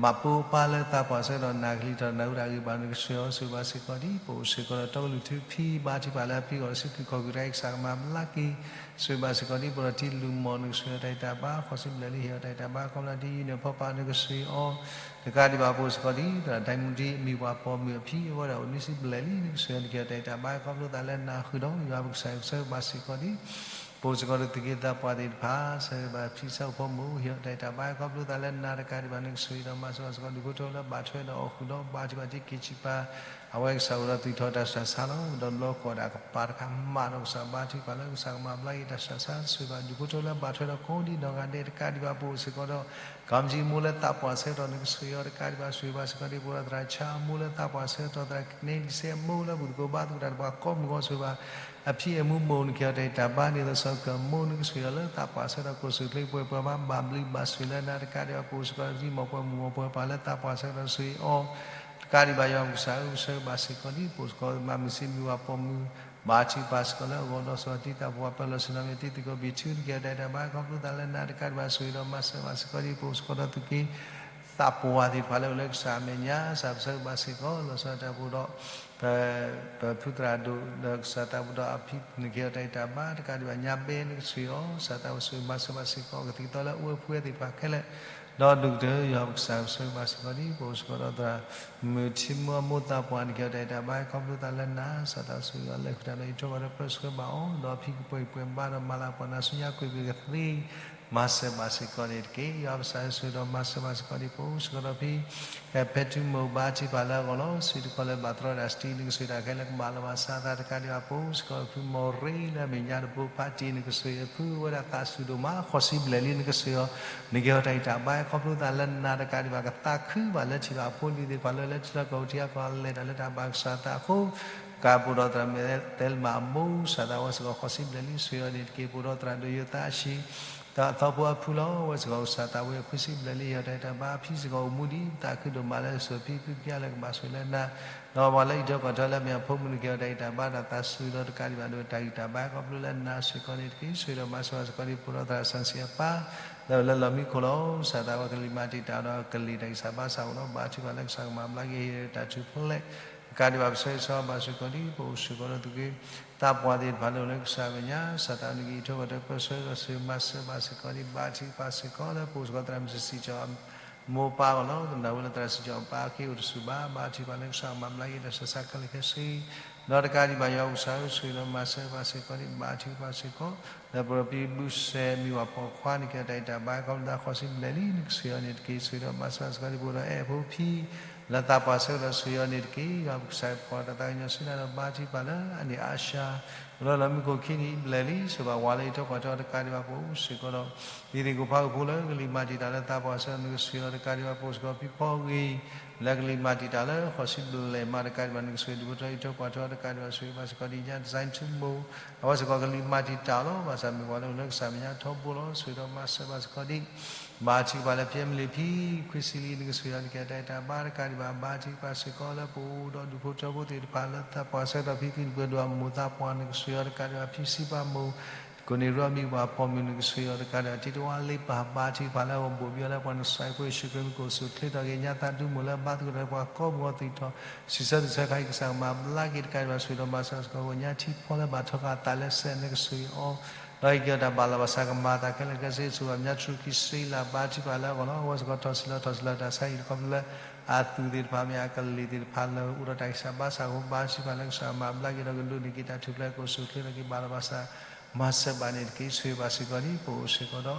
မၤပိာ်ပၢ်လၢသးပှၢ်ဆၢကတီၢ် နၢ်ကလံၤထီၣ်နၢ်ဟူတၢ်ဂ့ၤဘၣ် နကဆိၣ်ဂ့ၤအီၤ ဆိၣ်ဂ့ၤဘၣ်စ့ၢ်ကီးဒံး ပအိၣ်စ့ၢ်ကီးဒီးတီကလုာ်ထူဖံ ဘါထုကဖၣ်လၢအဖံအဂီၢ် စုခူၣ်ခီၣ်ကုၢ်တၢ်အံၤ ကစၢ်ကမၤဘျါက့ၤ ဆိၣ်ဂ့ၤဘၣ်စ့ၢ်ကီးဒံး ပအိၣ်ဒီးတံၤလူၤမိၢ် နကဆိၣ်ဂ့ၤအီၤတၢ်ဂံၢ်တၢ်ဘါ ဃိးဆံဘျဲၣ်လံ ဟ့ၣ်အီၤတၢ်ဂံၢ်တၢ်ဘါ ခီဖျိတံၤယုၢ်န့ၣ်ဖီပၢ် နကဆိၣ်ဂ့ၤအီၤ တကးဒံးဘၣ် ပအိၣ်စ့ၢ်ကီးဒံး သရၣ်ဒဲမူဒံ မံၤပှၤပိာ်မုၣ်အဖံ အဝဲဒၣ်အိၣ်နွံဆံဘျဲၣ်လံ နကဆိၣ်ဂ့ၤအီၤ နကဟ့ၣ်အီၤတၢ်ဂံၢ်တၢ်ဘါ ခီဖျိသးလၢနၤဃုာ်ဒီး ယွၤပကစၢ် ဆိၣ်ဂ့ၤဘၣ်စ့ၢ်ကီးဒံး ပအိၣ်စ့ၢ်ကီးဒီးသူၣ်က့သးပှၢ်သ့ၣ်တဖၣ် ဆိၣ်ဂ့ၤဘၣ်ဖံဆၢဖိမိၢ် ဟ့ၣ်အီၤတၢ်ဂံၢ်တၢ်ဘါ ခီဖျိသးလၢနၤတကးဒံးဘၣ် နကဆိၣ်ဂ့ၤဒီးမၤစၢၤဘၣ်စ့ၢ်ကီး ဒူၣ်ဖိထၢဖိလၢဘၣ်ထွဲဒီးအီၣ်ဃုာ်ဒီး ဘါထုကဖၣ်တံၤက့ၤဆံးပၢ် အဝဲကစၢ်အိၣ်ဒီးသူၣ်ထီၣ်တၢ်ဆူးတၢ်ဆါလီၤ. ဒီးဘျီကိးဒၣ်ကပၤတခါမးဒီးကစၢ်ဘါထုကဖၣ်လၢကစၢ်ကမၤဘျါက့ၤတၢ်ဆူးတၢ်ဆါ ဆိၣ်ဂ့ၤဘၣ်ဒူၣ်ဖိထၢလၢဘၣ်ထွဲဒီးကိးဒံနီၢ်ဂၤဒဲးတကးဒံးဘၣ် ပအိၣ်စ့ၢ်ကီးဒီး ကီမတံမိၢ်လၢသးပှၢ်ဆၢကတီၢ် နကဆိၣ်ဂ့ၤအီၤတကးဒံးဘၣ် ဆိၣ်ဂ့ၤဘၣ်စ့ၢ်ကီးဒံး ပအိၣ်ဒီးသရၣ်ဆၣ်အမိၢ်လၢသးပှၢ်ဆၢကတီၢ် သရၣ်ကနဲလံၤစဲအမိၢ်လၢဘူၣ်သကိးဘါသကိးတၢ်တပှၤကိးမုၢ်ဂီၤ ဆိၣ်ဂ့ၤဘၣ် အဖံအမူမိၢ် နကဟ့ၣ်အီၤတၢ်ဂံၢ်တၢ်ဘါန့ၣ် လီၤဆီၣ်ထွဲအမိၢ် နကဆိၣ်ဂ့ၤအီၤလၢသးပှၢ်ဆၢကတီၢ် ကိးဆူၣ်ချ့ပှဲၤပှဲၤဘၣ် ဘၣ်ဘျုးဘၣ်ဆိၣ်လၢနၤတကးဒံးဘၣ် ပအိၣ်စ့ၢ်ကီးဒံး မိၢ်ပှၢ်မုၣ်မိၢ်ပှၢ်ပၢ်လၢသးပှၢ်ဆၢကတီၢ် ဆိၣ်ဂ့ၤအီၤ တကးဒံးဘၣ် ယွၤပကစၢ်ဧၢ ဆိၣ်ဂ့ၤဘၣ်စ့ၢ်ကီးဒံး ပအိၣ်စ့ၢ်ကီးမၤမုၢ်ဆ့ၣ်မုၢ်ဝါပိာ်မုၣ် ဘါထုကဖၣ်စ့ၢ်ကီးလၢအဂီၢ်ဒီး စီၤတံၤသၣ်ဖိ ပၢ်လီၢ်ဆ့ၣ်နီၤ မ့ၢ်တံၤသကိးဘံၣ်ထူ နကဟ့ၣ်အီၤတၢ်ဂံၢ်တၢ်ဘါ ခီဖျိသးလၢနၤတကးဒံးဘၣ် ဆိၣ်ဂ့ၤဒီးမၤစၢၤဘၣ်စ့ၢ်ကီးဒံး ပအိၣ်စ့ၢ်ကီးဒီးသုးက့ သးပှၢ်သ့ၣ်တဖၣ်လၢအိၣ်လၢကစၢ်အမဲာ်ညါ ကစၢ်ပဆၢဂ့ၤဘၣ်စ့ၢ်ကီး လီၤဆီဒၣ်တၢ်ပူၤဒီး ပ ပဖုသရၣ်ဒိၣ် ဒီးကစၢ်သးပူၤဒီးအဖံ နကဟ့ၣ်အီၤတၢ်ဂံၢ်တၢ်ဘါ တကးဒံးဘၣ်ညါဘဲ နကဆိၣ်ဂ့ၤအီၤ ကစၢ်သးပှၢ်ဆိၣ်ဂ့ၤမၤစၢၤဘၣ်စ့ၢ်ကီး ကသံၣ်ကသီလၢအဝဲဖှူဝဲသ့ၣ်တဖၣ်ခဲလၢာ် ဒီးဒိၣ်ကတၢၢ် ယွၤပကစၢ်ပဆၢဂ့ၤဘၣ်စ့ၢ်ကီးဒံး ပအိၣ်စ့ၢ်ကီးဒီးသရၣ် မုၢ်ထံမိၢ်အမိၢ်သးပှၢ် နကဟ့ၣ်အီၤတၢ်ဂံၢ်တၢ်ဘါ ခီဖျိသးလၢနၤ ကစၢ်သးပှၢ်ဆိၣ်ဂ့ၤအီၤလၢဃုာ်တၢ်ဒီးအံးထွဲကွၢ်ထွဲပၢဆှၢဘၣ်အီၤ ဒီးအဖံကပှဲၤကပှဲၤဘါဒီးမၤလၤပှၤနၤဆူညါကွ့ၢ်ကွ့ၢ်ကသ့ မၤစၢၤဘၣ်စ့ၢ်ကီးန့ၣ်တက့ၢ်. ယွၤပကစၢ်ဧၢ ဆိၣ်ဂ့ၤဒီးမၤစၢၤဘၣ်စ့ၢ်ကီးဒံး ပအိၣ်စ့ၢ်ကီးဒီးဖံ ဖဲထူမိၢ်ဘါထုကဖၣ်လၢအဂီၢ်လီၤ. စုတခီလၢဘၣ်တြီတၢ်စတံ နကဆိၣ်ဂ့ၤတၢ်ခဲလၢာ်ကဘၣ်လီၤဘၣ်စးသးတကးဒံးဘၣ် ပအိၣ်စ့ၢ်ကီးဖုမိၢ်ရ့လၢ မဲာ်ညါတဘိဖးတံၢ် နကဆိၣ်ဂ့ၤအဖုဝဲဒၣ်သးစူၤဒိၣ်မး ဃိးဆံဘျဲၣ်လံ နကဆိၣ်ဂ့ၤအီၤ နကဟ့ၣ်အီၤတၢ်ဂံၢ်တၢ်ဘါ ခီဖျိသးလၢနၤတကးဒံးဘၣ် ကသးခုဘၣ်လၢထံၣ်ဘၣ်အဖိအလံၤသ့ၣ်တဖၣ်လၢ လၢထံလၢကီၢ်အိၣ်ထံအကီၢ်အလဲၤတၢ်လၢတၢ်ဘၣ်ကစၢ်သးအဃိ ကးပအိၣ်ဒီးသရၣ်မဲာ်သဲလမၣ်အမိၢ် ကစၢ်သးဝဲစ့ၢ်ကီးဃိးဆံဘျဲၣ်လံ ဆိၣ်ဂ့ၤအီၤန့ၣ်တက့ၢ်. ပအိၣ်ဒီးသရၣ်ဒိၣ်ယိၤသးအဆံး ဒီးအသီဖိအဖုလီၤ. အဝဲစ့ၢ်ကီးကစၢ်သးဝဲအခွံဆံဘျဲၣ်လံ ဟ့ၣ်အီၤတၢ်ဂံၢ်တၢ်ဘါ အဖံစ့ၢ်ကီးအိၣ်မူဒံး သးခုဒိၣ်မးလၢအစိၤဖံဖုဖုလၢကဘၣ်ဆိၣ်လၢနၤ ဒီးပှၤလၢအံးထွဲကွၢ်ထွဲလၢအမ့ၢ်အဖိမုၣ် နကဟ့ၣ်အီၤတၢ်ဂံၢ်တၢ်ဘါဒီးသးစူၤဒီးတကးဒံးဘၣ် ဒိးတၢ်ဂံၢ်တၢ်ဘါခီဖျိလၢနၤစ့ၢ်ကီးန့ၣ်တက့ၢ်. ဆိၣ်ဂ့ၤဒီးမၤစၢၤဘၣ်စ့ၢ်ကီးဒံး ပအိၣ်ဒီးသရၣ်စၣ်စံၣ်အပၢ် လၢအအိၣ်လၢလီၢ်မံခိၣ်လီၤ. ကစၢ်သးဝဲကလံၤမၤတံာ်တာ်ဒီးကလံၤတၢ်ဂံၢ်စၢ်ဘါစၢ်အိၣ်လီၤ. ဘါထုကဖၣ်လၢကစၢ်ကမၤဘျါက့ၤ ဟ့ၣ်တၢ်ထူၣ်ဖျဲး တကးဒံးဘၣ် ပဆၢဂ့ၤဆၢဝါဘၣ်စ့ၢ်ကီးဒံး ပအိၣ်စ့ၢ်ကီးဒီးသုးက့ သးပှၢ်သ့ၣ်တဖၣ်လၢအိၣ်လၢကစၢ်အမဲာ်ညါ ကစၢ်သးနကဟ့ၣ်အံးထွဲကွၢ်ထွဲပၢဆှၢဒီးဆိၣ်ဂ့ၤမၤစၢၤဘၣ်စ့ၢ်ကီးဒံး ဘါထုကဖၣ်စ့ၢ်ကီးလၢ ပအိၣ်စ့ၢ်ကီးသရၣ်မုၣ်စံၣ်ကၠီၣ် မိၢ်ပၢ်အဂီၢ်လီၤ. သနာ်ဝဲလၢသရၣ်စံၣ်ကၠီၣ်အပၢ်အခ့အိၣ်တဆူၣ်ဘၣ် ဘါထုကဖၣ်လၢကစၢ်ကမၤဘျါက့ၤတၢ်ဆူးတၢ်ဆါခဲလၢာ်ခဲဆ့ ဒီးတကးဒံးဘၣ် ယွၤပကစၢ်ဧၢ ဆိၣ်ဂ့ၤဒီးမၤစၢၤဘၣ်စ့ၢ်ကီးဒံး ဘါထုကဖၣ်စ့ၢ်ကီး လၢပရပံဘုစဲမံဝၤပိာ်ခွါ နကဟ့ၣ်အီၤတၢ်ဂံၢ်တၢ်ဘါ ခီဖျိသးဃိးဆံဘျဲၣ်လံ နကဆိၣ်ဂ့ၤအီၤန့ၣ်တက့ၢ်. ဆိၣ်ဂ့ၤဒီးမၤစၢၤဘၣ်စ့ၢ်ကီးဒံး ပအိၣ်ဒီးအဲၣ်ဖိဖံ လၢသးပှၢ်ဆၢကတီၢ် ဆိၣ်ဂ့ၤအီၤန့ၣ်တက့ၢ်. ယွၤပကစၢ်ဧၢ ပကွၢ်တၢ်သးကညီၤဆူနၤဒီး ဘါထုကဖၣ်လၢအန့ၣ်အါရှါ အိၣ်လၢလီၢ်မံခိၣ်ခံနံၣ်ဘျဲၣ်လံ ဆိၣ်ဂ့ၤဘၣ်ဝၤလၢအံးထွဲကွၢ်ထွဲအီၤတကးဒံးဘၣ် ပအိၣ်စ့ၢ်ကီးဒီး ဒ်သ့ၣ်ကိးဖးကဖိလၢကလံၤမၤတံာ်တာ်လၢသးပှၢ်ဆၢကတီၢ် နကဆိၣ်ဂ့ၤအီၤတကးဒံးဘၣ် ပအိၣ်စ့ၢ်ကီးဖံဖီဂ့ၤ လၢကလံၤမၤတံာ်တာ်လၢဃိးဆံဘျဲၣ်မးတကးဒံးဘၣ် နကဆိၣ်ဂ့ၤဒူၣ်ဖိထၢအံးထွဲကွၢ်ထွဲအီၤတကးဒံးဘၣ် ဆိၣ်ဂ့ၤဘၣ်စ့ၢ်ကီးဒံး ညါ design ထူမိၢ် အဝဲစ့ၢ်ကီးကလံၤမၤတံာ်တာ်လီၤ. ဘၣ်ဆၣ်မ့ၢ်ပှၤလၢအိၣ်လၢကစၢ်မဲာ်ညါထီဘိလီၤ. ဆိၣ်ဂ့ၤဒီးမၤစၢၤဘၣ်စ့ၢ်ကီးဒံး ဘါထုကဖၣ်လၢဖံမလ့ၤဖံ ခွံဆံလံ နကဆိၣ်ဂ့ၤအီၤ နကဟ့ၣ်အီၤတၢ်ဂံၢ်တၢ်ဘါတကးဒံးဘၣ် ဘါထုကဖၣ်စ့ၢ်ကီးလၢပအိၣ်ဒီးဒူၣ်ဖိထၢဖိသ့ၣ်တဖၣ်လၢသးပှၢ်ဆၢကတီၢ် ဖံဖုနပၢၤဒိၣ်အမိၢ်သးပှၢ် နကဆိၣ်ဂ့ၤအီၤတကးဒံးဘၣ် ဖံစံးပာ်မိၢ် ကိးနံၣ်ရူမံဝၤပိာ်မုၣ် နကဆိၣ်ဂ့ၤအီၤတကးဒံးဘၣ် တံၤတဝါလ့ပၢ် ဘါထုကဖၣ်လၢအဂီၢ်ဘိၣ်ဘံအီၤလၢပှၤနစၢ်ဖိယ့ၣ်ၡူးခရံာ်မံၤ ကိးဆူၣ်ချ့ထီၣ်က့ၤ ညါသးဒူမိၢ်လၢဘါသကိးတၢ်ဒီးပှၤကိးမုၢ်ဂီၤ သူၣ်ထီၣ် စံးဆၢတၢ်ဆၢခါအံၤ ကစၢ်ကမၤဘျါက့ၤတကးဒံးဘၣ် ဆိၣ်ဂ့ၤဒီးမၤစၢၤစ့ၢ်ကီး ညါထံဖီလၢဘၣ်ထီဃာ်အသးလၢစဲး နကဆိၣ်ဂ့ၤအီၤ ဒီးဟ့ၣ်က့ၤအီၤတၢ်ဘၣ်လီၤဘၣ်စး ကမၤအသးခဲလၢာ်ခဲဆ့ ဆိၣ်ဂ့ၤဘၣ် မၠါတြူးခံဆံလး ဘါထုကဖၣ်လၢအဂီၢ်လီၤ. အဝဲစ့ၢ်ကီးထီၣ်စံးလီၤထီၣ်စံးလီၤတၢ်ဆါဟံၣ်တခီဖျိလၢ အသူၣ်သ့ၣ်တဖၣ်မ့ၢ် အကလံၤသ့ၣ်တဖၣ်လၢအိၣ်ဒီးတၢ်ဂံၢ်စၢ်ဘါစၢ်အဃိ ဘါထုကဖၣ်လၢကစၢ်မၤဘျါက့ၤဒီးကဒိးန့ၢ်က့ၤတၢ်ထူၣ်ဖျဲး ကိးဆူၣ်ချ့ထီၣ်က့ၤ ဘၣ်လီၤဘၣ်စး မၤစၢၤဘၣ်န့ၣ်တက့ၢ်. ဆိၣ်ဂ့ၤဘၣ်စ့ၢ်ကီးဒံး ပအိၣ်စ့ၢ်ကီးဒီး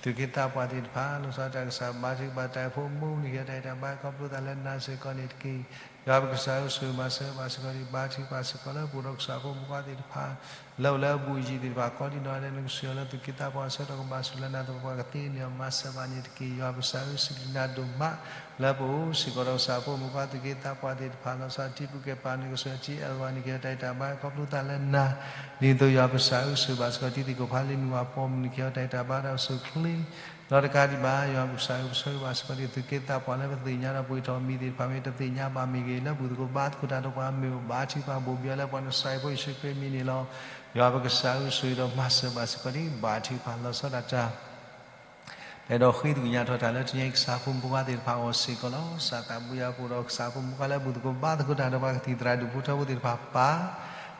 သူၣ်က့သးပှၢ်သ့ၣ်တဖၣ် လီၤဆီဒၣ်တၢ်ကစၢ် ဘါထုကဖၣ်တၢ်အိၣ်ဖှိၣ်မူ နကဟ့ၣ်အီၤတၢ်ဂံၢ်တၢ်ဘါ ခီဖျိသးလၢနၤစ့ၢ်ကီးန့ၣ်တက့ၢ်. ယွၤပကစၢ်ဧၢ ဆိၣ်ဂ့ၤမၤစၢၤဘၣ်စ့ၢ်ကီးဒံး ဘါထုကဖၣ်စ့ၢ်ကီးလၢပအိၣ်ဒီးကစၢ်ဖိမုၣ်ခွါသ့ၣ်တဖၣ် လၢအိၣ်လၢအဘူးအယံၤသ့ၣ်တဖၣ် ကိးဒံနီၢ်ဂၤဒဲး နကဆိၣ်ဂ့ၤအီၤလၢသူၣ်က့သးပှၢ်ဆၢကတီၢ် ကဘၣ်ဆိၣ်လၢနၤသပှၢ်ပှၢ် ကသ့န့ၢ်အီၤ မၤစၢၤဘၣ်န့ၣ်တက့ၢ်. ယွၤပကစၢ်ဧၢ စံးဘျုးနၤဒိၣ်မး လၢပအိၣ်စ့ၢ်ကီးဒီးကစၢ်ဖိမုၣ်ခွါ သူၣ်က့သးပှၢ်သ့ၣ်တဖၣ် လီၤဆီဒၣ်တၢ်ထံပူၤကဲၢ်ပာ် နကဆိၣ်ဂ့ၤအီၤ ထံအဲလ်ဝါ နကဟ့ၣ်အီၤတၢ်ဂံၢ်တၢ်ဘါ ခီဖျိသးလၢနၤ ဒ်သိးယွၤပကစၢ်ဧၢ ဆိၣ်ဂ့ၤဘၣ်စ့ၢ်ကီး တံၤသကိးဖးလံာ်မံၤဝၤပိာ်မုၣ် နကဟ့ၣ်အီၤတၢ်ဂံၢ်တၢ်ဘါဒီးကစူၢ်ချ့ ဒီးတကးဒံးဘၣ် ယွၤပကစၢ်ဧၢ ပဆၢဂ့ၤဘၣ်စ့ၢ်ကီး ဒ်သူၣ်က့သးပှၢ်လၢပသ့ၣ်ညါဒီးပှ့ၤထီၣ်အမံၤသ့ၣ်တဖၣ်မ့ၢ်တသ့ၣ်ညါဘၣ်မ့ၢ်ဂ့ၤ လၢဘူၣ်သကိးဘါသကိးတၢ်ဒီးပှၤမ့ၢ်အိၣ် ဘါထုကဖၣ်ဘိၣ်ဘံအီၤလၢပှၤနစၢ်ဖိယ့ၣ်ၡူးခရံာ်အမံၤန့ၣ်လီၤ. ယွၤပကစၢ်ဧၢ ဆိၣ်ဂ့ၤဒီးမၤစၢၤဘၣ်စ့ၢ်ကီးဒံး ဘါထုကဖၣ်လီၤဆီဒၣ်တၢ် အဲၣ်ဒိးဃ့သကွံၢ်ညါထီၣ်တၢ်လၢတနံၤအံၤ ကစၢ်ဖိမုၣ်ဖိခွါသ့ၣ်တဖၣ်အဂီၢ်စ့ၢ်ကီးလီၤ. ကစၢ်သးဘိယွၤပအိၣ်ဒီးကစၢ်ဖိမုၣ်ဖိခွါလၢဘူၣ်သကိးဘါသကိးတၢ်ဒီးပှၤကသံၣ်သရၣ်ဒူၣ်ဖိထၢဖိသ့ၣ်တဖၣ်ပၢ်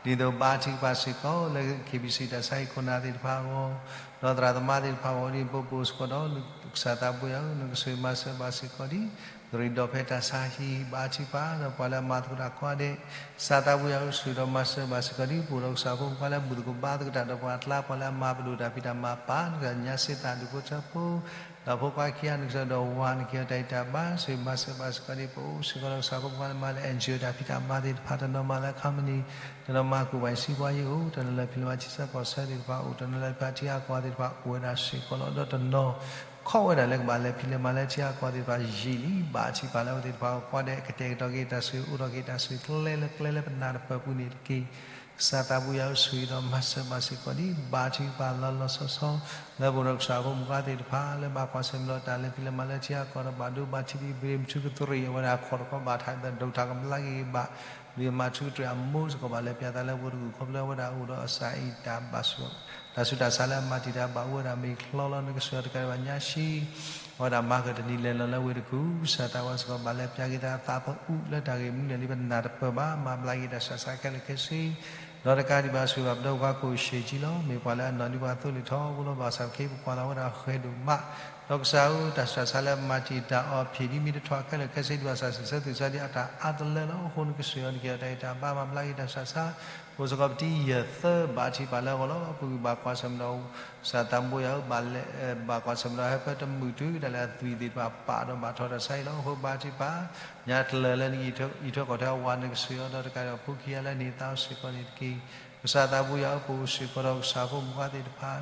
ဒ်သိးဘါထုကဖၣ်စ့ၢ်ကီးလၢ KBC တၢ်ဆါဟံၣ်ခိၣ်နၢ်သ့ၣ်တဖၣ်အဂီၢ် ဒီးသရၣ်သမါသ့ၣ်တဖၣ်အဂီၢ်ဒ် ပအိၣ်စ့ၢ်ကီးဒီး ကစၢ်သးဘိယွၤဧၢ နကဆိၣ်ဂ့ၤမၤစၢၤဘၣ်စ့ၢ်ကီးဒံး ကရံၣ်ဒီးဖဲတၢ်ဆါဟံၣ် ဘါထုကဖၣ်ဒီးပှၤလၢအမၤသကိးတၢ်ကိးဂၤဒဲး ကစၢ်သးဘိယွၤဧၢ ဆိၣ်ဂ့ၤဒီးမၤစၢၤဘၣ်စ့ၢ်ကီးဒံး ပအိၣ်ဒီးကစၢ်ဖိမုၣ်ဖိခွါလၢဘူၣ်သကိးဘါသကိးတၢ်ဒီးပှၤအကျါ ပှၤလၢအမၤပဒိၣ်တၢ်ဖံးတၢ်မၤပၢ် နကညါစ့သးဒူၣ်ဖိထၢဖိ ဒီးဖိခွါခံဂၤ နကစၢ်ဒိးဝၤ နကဟ့ၣ်အီၤတၢ်အံၣ်တၢ်ဘါ ဆိၣ်ဂ့ၤမၤစၢၤဘၣ်စ့ၢ်ကီးဒ် ပအိၣ်စ့ၢ်ကီးဒီးကစၢ်ဖိမုၣ်ခွါလၢမၤလၢ N G O တၢ်ဖံးတၢ်မၤသ့ၣ်တဖၣ် တနီၤမၤလၢ company တနီၤမၤ ကူၣ်ဘၣ်စံးပှၤယိာ်အိၣ် တနီၤလၢဖံးလဲၤမၤဆံးဆၢကီၢ်ဆၢသ့ၣ်တဖၣ်အိၣ် တနီၤလၢဖံးထံအါကီၢ်သ့ၣ်တဖၣ်အိၣ်ဝဲဒၣ်စ့ၢ်ကီးလီၤ. ဒီးတနီၤ ခိးဝဲဒၣ်လၢကဘၣ်လဲၤဖံးလဲၤမၤလၢထံအါကီၢ်သ့ၣ်တဖၣ်ယံာ်လံ ဘၣ်ထံၣ်ပာ်လၢအဝဲသ့ၣ်တဖၣ် ကွၢ်ဒဲးကတဲာ်ကတီၤက့ၤတၢ်ဆိၣ်ဂ့ၤ အိၣ်ထီၣ်က့ၤတၢ်ဆိၣ်ဂ့ၤ ကျဲလၢကျဲလၢပနၢ်တပၢၢ်ပူၤန့ၣ်တက့ၢ်. ကစၢ်သးဘိယွၤဧၢ ဆိၣ်ဂ့ၤဒီးမၤစၢၤဘၣ်စ့ၢ်ကီးဒ် ဘါထုကဖၣ်လီၤလီၤဆီဆီ လၢပအိၣ်ဒီးကစၢ်ဖိမုၣ်ခွါသ့ၣ်တဖၣ် လၢဘၣ်ကွၢ်ဆၢၣ်မဲာ်ဒီးတၢ်လဲၤဖံးလဲၤမၤလၢထံအါကီၢ်ဒီး ဘၣ်ဒိဘၣ်ထံးဒ် ဘြ့ၣ်မထူကတြံၣ် အဝဲဒၣ်ခိးတခီဘၣ်ထးဒိၣ်ထးကဘျါက့ၤဘၣ် ဘြ့ၣ်မၤထူကတြံၣ်အမိၢ်စ့ၢ်ကီး ဘၣ်လဲၤပျဲသးလၢပှၤတကူၣ် ခီဖျိလၢအဝဲဒၣ်အိၣ်ဒီးအစၢ်အံၤတၢ်ဘၣ်ဆိၣ် တၢ်ဆူးတၢ်ဆါလၢအမၤတံာ်တာ်ဘၣ်အိၣ်ဝဲဒၣ်မ့ၢ်ချီလီၤ နကစၢ်ယွၤတကးဒံးဘၣ်ညါဆံ အဝဲဒၣ်မၤကတနံၤလဲၤလီၤလၢဝ့ၢ်တကူၣ် ကစၢ်သးဝါစ့ၢ်ကီး ဘၣ်လဲၤပျဲက့ၤသးအသးဖီအူလၢတၢ်ဂ့ၢ်မူန့ၣ်လံ ပနၢ်တပၢၢ်ဘၣ် မၤဘျါက့ၤတၢ်ဆူးတၢ်ဆါခဲလၢာ်ခဲဆ့ ဒီးတကးဒံးဘၣ်ဆိၣ်ဂ့ၤဘၣ်ပဒီပုၢ်ဝဲၢ်ခွါကိၣ်ရှ့ၣ်ကၠံလီၤ. မ့ၢ်ပှၤလၢအနီၢ်ဒုးပှၤသိလ့ၣ်ထီဘိလီၤ ဘၣ်ဆၣ်ပခ့ပပှၤလီၤဝဲဒၣ်ဃဲၤဒိၣ်မး ဒီးကစၢ်ဧၢ တၢ်ဆူးတၢ်ဆါလၢအမၤတံာ်တာ်အီၤ ဖံးဒ်မ့ၢ်တထီၣ်ခဲလၢာ်ခဲဆ့ဒံးဘၣ်ဆၣ် စံးဆၢသူၣ်ဆၢဒံးအတၢ်အါတလၢလီၤ. အဃိနကစၢ်ယွၤ နကဟ့ၣ်အီၤတၢ်အံၣ်တၢ်ဘါ မၤဘျါက့ၤတၢ်ဆူးတၢ်ဆါ အိၣ်စ့ၢ်ကီးပတံၢ်ယဲၢ်သၢ ဘါထုကဖၣ်လၢအဂီၢ်လီၤ. ပဂံၢ်ဘၣ်ကွၢ်ဆၢၣ်မဲာ်ဒီး ကစၢ်သးဘိယွၤဧၢ ဘၣ်လဲၤ ဘၣ်ကွၢ်ဆၢၣ်မဲာ်ဒီးဟဲဖဲတမုာ်တုၤဒၣ်လဲာ်အသွံၣ်သ့ၣ်တဖၣ်ပာ်ဒီးဘၣ်ထီၣ်တၢ်ဆါအံၤလီၤ. အဃိဘါထုကဖၣ် ညါတလၢာ်လၢနအံးထွဲကွၢ်ထွဲအဝၤ နကစၢ်ယွၤ ဒီးတကးဒံးဘၣ်ဖိခံဂၤလၢနဟ့ၣ်သါအီၤစ့ၢ်ကီးန့ၣ်တက့ၢ်. ကစၢ်သးဘိယွၤဧၢ ပအိၣ်စ့ၢ်ကီးဒီးကစၢ်ဖိမုၣ်ခွါသ့ၣ်တဖၣ်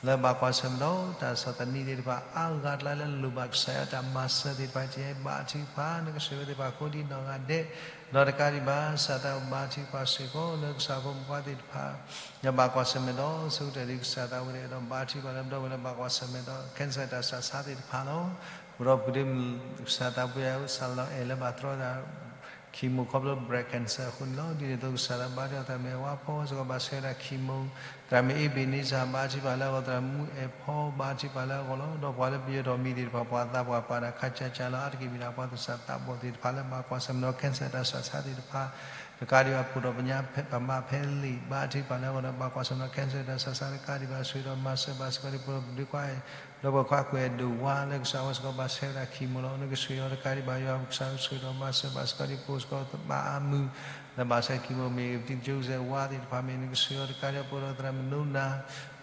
လၢဘၣ်ကွၢ်ဆၢၣ်မဲာ်ဒီး တၢ်ဆီၣ်သနံးသ့ၣ်တဖၣ် အါဂၤတလၢလၢလိၣ်ဘၣ်ကစၢ်ယွၤတၢ်မၤစၢၤသ့ၣ်တဖၣ် ကဘါထုကဖၣ် နကစၢ်ယွၤသ့ၣ်တဖၣ်ဃိဒ်နီၢ်ဂၤဒဲး ဒီးတကးဒံးဘၣ် ကစၢ်သးဘိဘါထုကဖၣ်စ့ၢ်ကီး လၢကစၢ်ဖိမုၣ်ခွါသ့ၣ်တဖၣ် လၢဘၣ်ကွၢ်ဆၢၣ်မဲာ်ဒီး ဆိကတၢၢ်ဒံးကစၢ်သးဝဲဒၣ်ဒီး ဘါထုကဖၣ်လၢပဒီပုၢ်ဝဲၢ်လၢဘၣ်ကွၢ်ဆၢၣ်မဲာ်ဒီး cancer တၢ်ဆူးတၢ်ဆါသ့ၣ်တဖၣ်လီၤ. ပဒီပုၢ်ဝဲၢ် ကစၢ်သးဘိယွၤဧၢ စးလီၤအဲၣ်လၢဘၣ်တြီသး chemo ခီဖျိ breast cancer အဃိန့ၣ်လီၤ. ဒ်န့ၣ်အသိးကစၢ်သးဘိယွၤ သရၣ်မုၣ်အဲၣ်ဝါဖီစ့ၢ်ကီး ဘၣ်ဆှၢဝဲဒၣ် chemo သရၣ်မုၣ်အ့ဘ့ၣ်နံစၢ် ဘါထုကဖၣ်လၢအဂီၢ် သရၣ်မုၣ်အဲၣ်ဖီ ဘါထုကဖၣ်လၢအဂီၢ်လီၤ. ဒီးပှၤလၢပယၢၤထီၣ်မံၤသ့ၣ်တဖၣ် ပှၤသးပှၢ်ပာ်တၢ်ခါဆးဆးလီၤ. အါတက့ၢ်မ့ၢ်ဒၣ်ပှၤသူၣ်စၢ်သးဘီၣ်သ့ၣ်တဖၣ်လၢဘၣ်ကွၢ်ဆၢၣ်မဲာ်ဒီး cancer တၢ်ဆူးတၢ်ဆါသ့ၣ်တဖၣ် တကးဒံးဘၣ် ပိာ်ထီၣ်ပညါ ပမၤဖဲလံာ် ဘါထုကဖၣ်လၢအဂီၢ်ဒီး ဘၣ်ကွၢ်ဆၢၣ်မဲာ်ဒီး cancer တၢ်ဆူးတၢ်ဆါတကးဒံးဘၣ် ဆိၣ်ဂ့ၤဒီးမၤစၢၤဘၣ်စ့ၢ်ကီးဒံး ပဒီပုၢ်ဝဲၢ်ခွါ ဒီပုၢ်ဝဲၢ်ခွါကွဲၤဒိၣ်ဝါလၢကစၢ်ဝဲစ့ၢ်ကီး ဘၣ်ဆှၢဝဲဒၣ် chemo လီၤ. နကစၢ်ယွၤတကးဒံးဘၣ် ယွၤပကစၢ်ဧၢ ဆိၣ်ဂ့ၤဒီးမၤစၢၤဘၣ်စ့ၢ်ကီးဒံး ပအိၣ်စ့ၢ်ကီးသးဘၣ်အါမုၢ် လၢဘၣ်ဆှၢ chemo မ့ၢ်ဂ့ၤ ပတံၤကၠိစဲးဝါသ့ၣ်တဖၣ်မ့ၢ် နကစၢ်ယွၤတကးဒံးဘၣ် ပအိၣ်ဒီးသရၣ်မုၣ်နိနၤ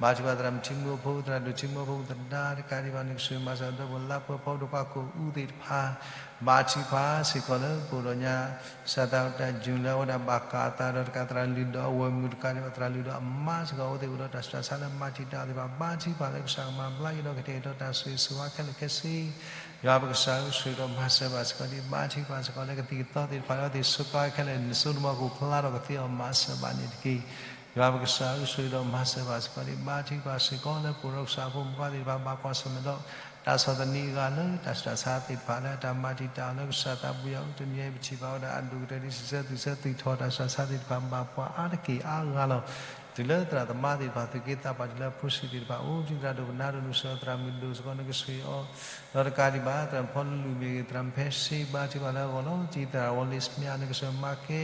ဘါထုကဖၣ်သရၣ်မုၣ်ထံမုၢ်ဖိ သရၣ်ဒိၣ်ထံမုၢ်ဖိ သဒါတကးဒံးဘၣ် နကစၢ်ယွၤမၤစၢၤဒီးပလါပှဲၤဖီ ဒီးပှၤကိးအူသ့ၣ်တဖၣ် ဘါထုကဖၣ်စ့ၢ်ကီးလၢပအိၣ်ဒီးညါ ကစၢ်သးဝဲတၢ် June လၢအဝဲဒၣ်ဘၣ်ကးအသးဒီးတကး သရၣ်လုၢ်ဒိၣ်အဝဲၢ်မုၣ်တကးဒံးဘၣ် သရၣ်လုၢ်ဒိၣ်အမါစ့ၢ်ကီး အဝဲသ့ၣ်အိၣ်ဒီးတၢ်ဆူးတၢ်ဆါလၢမၤတံာ်တာ်အီၤသ့ၣ်တဖၣ် ဘါထုကဖၣ်လၢကစၢ်ကမၤဘျါက့ၤဒီးကတဲာ်ကတီၤတၢ်ဆိၣ်ဂ့ၤဆိၣ်ဝါခဲလၢာ်ခဲဆ့ ယွၤပကစၢ်ဧၢ ဆိၣ်ဂ့ၤဒီးမၤစၢၤဘၣ်စ့ၢ်ကီးဒံး ဘါထုကဖၣ်စ့ၢ်ကီးလၢကသံၣ်ကသီသ့ၣ်တဖၣ်လၢအဝဲသ့ၣ်ဆိးကါခဲလၢာ် နစိတမီၤကအိၣ်ဖျါထီၣ်ကသ့အီၤ မၤစၢၤဘၣ်န့ၣ်တက့ၢ်. ယွၤပကစၢ်ဧၢ ဆိၣ်ဂ့ၤဒီးမၤစၢၤဘၣ်စ့ၢ်ကီးဒံး ဘါထုကဖၣ်စ့ၢ်ကီးလၢပအိၣ်ဒီးကစၢ်ဖိမုၣ်ခွါသ့ၣ်တဖၣ် ဘၣ်ကွၢ်ဆၢၣ်မဲာ်ဒီး တၢ်ဆီၣ်သနံးအဂၤလၢတၢ်ဆူးတၢ်ဆါသ့ၣ်တဖၣ်လၢအတၢ်မၤတံာ်တာ်အီၤလၢကစၢ်သးဘိယွၤဧၢ တနံၤအံၤပထံၣ်ဘၣ်ဝဲဒၣ်အဒိၣ်ကတၢၢ်ဒ် စံးဆၢသူၣ်ဆၢသွံၣ်ထီၣ်တၢ်ဆူးတၢ်ဆါသ့ၣ်တဖၣ် ဘၣ်ပှၤအါတက့ၢ်အါဂၤလီၤ. တုၤလၢသရၣ်သမါသ့ၣ်တဖၣ် သူၣ်က့သးပှၢ်တုၤလၢအဖိဆံးသ့ၣ်တဖၣ် အိၣ်တံၤသရၣ်ဒိၣ်ပနါဒိၣ် နကစၢ်ယွၤသရၣ်မုၣ်ဒိၣ်စ့ၢ်ကီး နကဆိၣ်ဂ့ၤအီၤ ဒီးတကးဒံးဘၣ် သရၣ်ဖီလူမ့ၢ်ဂ့ၤ သရၣ်ဖဲစ့ဘါထုကဖၣ်လၢအဂီၢ်လီၤ. တံၤသရၣ်ဝီလ့စမ့အ နကစၢ်ယွၤမၤကဲ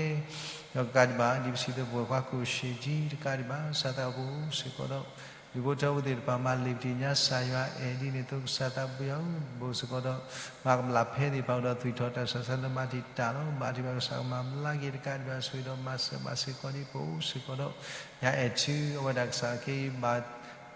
ဒီးတကးဒံးဘၣ် ဒ်ပစံးသပှၢ်ခွါကိၣ်ရှ့ၣ်ကၠံ တကးဒံးဘၣ် ကစၢ်သးဘိစ့ၢ်ကီးဒီး ဒူၣ်ဖိထၢဖိသ့ၣ်တဖၣ် မၤလ့ၤပတံၢ်ညါစၢ်ယွၤအဲၣ်ဒ်န့ၣ်အသိး ကစၢ်သးဘိယွၤဧၢ ဘိၣ်စ့ၢ်ကီးဒီး မၤကမျၢၢ်ဖဲသ့ၣ်တဖၣ်အိၣ်ဒီးသွံၣ်ထီၣ်တၢ်ဆူးတၢ်ဆါလၢမၤတံာ်တာ်လီၤ. ဘါထုကဖၣ်ကစၢ်ကမၤဘျါက့ၤတကးဒံးဘၣ် ဆိၣ်ဂ့ၤဒီးမၤစၢၤဘၣ်စ့ၢ်ကီးဒံး ပအိၣ်စ့ၢ်ကီးဒီး ညါအဲၣ်ထုအဝဲဒၣ်ကစၢ်က့ၤဘၣ်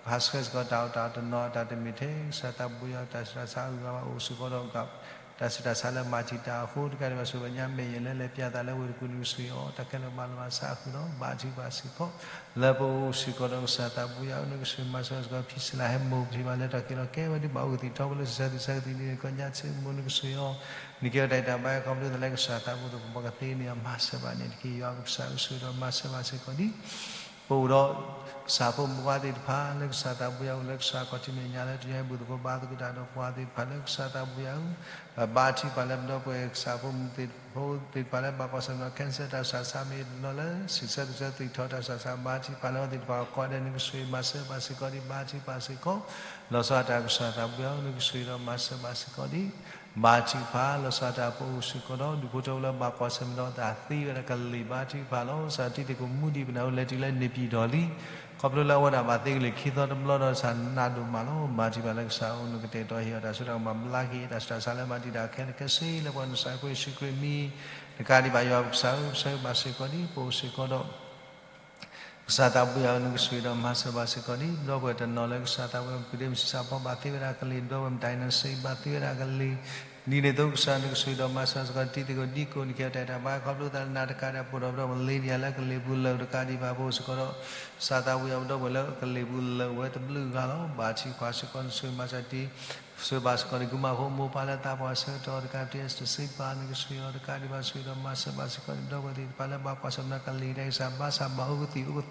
ဟးဆှဲးစ့ၢ်ကီးတၢ်အီၣ်တၢ်အီတနီၤအတၢ်တမ့ၢ်ထဲ ကစၢ်သးဘိယွၤတၢ်ဆူးတၢ်ဆါအဂုၤအဂၤဘၣ်အိၣ်စ့ၢ်ကီးဒီး တၢ်ဆူးတၢ်ဆါလၢမၤတံာ်တာ်အဃိ တကးဒံးဘၣ် ဆိၣ်ဂ့ၤညါမဲာ်ယဲၢ်လၢလဲၤပျဲသးလၢဝ့ၢ်တကူၣ် နကဆိၣ်ဂ့ၤအီၤ တၢ်ခဲလၢာ်ဘၣ်လီၤဘၣ်စးအဃိဒီး ဘါထုကဖၣ်စ့ၢ်ကီး လၢပအိၣ်စ့ၢ်ကီးဒီးကစၢ်သးဘိယွၤဧၢ နကဆိၣ်ဂ့ၤမၤစၢၤစ့ၢ်ကီး ဖံစလၤဟဲမိၢ်ပထံၣ်ဘၣ်လၢတၢ်က့ၤလီၤကဲဝဲဒံး ဘၣ်အိၣ်ကသံၣ်ထီဘိလၢစံးဆၢသူၣ်ဆၢကသံၣ်န့ၣ် ကီၢ်ညါဆ့မိၢ် နကဆိၣ်ဂ့ၤအီၤ နကဲအီၤတၢ်အံၣ်တၢ်ဘါ ခီဖျိသးလၢကစၢ်သးဘိသပှၢ်ကသ့န့ၣ် မၤစၢၤဘၣ်န့ၣ်တက့ၢ်. ယွၤပကစၢ်ဧၢ ဆိၣ်ဂ့ၤဒီးမၤစၢၤဘၣ်စ့ၢ်ကီးဒံး ပအိၣ်ဒီး ကစၢ်ဖိမုၣ်ဖိခွါသ့ၣ်တဖၣ် လၢကစၢ်သးဘိယွၤအိၣ်လၢကစၢ်ခီၣ်ထံးမဲာ်ညါလၢ တယီဘူၣ်သကိးဘါသကိးတၢ်ဒီးပှၤသ့ၣ်တဖၣ်လၢကစၢ်သးဘိယွၤဧၢ ပဘါထုကဖၣ်လၢပဒီပုၢ်ဝဲၢ် ကစၢ်ဖိမုၣ်ဖိသ့ၣ်တဖၣ်လၢဘၣ်ကွၢ်ဆၢၣ်မဲာ်ဒီး cancer တၢ်ဆူးတၢ်ဆါ မ့ၢ်တနီၤလၢ စံးဆၢသူၣ်ဆၢသွံၣ်ထီၣ်တၢ်ဆူးတၢ်ဆါ ဘါထုကဖၣ်လၢအဝဲသ့ၣ်တဖၣ်အကိးဂၤဒဲး နကဆိၣ်ဂ့ၤမၤစၢၤဘၣ်စ့ၢ်ကီးဒံး ဘါထုကဖၣ်စ့ၢ်ကီး လီၤဆီဒၣ်တၢ်ကစၢ်သးဘိယွၤဧၢ နကဆိၣ်ဂ့ၤဒီးမၤစၢၤဘၣ်စ့ၢ်ကီးဒံး ဘါထုကဖၣ် လီၤဆီဒၣ်တၢ်ပအိၣ်စ့ၢ်ကီးဒီး ဒူၣ်ဖိထၢဖိလၢဘၣ်ကွၢ်ဆၢၣ်မဲာ်ဒီးတၢ်သ့ဝဲဒၣ်ကလံၢ် ဘါထုကဖၣ်လီၤ. ကစၢ်တံၤသကိးမူဒံး ပနၢ်ဟူလဲၤတုၤလၢန့ၣ်ပံၤဒီးလံ ခီဖျိလၢအဝဲဒၣ်ဘၣ်သ့ကလံၢ်ခံသီတဘျီဒီး ကစၢ်နးဒိၣ်မးလီၤ. ဘါထုကဖၣ်လၢကစၢ်ဧၢ နကတဲာ်ကတီၤဟ့ၣ်အီၤတၢ်စိတၢ်ကမီၤ ဘျါက့ၤတၢ်ဆူးတၢ်ဆါလၢမၤတံာ်တာ်ခဲလၢာ်ခဲဆ့ လၢပှၤနစၢ်ဖိယ့ၣ်ၡူးခရံာ်အမံၤ တကးဒံးဘၣ် ယွၤပကစၢ်ဧၢ ပဆၢဂ့ၤဘၣ်စ့ၢ်ကီးဒံး ပအိၣ်စ့ၢ်ကီးဒီး ကစၢ်သးပှၢ်ယွၤဧၢ, နကဆိၣ်ဂ့ၤဒီးမၤစၢၤဘၣ်စ့ၢ်ကီးဒံး ဒီပုၢ်ဝဲၢ်တနီၤလၢကစၢ်သးပှၢ်ယွၤ ပဒ့မုၢ်ဆံးစၢ်ဖီ ဘၣ်သ့ဝဲဒၣ်ကလံၤ, ဒီပုၢ်ဝဲၢ်မတၤအံၤ နစံးဘၣ်သ့ဝဲဒၣ်ကလံၤ, ဒ်န့ၣ်အသိးကစၢ် နကဆိၣ်ဂ့ၤဒီးမၤစၢၤစ့ၢ်ကီး တံၤသကိးဒံကိး နကဲထီၣ်တၢ်ဘါခီဖျိသးလၢနၤတကးဒံး ပအိၣ်ဒီးပဒီပုၢ်ဝဲၢ်လၢနံၣ်ယၤလၢကလံၤပူၤလၢာ်တကးဒံးဘၣ် ပအိၣ်စ့ၢ်ကီးဒီး ကစၢ်သးပှၢ်ယွၤ ပဒီပုၢ်ဝဲၢ်လၢကလံၤပူၤလၢာ်ဝဲတဘျုးဂၤလီၤ. ဘါထုကဖၣ်စ့ၢ်ကီး နဆိၣ်ဂ့ၤမၤစၢၤတံၤ ဆိၣ်ဂ့ၤဘၣ်စ့ၢ်ကီး နကုမၤဖိမိၢ်ပၢ်လၢသးပှၢ်ဆၢကတီၢ်တကး ပတံၤအစတစံးဘၣ် နကဆိၣ်ဂ့ၤအီၤတကးဒံးဘၣ် ဆိၣ်ဂ့ၤဒီးမၤစၢၤဘၣ်စ့ၢ်ကီး ဒီပုၢ်ဝဲၢ်သ့ၣ်တဖၣ်လၢဘၣ်ကွၢ်ဆၢၣ်မဲာ်ကလံၤတၢ်အံၤ ကစၢ်ဘါစၢ်ဘၣ်အိၣ်ကသံၣ်အိၣ်ကသီ လီၤ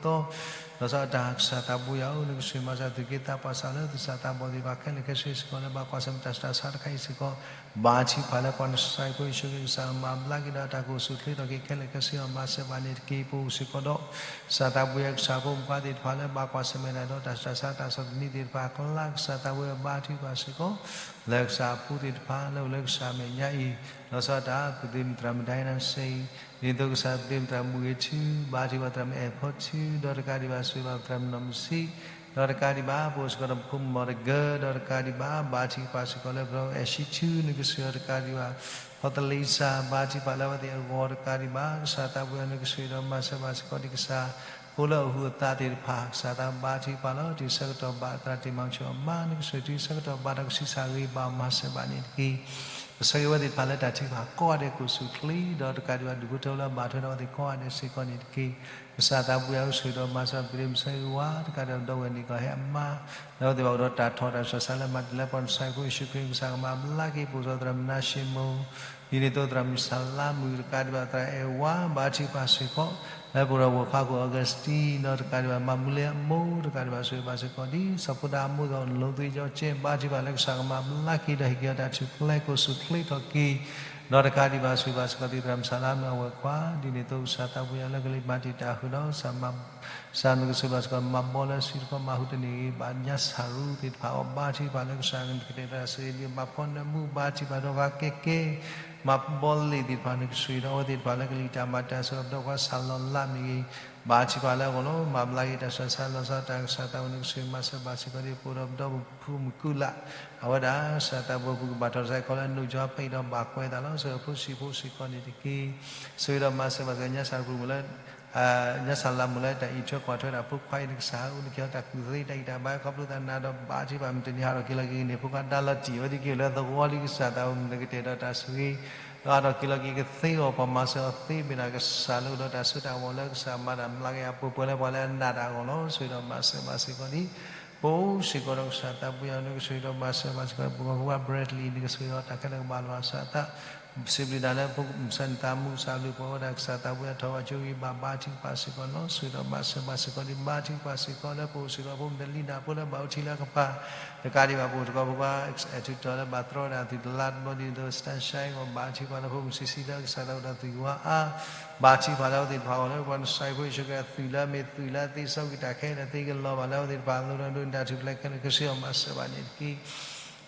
ဆီဒၣ်တၢ် ကစၢ်သးပှၢ်ယွၤဧၢ, နကဆိၣ်ဂ့ၤမၤစၢၤသုးက့သးပှၢ်စးလၢသုးစၢ်သးဘီၣ်သ့ၣ်တဖၣ်ခဲလၢာ်ခဲဆ့စ့ၢ်ကီး လၢဘၣ်ကွၢ်ဆၢၣ်မဲာ်တၢ်ဆူးတၢ်ဆါတခါအံၤစ့ၢ်ကီး ဘါထုကဖၣ်လၢပှၤနစဲးဖိယ့ၣ်ၡူးခရံာ် ကစၢ်မၤဘျါက့ၤဒီးတၢ်ကအိၣ်ဆူၣ်အိၣ်ချ့ထီၣ်က့ၤခဲလၢာ်ခဲဆ့အီၤ မၤစၢၤဘၣ်န့ၣ်တက့ၢ်. ပအိၣ်စ့ၢ်ကီးဒီး ကစၢ်သးပှၢ်ယွၤ ကစၢ်ဖိမုၣ်ဖိသ့ၣ်တဖၣ်လၢဘၣ်ကွၢ်ဆၢၣ်မဲာ်တၢ်ဒီးတၢ်ဆူးတၢ်ဆါတၢ်ဆီၣ်တနံၤသ့ၣ်တဖၣ်အကျါ ကစၢ်သးပှၢ်ယွၤ ဘါထုကဖၣ်စ့ၢ်ကီး လၢကစၢ်အဖိသ့ၣ်တဖ၁ၣ်လၢအိၣ်လၢကစၢ်အမဲာ်ညါအံၤ လီၤဆီဒၣ်တၢ် ပသုးမုၢ်သရၣ်မုၣ် Diana Singh ဒ်သိးကစၢ်ပသုးမုၢ်သရၣ်မုၣ်ဂ့ၤထူ ဘါထုကဖၣ်သရၣ်မုၣ်အဲၣ်ဖီထူ ဒီးတကးဒံးဘၣ် ဆိၣ်ဂ့ၤဘၣ်ပသရၣ်မုၣ်နီၢ်မုၢ်ဆံး ဒီးတကးဒံးဘၣ် ပအိၣ်စ့ၢ်ကီးဒီးပဖိမုၣ်မီၤတဂၢၢ် ဒီးတကးဒံးဘၣ် ဘါထုကဖၣ်စ့ၢ်ကီးလၢပဒီပုၢ်ဝဲၢ်အဲၣ်ၡံထူ နကဆိၣ်ဂ့ၤအီၤတကးဒံးဘၣ် ဖီသလ့စၢ် ဘါထုကဖၣ်လၢအဝဲသ့ၣ်အဂီၢ်တကးဒံးဘၣ် ကစၢ်သးပှၢ်ယွၤ နကဆိၣ်ဂ့ၤဒီးမၤစၢၤဘၣ်စ့ၢ်ကီးဒံးကစၢ် ဖိလၢအဟူးအသးသ့ၣ်တဖၣ် ကစၢ်သးဘါထုကဖၣ်လီၤ. တုၤဆၢကတီၢ်ဘၣ်သရၣ်တံၢ်မၤဆူၣ်အမါ နကဆိၣ်ဂ့ၤတုၤဆၢကတီၢ်ဘၣ်တၢ်ကဆံးစၢ်ဂ့ၤဘၣ်မၤစၢၤဘၣ်န့ၣ်တက့ၢ်. ကဆၢဂ့ၤဝဲသ့ၣ်တဖၣ်လၢတၢ်ထုကဖၣ်ကိးဂၤဒဲးကအိၣ်ဆူၣ်အိၣ်ချ့ ဒီးတကးဒံးဘၣ်ဒူၣ်ဖိထၢဖိလၢအဘၣ်ထွဲဒီးအဝဲသ့ၣ်ကိးဂၤဒဲးစ့ၢ်ကီးန့ၣ်တက့ၢ်. ကစၢ်သးပှၢ်ယွၤ ဆိၣ်ဂ့ၤဒီးမၤစၢၤပဒ့မုၢ်ဆၢဂ့ၤဝါ တကးဒံးဘၣ်ဒီပုၢ်ဝဲၢ်န့ၣ်ကီးဟဲအမါ လၢအဝဲသ့ၣ်ဘၣ်အိၣ်ဒီးတၢ်ထီၣ်တၢ်ဆူးတၢ်ဆါလၢမၤတံာ်လၢပှၤနစဲးဖိယ့ၣ်ၡူးခရံာ် ကစၢ်ကမၤဘျါက့ၤ ပအိၣ်စ့ၢ်ကီးသရၣ်မုၣ်နါၡ့မိၣ် ဒ်န့ၣ်အသိးသရၣ်မုၣ်စၤလါမုၣ် တကးဒံးဘၣ်သရၣ်အဲၣ်ဝါ ဘါထုကဖၣ်စ့ၢ်ကီး လၢပအိၣ်ဒီးဝဲၢ်ခွါခိၣ် Augustine ဒီးတကးဒံးဘၣ် မၤမူလ့အမိၢ် တကးဒံးဘၣ်ဆိၣ်ဂ့ၤဘၣ်စ့ၢ်ကီးဒ် စီၤဖိဒါအမိၢ်သ့ၣ်အီၤလိၤသွံၣ်ကၠီကဲ ဘါထုကဖၣ်လၢကစၢ်ကမၤဘျါက့ၤဒီးဟ့ၣ်က့ၤအီၤတၢ်ထူၣ်ဖျဲးကအိၣ်ဆူၣ်အိၣ်ချ့ထီၣ်က့ၤ ဒီးတကးဒံးဘၣ်ဆိၣ်ဂ့ၤဘၣ်စ့ၢ်ကီးဒ်သရၣ်မုၣ်စၤလါမုၣ်အဝဲၢ်ခွါ ဒ်န့ၣ်အသိးကစၢ်သးပှၢ်ယွၤလၢကလံၤမၤတံာ်တာ်ဃုာ်ဒီး ကစၢ်နကဆိၣ်ဂ့ၤဘၣ်စ့ၢ်ကီး မၤဘီလၢစုတခီ မၤဟူးတန့ၢ်ဂ့ၤ ဘၣ်ညါစၢ်ရူသ့ၣ်တဖၣ်အီၤ ဘါထုကဖၣ်လၢကစၢ်ကတဲာ်ကတီၤတၢ်ဆိၣ်ဂ့ၤဒ် ဘၣ်ဖီနၢမူ ဘါထုကဖၣ်ဒီးဂၤကဲကဲ မၤဘီလ့ၣ်သ့ၣ်တဖၣ် နကဆိၣ်ဂ့ၤဒီးအဝဲသ့ၣ်တဖၣ်လၢကလံၤတၢ်မၤတၢ်ဆၢကတီၢ် ပှၤစၢ်လီၤလးမ့ၢ်ဂ့ၤ ဘါထုကဖၣ်လၢအဂီၢ်လီၤ. မၤဘျါက့ၤတၢ်ဆူးတၢ်ဆါ လီၤဆီဒၣ်တၢ် ကစၢ်သးပှၢ် နကဆိၣ်ဂ့ၤမၤစၢၤဘၣ်စ့ၢ်ကီးဒ် ပအိၣ်ဒီးပဒီပုၢ်မုၣ်ကုလး အဝဲဒၣ် ကစၢ်သးပှၢ်ပူၤကဘၣ်ထီၣ်တၢ်ဆါခီလၢ နိၣ်ကၠီဖဲအံၤဒီးဘၣ်ကွဲးသးလီၤ. ဆိၣ်ဂ့ၤအဖိဆံးဖိစ့ၢ်ကီးန့ၣ်တက့ၢ်. ဆိၣ်ဂ့ၤဒီးမၤစၢၤဘၣ်စ့ၢ်ကီး ညါစၢ်ရူပူၤမုၣ်လၢ ညါစၢ်လါမုၣ်လၢတၢ်အံးထွဲကွၢ်ထွဲတၢ်ဖိခွါအံၤ နကစၢ်ဟးအိၣ်နက့ၤအီၤတၢ်ကူၣ်သ့တၢ်ဂံၢ်တၢ်ဘါခီဖျိသးနၤဒီးဘါထုကဖၣ် မုၢ်တနံၤဟးထီၣ်က့ၤလီၤက့ၤကန့ၢ်ဖိခွါဒါလီၤတံၢ် အဝဲသ့ၣ်က့ၤအိၣ်လၢသဝီလံ ကစၢ်သးပှၢ် နကတဲာ်ကတီၤတၢ်ဆိၣ်ဂ့ၤ ဒီးဟးထီၣ်က့ၤလီၤက့ၤကသ့အဂီၢ် ပှၤမၤစၢၤအီၤသ့မ့ၢ်ဒၣ် ကစၢ်လၢအိၣ်ဒီးတၢ်စိတၢ်ကမီၤလၢကစၢ်မၤတၢ်မျးကယၤပှဲၤပှဲၤလၢပှၤလၢအနာ်တၢ်အဂီၢ်လီၤ. ဆိၣ်ဂ့ၤဒီးမၤစၢၤဘၣ်စ့ၢ်ကီးဒ် ပအိၣ်စ့ၢ်ကီးဒီးကစၢ်သးပှၢ်ယွၤ နကဆိၣ်ဂ့ၤဒီးမၤစၢၤဘၣ်စ့ၢ်ကီး ပှၤဖိခွါ Bradley နကဆိၣ်ဂ့ၤဒီးတၢ်ခဲလၢာ်ကဘၣ်လီၤဘၣ်စးအသး စံးဘျုးနၤလၢဖိမုၣ်ဆါန့ၣ်သးမူစၢ်ဘျုးပှၤဝဲဒၣ်ကစၢ်သးပှၢ်ယွၤထီၣ်ဘၣ်ကၠိဂံၢ်ဘါဘါထုကဖၣ်စ့ၢ်ကီးလီၤ. ဆိၣ်ဂ့ၤဒီးမၤစၢၤဘၣ်စ့ၢ်ကီးဒ် ဘါထုကဖၣ်စ့ၢ်ကီးလၢပအိၣ်စ့ၢ်ကီးဖိမုၣ်တလံနၢ်ဖိလၢဘၣ်အိၣ်ထံလၢကပၤ တကးဒံးဘၣ်ပအိၣ်စ့ၢ်ကီးဖိခွါ အဲၣ်ထူးတီၤလၢဘၣ်တြီဝဲဒၣ်သုးတလါတဘျီဒ်န့ၣ်အသိး Sunshine အဂီၢ်ဘါထုကဖၣ်လၢဖိမုၣ်ဆံးဆံးလၢကစၢ်သးအိၣ်ဒီးသုးယွၤအါ ဘါထုကဖၣ်လၢအဝဲသ့ၣ်တဖၣ်အဂီၢ်လၢပှၤနစဲးဖိယ့ၣ်ၡူးခရံာ်အသုးလၢအမ့ၢ်သုးလၢအသ့စီကွံာ်တၢ်ခဲလၢာ်သ့ကလီၤဘၣ်လၢအဝဲသ့ၣ်တဖၣ်အလိၤဒီးဒိးန့ၢ်တၢ်ထူၣ်ဖျဲးခဲလၢာ်ခဲဆ့အီၤ မၤစၢၤဘၣ်န့ၣ်တက့ၢ်.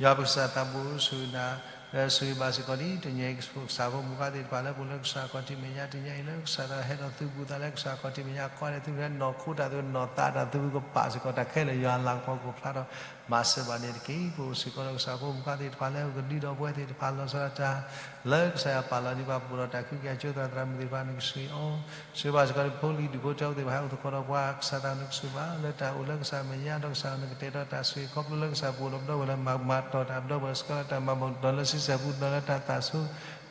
ယွၤပကစၢ်သးဘိၣ်ဆိၣ်ဂ့ၤနၤ လၢဆိၣ်ဂ့ၤဘၣ်စ့ၢ်ကီးဒ်တနံၤအံၤ ကစၢ်ဖိမုၣ်ခွါသ့ၣ်တဖၣ်လၢပအိၣ်လၢကစၢ်ခီၣ်ထံးမဲာ်ညါ တနံၤအံၤလၢကစၢ်တၢ်ဟဲဒီးသုးဘူးသးလၢကစၢ်ခီၣ်ထံးမဲာ်ညါ ကိးဂၤဒဲးသုးဘူးသးနီၢ်ခိတၢ်သုးနီၢ်သးတၢ်သုးဘူးကပာ်စ့ၢ်ကီးတၢ်ခဲလၢာ်ယွၤအလၤကပီၤကအိၣ်ဖျါဒီး မၤစၢၤဘၣ်န့ၣ်တက့ၢ်. ပအိၣ်စ့ၢ်ကီးဒီးကစၢ်ဖိမုၣ်ခွါသ့ၣ်တဖၣ်လၢအကဒုဒီးပဝဲသ့ၣ်တဖၣ်လီၤဆီဒၣ်တၢ် လၢကစၢ်ယွၤပာ်လီၤဒ်ပှၤပအိၣ်ဒီးတၢ်ခွဲးကၢ်ကၠိသရၣ်သရၣ်မုၣ်သ့ၣ်တဖၣ်နကဆိၣ်ဂ့ၤအီၤ ဆိၣ်ဂ့ၤဘၣ်စ့ၢ်ကီးဒ်ဖိလံၤဒူၣ်ဖိထၢဖိသ့ၣ်တဖၣ်ဟဲအိၣ်သကိးဒီးပှၤ ကစၢ်သးနကဆိၣ်ဂ့ၤဘၣ် လၢတၢ်အိၣ်လၢကစၢ်မဲာ်ညါဒီးကစၢ်နကတဲာ်ကတီၤတၢ်ဆိၣ်ဂ့ၤ ခီဖျိလၢကစၢ်ပအိၣ်ဒီးပဒီပုၢ်ဝဲၢ်လၢမၤကမၤတီၢ်တၢ်ပဒီပုၢ်ဝဲၢ်စ့ၢ်ကီးလၢတၢ်မၤဘူၣ် တနီၤလၢဆံဆဲၣ်ပူၤ တနီၤလၢတၢ်သးဆူ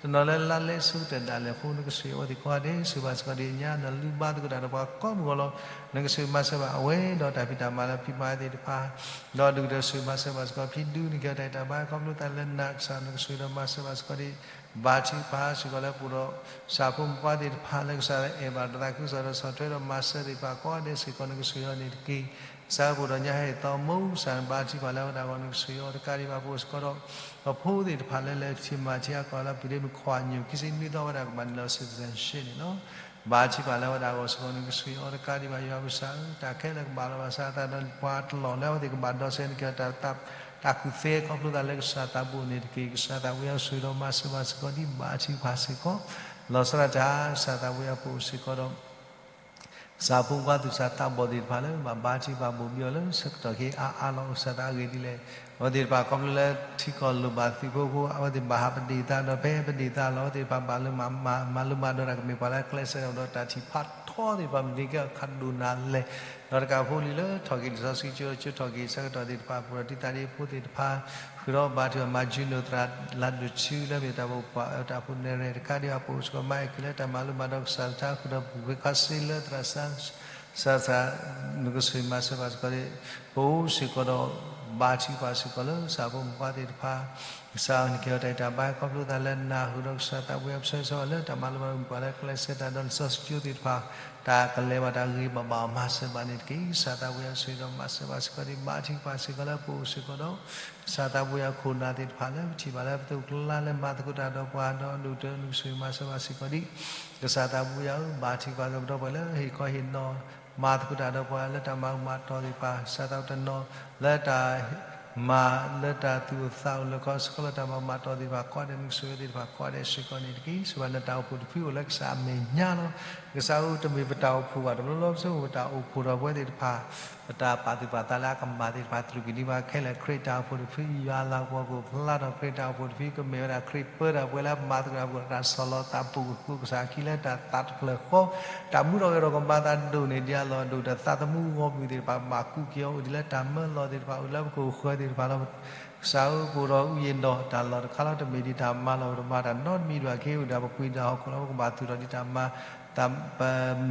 တနီၤလၢလါလဲဆူတဒၣ်လဲာ်အဃိ နကဆိၣ်ဂ့ၤအဝဲသ့ၣ်ကိးဂၤဒဲး ဆိၣ်ဂ့ၤဘၣ်စ့ၢ်ကီးဒ်အညါ နလုၢ်ဘါသကိးတၢ်ဒီးပှၤကိးမုၢ်ဂီၢ်လီၤ. နကဆိၣ်ဂ့ၤမၤစၢၤဘၣ်အဝဲဒီးတၢ်ဖံးတၢ်မၤလၢဖံးမၤသ့ၣ်တဖၣ် ဒီးဒုၣ်ဒီးဆိၣ်ဂ့ၤမၤစၢၤဘၣ်စ့ၢ်ကီး ဖံဒူနကဲတၢ်အံၤတၢ်ဘါ ခီဖျိသးလၢနၤကစၢ် နကဆိၣ်ဂ့ၤဒီးမၤစၢၤဘၣ်စ့ၢ်ကီးဒ် ဘါထုကဖၣ်စ့ၢ်ကီးလၢပအိၣ်ဒီး ကစၢ်ဖိမုၣ်ခွါသ့ၣ်တဖၣ်လၢကစၢ်လၢအဲၣ်ဘၣ်တၢ်သးခုကစီၣ်ဒီးဆီၣ်ထွဲဒီးမၤစၢၤသ့ၣ်တဖၣ်ကိးဂၤဒဲးစ့ၢ်ကီး နကဆိၣ်ဂ့ၤအီၤန့ၣ်တက့ၢ်. ကစၢ်ပအိၣ်ဒီးညါဟဲသီမိၢ် ကစၢ်ဘါထုကဖၣ်လၢအဝဲဒၣ်အဂီၢ် နကဆိၣ်ဂ့ၤအီၤတကးဒံးဘၣ် ပအိၣ်စ့ၢ်ကီးဒီး ပဖိသ့ၣ်တဖၣ်လၢလဲၤထံၣ်မၤထံအါကီၢ်လၢ ပဒ့မုၣ်ခွါညိၣ် ခံဆံနွံသီဝဲဒၣ်ကဘၣ်နုာ်လီၤ citizenship န့ၣ်လီၤ. ဘါထုကဖၣ်လၢအဝဲဒၣ်အဂီၢ်စ့ၢ်ကီး နကဆိၣ်ဂ့ၤအီၤတကးဒံးဘၣ် ယွၤပကစၢ်ဧၢ တၢ်ခဲလၢာ်ကဘၣ်လီၤဘၣ်စးအသးဒီးပှၤတလီၢ်လၢအဝဲသ့ၣ်ကဘၣ်ဒီးစဲနက့ၤတၢ် တၢ်ကူၣ်သ့ခီဖျိသးလၢကစၢ်သးဘိၣ်န့ၣ်တက့ၢ်. ကစၢ်သးပှၢ်ယွၤဆိၣ်ဂ့ၤဒီးမၤစၢၤဘၣ်စ့ၢ်ကီးဒ် ဘါထုကဖၣ်စ့ၢ်ကီး လီၤဆီဒၣ်တၢ် ကစၢ်သးပှၢ်ယွၤပအိၣ်စ့ၢ်ကီးဒီး ကစၢ်ဖိခွါသူၣ်စၢ်သးဘီၣ်သ့ၣ်တဖၣ်လၢ ဘၣ်ဘါထုကဖၣ်ဘိၣ်ဘံအီၤလၢ ဆၢကတီၢ်ခဲအံၤအါအါလီၤ ကစၢ်သးအဂ့ၢ်ဒ်လဲၣ်. အဝဲသ့ၣ်တဖၣ်ခီဖျိလၢထံကီၢ်လိၣ်ဘၣ်သုးဖိအဃိ အဝဲသ့ၣ်ဘၣ်ဟးပဒ့ၣ်သးဒီး ဖဲပဒ့ၣ်သးလီၤ အဝဲသ့ၣ်တဖၣ်ဘၣ်လၢမၤ မၤလိမၤဒိးတၢ်ကမ့ၢ်ပှၤလၢအကျဲးစၢးဒီးတၢ်ထံၣ်ဖးထီ ကီသ့ၣ်တဖၣ်မ့ၢ်န့ၢ်က့ၤအခးဒိၣ်နၤလဲၣ်, ဒီးတကးဖိလံၤလၢထီၣ်က့ၤလံာ်စီဆှံကၠိ ကၠိထီၣ်က့ၤဆၢကတီၢ်သ့ၣ်တဖၣ် ပူၤဒီးတံၢ်သးဒ့ဖိသ့ၣ်တဖၣ် ဃုာ်ဒီးဘါထုကဖၣ်မၤ Juno သရၣ်လါဒိၣ်ထူလၢမ့ၢ်တၢ်ပပှၤအၢတၢ်ဖိနဲၣ်ရဲၣ်တခါဒံးဘၣ် ပအိၣ်စ့ၢ်ကီးမါအဲၣ်က့ၤလၢတၢ်မၤလိမၤဒိးကစၢ်တၢ်ဃုာ်ဒီးပူၤကွံာ်ခီစ့လၢသရၣ်စၢ် စၢ်သရၣ် နကစၢ်မၤစၢၤဘၣ်စ့ၢ်ကီးဒံး ပအိၣ်စ့ၢ်ကီးဒီး ဘါထုကဖၣ်စ့ၢ်ကီးလၢကစၢ်ဖိမုၣ်ဖိသ့ၣ်တဖၣ် ကစၢ်နကဟ့ၣ်အီၤတၢ်ဂံၢ်တၢ်ဘါ ခီဖျိသးလၢနၢ်ဟူဒီးကစၢ်သးပူၤယၤ ပဆၢဂ့ၤဆၢဝါလၢတၢ်မၤလိဘၣ်မုၣ်ပှၢ်လၢ ကျဲးစၢးတၢ်ဒီးလံာ်စီဆှံကၠိသ့ၣ်တဖၣ် တၢ်ကလဲၤဘၣ်တၢ်ဂ့ၤဘၣ်ဘၣ်အီၤ မၤစၢၤဘၣ်န့ၣ်တက့ၢ်. ကစၢ်သးပူၤယၤ ဆိၣ်ဂ့ၤဒီးမၤစၢၤဘၣ်စ့ၢ်ကီးဒံး ဘါထုကဖၣ်စ့ၢ်ကီးလၢပအိၣ်စ့ၢ်ကီးဒီး ကစၢ်သးပူၤယၤခိၣ်နၢ်သ့ၣ်တဖၣ်လၢပထံၣ်ဘၣ်လၢပသိး ကလါလၢမၤသကိးတၢ်ဒီးပှၤဒီးဒိၣ်တၢ် နကဆိၣ်ဂ့ၤမၤစၢၤဘၣ်စ့ၢ်ကီးဒံး ကစၢ်သးပူၤယၤဧၢ, ဘါထုကဖၣ်စ့ၢ်ကီးပဒီပုၢ်ဝဲၢ်လၢဟ့ၣ်ခီဟ့ၣ်နီၤ မၤသကိးတၢ်ဒီးပှၤလၢတၢ်မၤအူမၤတီၢ်သ့ၣ်တဖၣ် ကစၢ်သးပူၤတနီၤလၢတၢ် မၤလၢတၢ်သူၣ်အိၣ်သးအိၣ်လၢကီၢ်စခီလၢတၢ်မၤအူမၤတီၢ်သ့ၣ်တဖၣ် ကိးဂၤဒဲး နကဆိၣ်ဂ့ၤဝဲသ့ၣ်တဖၣ် ကိးဂၤဒဲးစ့ၢ်ကီးန့ၣ်တက့ၢ်. ဆိၣ်ဂ့ၤဘၣ်လၢတၢ်အိၣ်ဖှိၣ်တဖုအိၣ်လၢကစၢ်အမဲာ်ညါလီၤ. ကစၢ်ဧၢ တမ့ၢ်ပတၢ်အိၣ်ဖှိၣ်ဘၣ်တဘျီဘျီ ပဆိကမိၣ်ပတၢ်အိၣ်ဖှိၣ်ဒီးပဝဲသ့ၣ်တဖၣ် ပတၢ်ပာ်သူၣ်ပာ်သးလၢအကမၣ်သ့ၣ်တဖၣ် တြူာ်က့ၤဒံးဘၣ်ခဲလၢာ် ခရံာ်တၢ်အိၣ်ဖှိၣ်တဖု ယွၤလၤကပီၤကအိၣ်ဖျါထီၣ် ခရံာ်တၢ်အိၣ်ဖှိၣ်တဖု ကမ့ၢ်ဝဲဒၣ်ခရံာ်ပၢတၢ်ပှဲၤလၢပမၤသကိးတၢ် တၢ်ဆီၣ်လီၤသးပူၤ ကဃုကစၢ်ခံလၢတၢ်သးတဖျၢၣ်ဃီ တၢ်မူထီၣ်ဂဲၤထီၣ်ကမၤသးဒိၣ်န့ၢ်ဒံးအလီၢ် ဒိၣ်ဒီးသးသမူဂီၢ်မုၢ်သ့ၣ်တဖၣ် ဘၣ်ကူးက့ၤအီၤအိၣ်ဒံးလၢတၢ်မၢလီၢ်သ့ၣ်တဖၣ် အိၣ်လၢပခိၣ်ဃၢၤသ့ၣ်တဖၣ်လီၤ. ကစၢ်ဧၢ ပအိၣ်ဒီးအုၣ်ယံၤဒီးတၢ်လီၢ်တခါလီၤ တမ့ၢ်ဒံးတၢ်မၤလီၢ် ပတမၤတၢ်နီတမံၤဒံးဘၣ် ကဟ့ၣ်အိၣ်ဒံးပပှ့ၤဒၣ်ဟီၣ်ခိၣ်လီၤ ပကဘၣ်သူၣ်ထီၣ်ဒံးတၢ်မၤ တၢ်ပ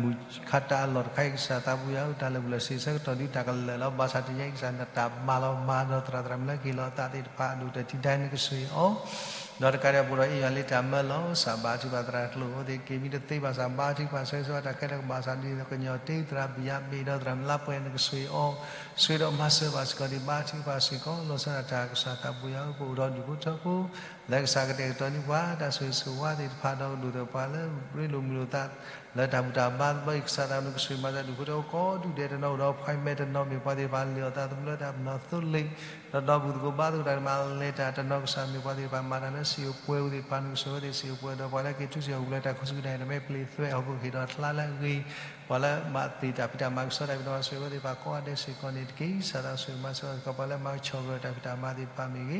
မုၢ်ခါတၢ်အလီၢ်တခါအံၤ ကစၢ်သးပူၤယၤဧၢ တၢ်လၢာ်ဘူၣ်လၢာ်စ့ၤဆၢကတီၢ်ဒုးတၢ်ကလၢာ်လီၤ. ဘၣ်ဆၣ်တနံၤအံၤ ကစၢ်နတၢ်မၤလီၤ မၤဒီးသရၣ်သရၣ်မုၣ်လၢကဟ့ၣ်လီၤအသးသ့ၣ်တဖၣ် အဒိၣ်တၢ်ထံၣ်ဒၣ် နကဆိၣ်ဂ့ၤအီၤ ဒီးတကးဒံး ပအိၣ်ဒီးအ့ၣ်ယွၤလၢတၢ်မၢလီၤ ကစၢ်ဘါထုကဖၣ်သရၣ်ကျိၣ်ဧိၤသ့ၣ် က့ၤမံတသ့ဘၣ်ဆၣ် ဘါထုကဖၣ်ဆၢဂ့ၤဆၢဝါတၢ်ခဲလၢာ်ကဘၣ်ဆၣ်ဒ်သိးကညီၤတ့ၢ်သရၣ်ဘံၣ်ယါဘ့ၣ်ဒီးသရၣ်မုၣ်လါပှဲၤ နကဆိၣ်ဂ့ၤအီၤ ဆိၣ်ဂ့ၤဒီးမၤစၢၤဘၣ်စ့ၢ်ကီးဒံး ဘါထုကဖၣ်စ့ၢ်ကီး လီၤဆီဒၣ်တၢ် ကစၢ်သးပူၤယၤဧၢ ပအိၣ်ဒီးဒူၣ်ဖိထၢဖိ လၢကစၢ်ကတဲာ်ကတီၤန့ၢ်ပှၤ တၢ်ဆိၣ်ဂ့ၤဆိၣ်ဝါသ့ၣ်တဖၣ်ဒီးကဒိၣ်ဒီးပှၤလၢရ့လိာ်မုာ်လိာ်သး လၢတၢ်ဘူၣ်တၢ်ဘါသဘျီအံၤ ကစၢ်သးနကဆိၣ်ဂ့ၤမၤစၢၤဒူၣ်ဖိထၢဖိကိးဒူၣ်ဒဲးတနီၤ အိၣ်ဒီး appointment တနီၤ မ့ၢ်ပှၤသ့ၣ်တဖၣ်လၢအီၣ်သးသမူလၢတၢ်ပနီၣ်သိလ့ၣ် ဒီးဒီပုၢ်သကိးဘါသကိးတၢ်ကမၤလဲၤတၢ်တနီၤ ကစၢ်မ့ၢ်ပှၤသ့ၣ်တဖၣ်မၤတၢ်လၢစံာ်အိၣ်ပှဲၤဝဲသ့ၣ်တဖၣ် နကဆိၣ်ဂ့ၤဝဲသ့ၣ်စံာ်အိၣ်ပှဲၤဒီးပှၤလၢက့ၤထူစ့ၢ်ကီးပူၤလၢတၢ်ခိၣ်ဆူၣ်ကဒါအံၤ တမ့ၢ်ပျ့ၤသွဲၣ်ဟီၣ်ခိၣ်ကဟ့ၣ်ဒီးချါလၢအဂ့ၤ ပှၤလၢမၤသ့ၣ်တၢ်ဖံးတၢ်မၤကစီတၢ်ဖံးတၢ်မၤဆိၣ်ဂ့ၤဝဲသ့ၣ်တဖၣ်ကိးဂၤဒဲးစ့ၢ်ကီးန့ၣ်တက့ၢ်. ကစၢ်သးဆိၣ်ဂ့ၤမၤစၢၤဘၣ်စ့ၢ်ကီး ပှၤလၢမၤကဆှီကရၢတၢ်ဖံးတၢ်မၤသ့ၣ်တဖၣ်မ့ၢ်ဂ့ၤ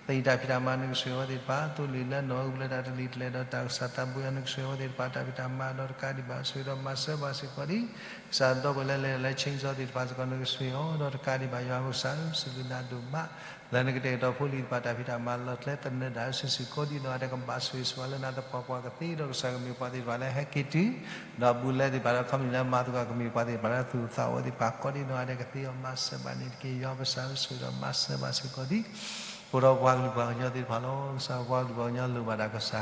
သ့ၣ်တၢ်ဖံးတၢ်မၤနကဆိၣ်ဂ့ၤဝဲသ့ၣ်တဖၣ် သိလ့ၣ်လၢနီၣ်အူပူၤလၢတၢ်တလံၤတလဲၤဒီးတၢ်ကစၢ်သးပူၤယၤ နကဆိၣ်ဂ့ၤဝဲသ့ၣ်တဖၣ် တၢ်ဖံးတၢ်မၤဒီးတကးဒံးဘၣ် ဆိၣ်ဂ့ၤဒီးမၤစၢၤဘၣ်စ့ၢ်ကီးဒံး ကစၢ်ဒီပုၢ်ဝဲၢ်လၢလဲၤလၢ chainsaw သ့ၣ်တဖၣ်စ့ၢ်ကီး နကဆိၣ်ဂ့ၤအီၤဒီးတကးဒံးဘၣ် ယွၤပကစၢ်ဧၢ စူၢ်က့ၤနာ်ဒိၣ်မး လၢနကတဲာ်ကတီၤဖိလံၤသ့ၣ်တဖၣ် တၢ်ဖံးတၢ်မၤလီၢ်ကျဲသနၢၣ်ဒၣ် စုာ်စုာ်ကိးဒံးနီၢ်ဂၤဒဲး ကဘၣ်ဆိၣ်ဂ့ၤဆိၣ်ဝါလၢနၤသပှၢ်ပှၢ်ကသ့ဒီး ကစၢ်ကမ့ၢ်ပှၤသ့ၣ်တဖၣ်လၢဟဲက့ၤတုၤ ဒီးဘူးလဲသ့ၣ်တဖၣ်ဒီး ခီမ့ၢ်လၢမၤသကိးကမ့ၢ်ပှၤသ့ၣ်တဖၣ်လၢသူၣ်အိၣ်သးအိၣ်ဝဲသ့ၣ်တဖၣ် ကိးဒံးနီၢ်ဂၤဒဲးကသ့အီၤ မၤစၢၤဘၣ်န့ၣ်တက့ၢ်.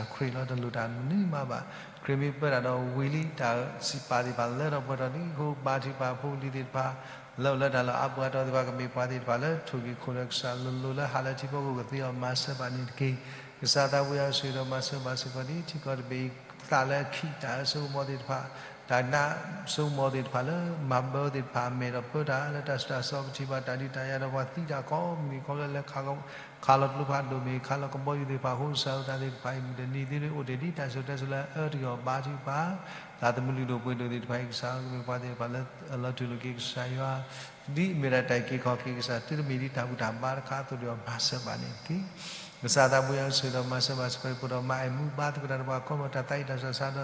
ယွၤပကစၢ်ဧၢ ဆိၣ်ဂ့ၤဒီးမၤစၢၤဘၣ်စ့ၢ်ကီးဒံး ပအိၣ်ဒီးပှၤကလုာ်ပှၤကညီသ့ၣ်တဖၣ်လီၤ. ကစၢ်ပှၤကလုာ်ပှၤကညီလိၣ်ဘၣ်တၢ်ကစၢ်ခရံာ်လီၤ. တလိၣ်တၢ်မနုၤမးဘၣ်. ခရံာ်မ့ၢ်ပၢတၢ်ဒီးဝံၤလံ တၢ်စံးပာ်သ့ၣ်တဖၣ်လၢထီၣ်ပှဲၤထီၣ်လံအဃိ ဘါထုကဖၣ်ဖိလံၤသ့ၣ်တဖၣ် လၢအိၣ်လၢတၢ်လီၢ်အါပှၤတီၤသ့ၣ်တဖၣ် ကမ့ၢ်ပှၤသ့ၣ်တဖၣ်လၢထိၣ်က့ၤခိၣ်ဒီးကစၢ်လိၤလိၤလၢဟးလၢထံဖိကီၢ်ဖိ ကသ့အီၤ မၤစၢၤဘၣ်န့ၣ်တက့ၢ်. ကစၢ်သးပူၤယၤ ဆိၣ်ဂ့ၤဒီးမၤစၢၤဘၣ်စ့ၢ်ကီးဒံး ထံကီၢ်တဘ့ၣ်အံၤ သးလၢအခံး တၢ်အၢစိကမီၤသ့ၣ်တဖၣ် တၢ်နးစိကမီၤသ့ၣ်တဖၣ်လၢမၤဘၢသ့ၣ်တဖၣ် အမဲာ်ဒီးပၢတၢ်လၢတၢ်ဆူးတၢ်ဆါ ပထံၣ်ဘၣ်တၢ်ဒုးတၢ်ယၤဒီးပှၤသံတၢ်ကိးမုၢ်နံၤ ခီဖျိလၢ ခးလီၤကျိဖးဒိၣ်မ့ၢ် ခးလီၤကဘီယူၤသ့ၣ်တဖၣ်အဃိ ကစၢ်ဧၢ တၢ်သ့ၣ်တဖၣ်အံၤ မုၢ်တနံၤသ့လၢအိၣ်တ့ၢ်ဒံး တၢ်စိၤတဲစိၤလၢအအၢတဂ့ၤအီၤ ဘါထုကဖၣ် သးသမူလုၢ်ဒိၣ်ပှ့ၤဒိၣ်သ့ၣ်တဖၣ်အံၤ ကစၢ်ဧၢ ကမ့ၢ်ပှၤသ့ၣ်တဖၣ်လၢအလီၤတူၢ်လိာ်က့ၤကစၢ်ယွၤ ဒ်အမ့ၢ်ဒၣ်တၢ်အုၣ်က့ၤခီၣ်က့ၤကစၢ် တုၤတမ့ၢ်ဒ်တၢ်ဘူၣ်တၢ်ဘါတခါအသိးဒီး မၤစၢၤဘၣ်န့ၣ်တက့ၢ်. ကစၢ်သးပူၤယၤ ဆိၣ်ဂ့ၤဒီးမၤစၢၤဘၣ်စ့ၢ်ကီး ပအိၣ်ဒီးမါအဲၣ်မူဘါသကိးတၢ်ဒီးပှၤကိးဂၤ တၢ်သးအံၣ်တၢ်ဆၢတၢ်ဆါဒီး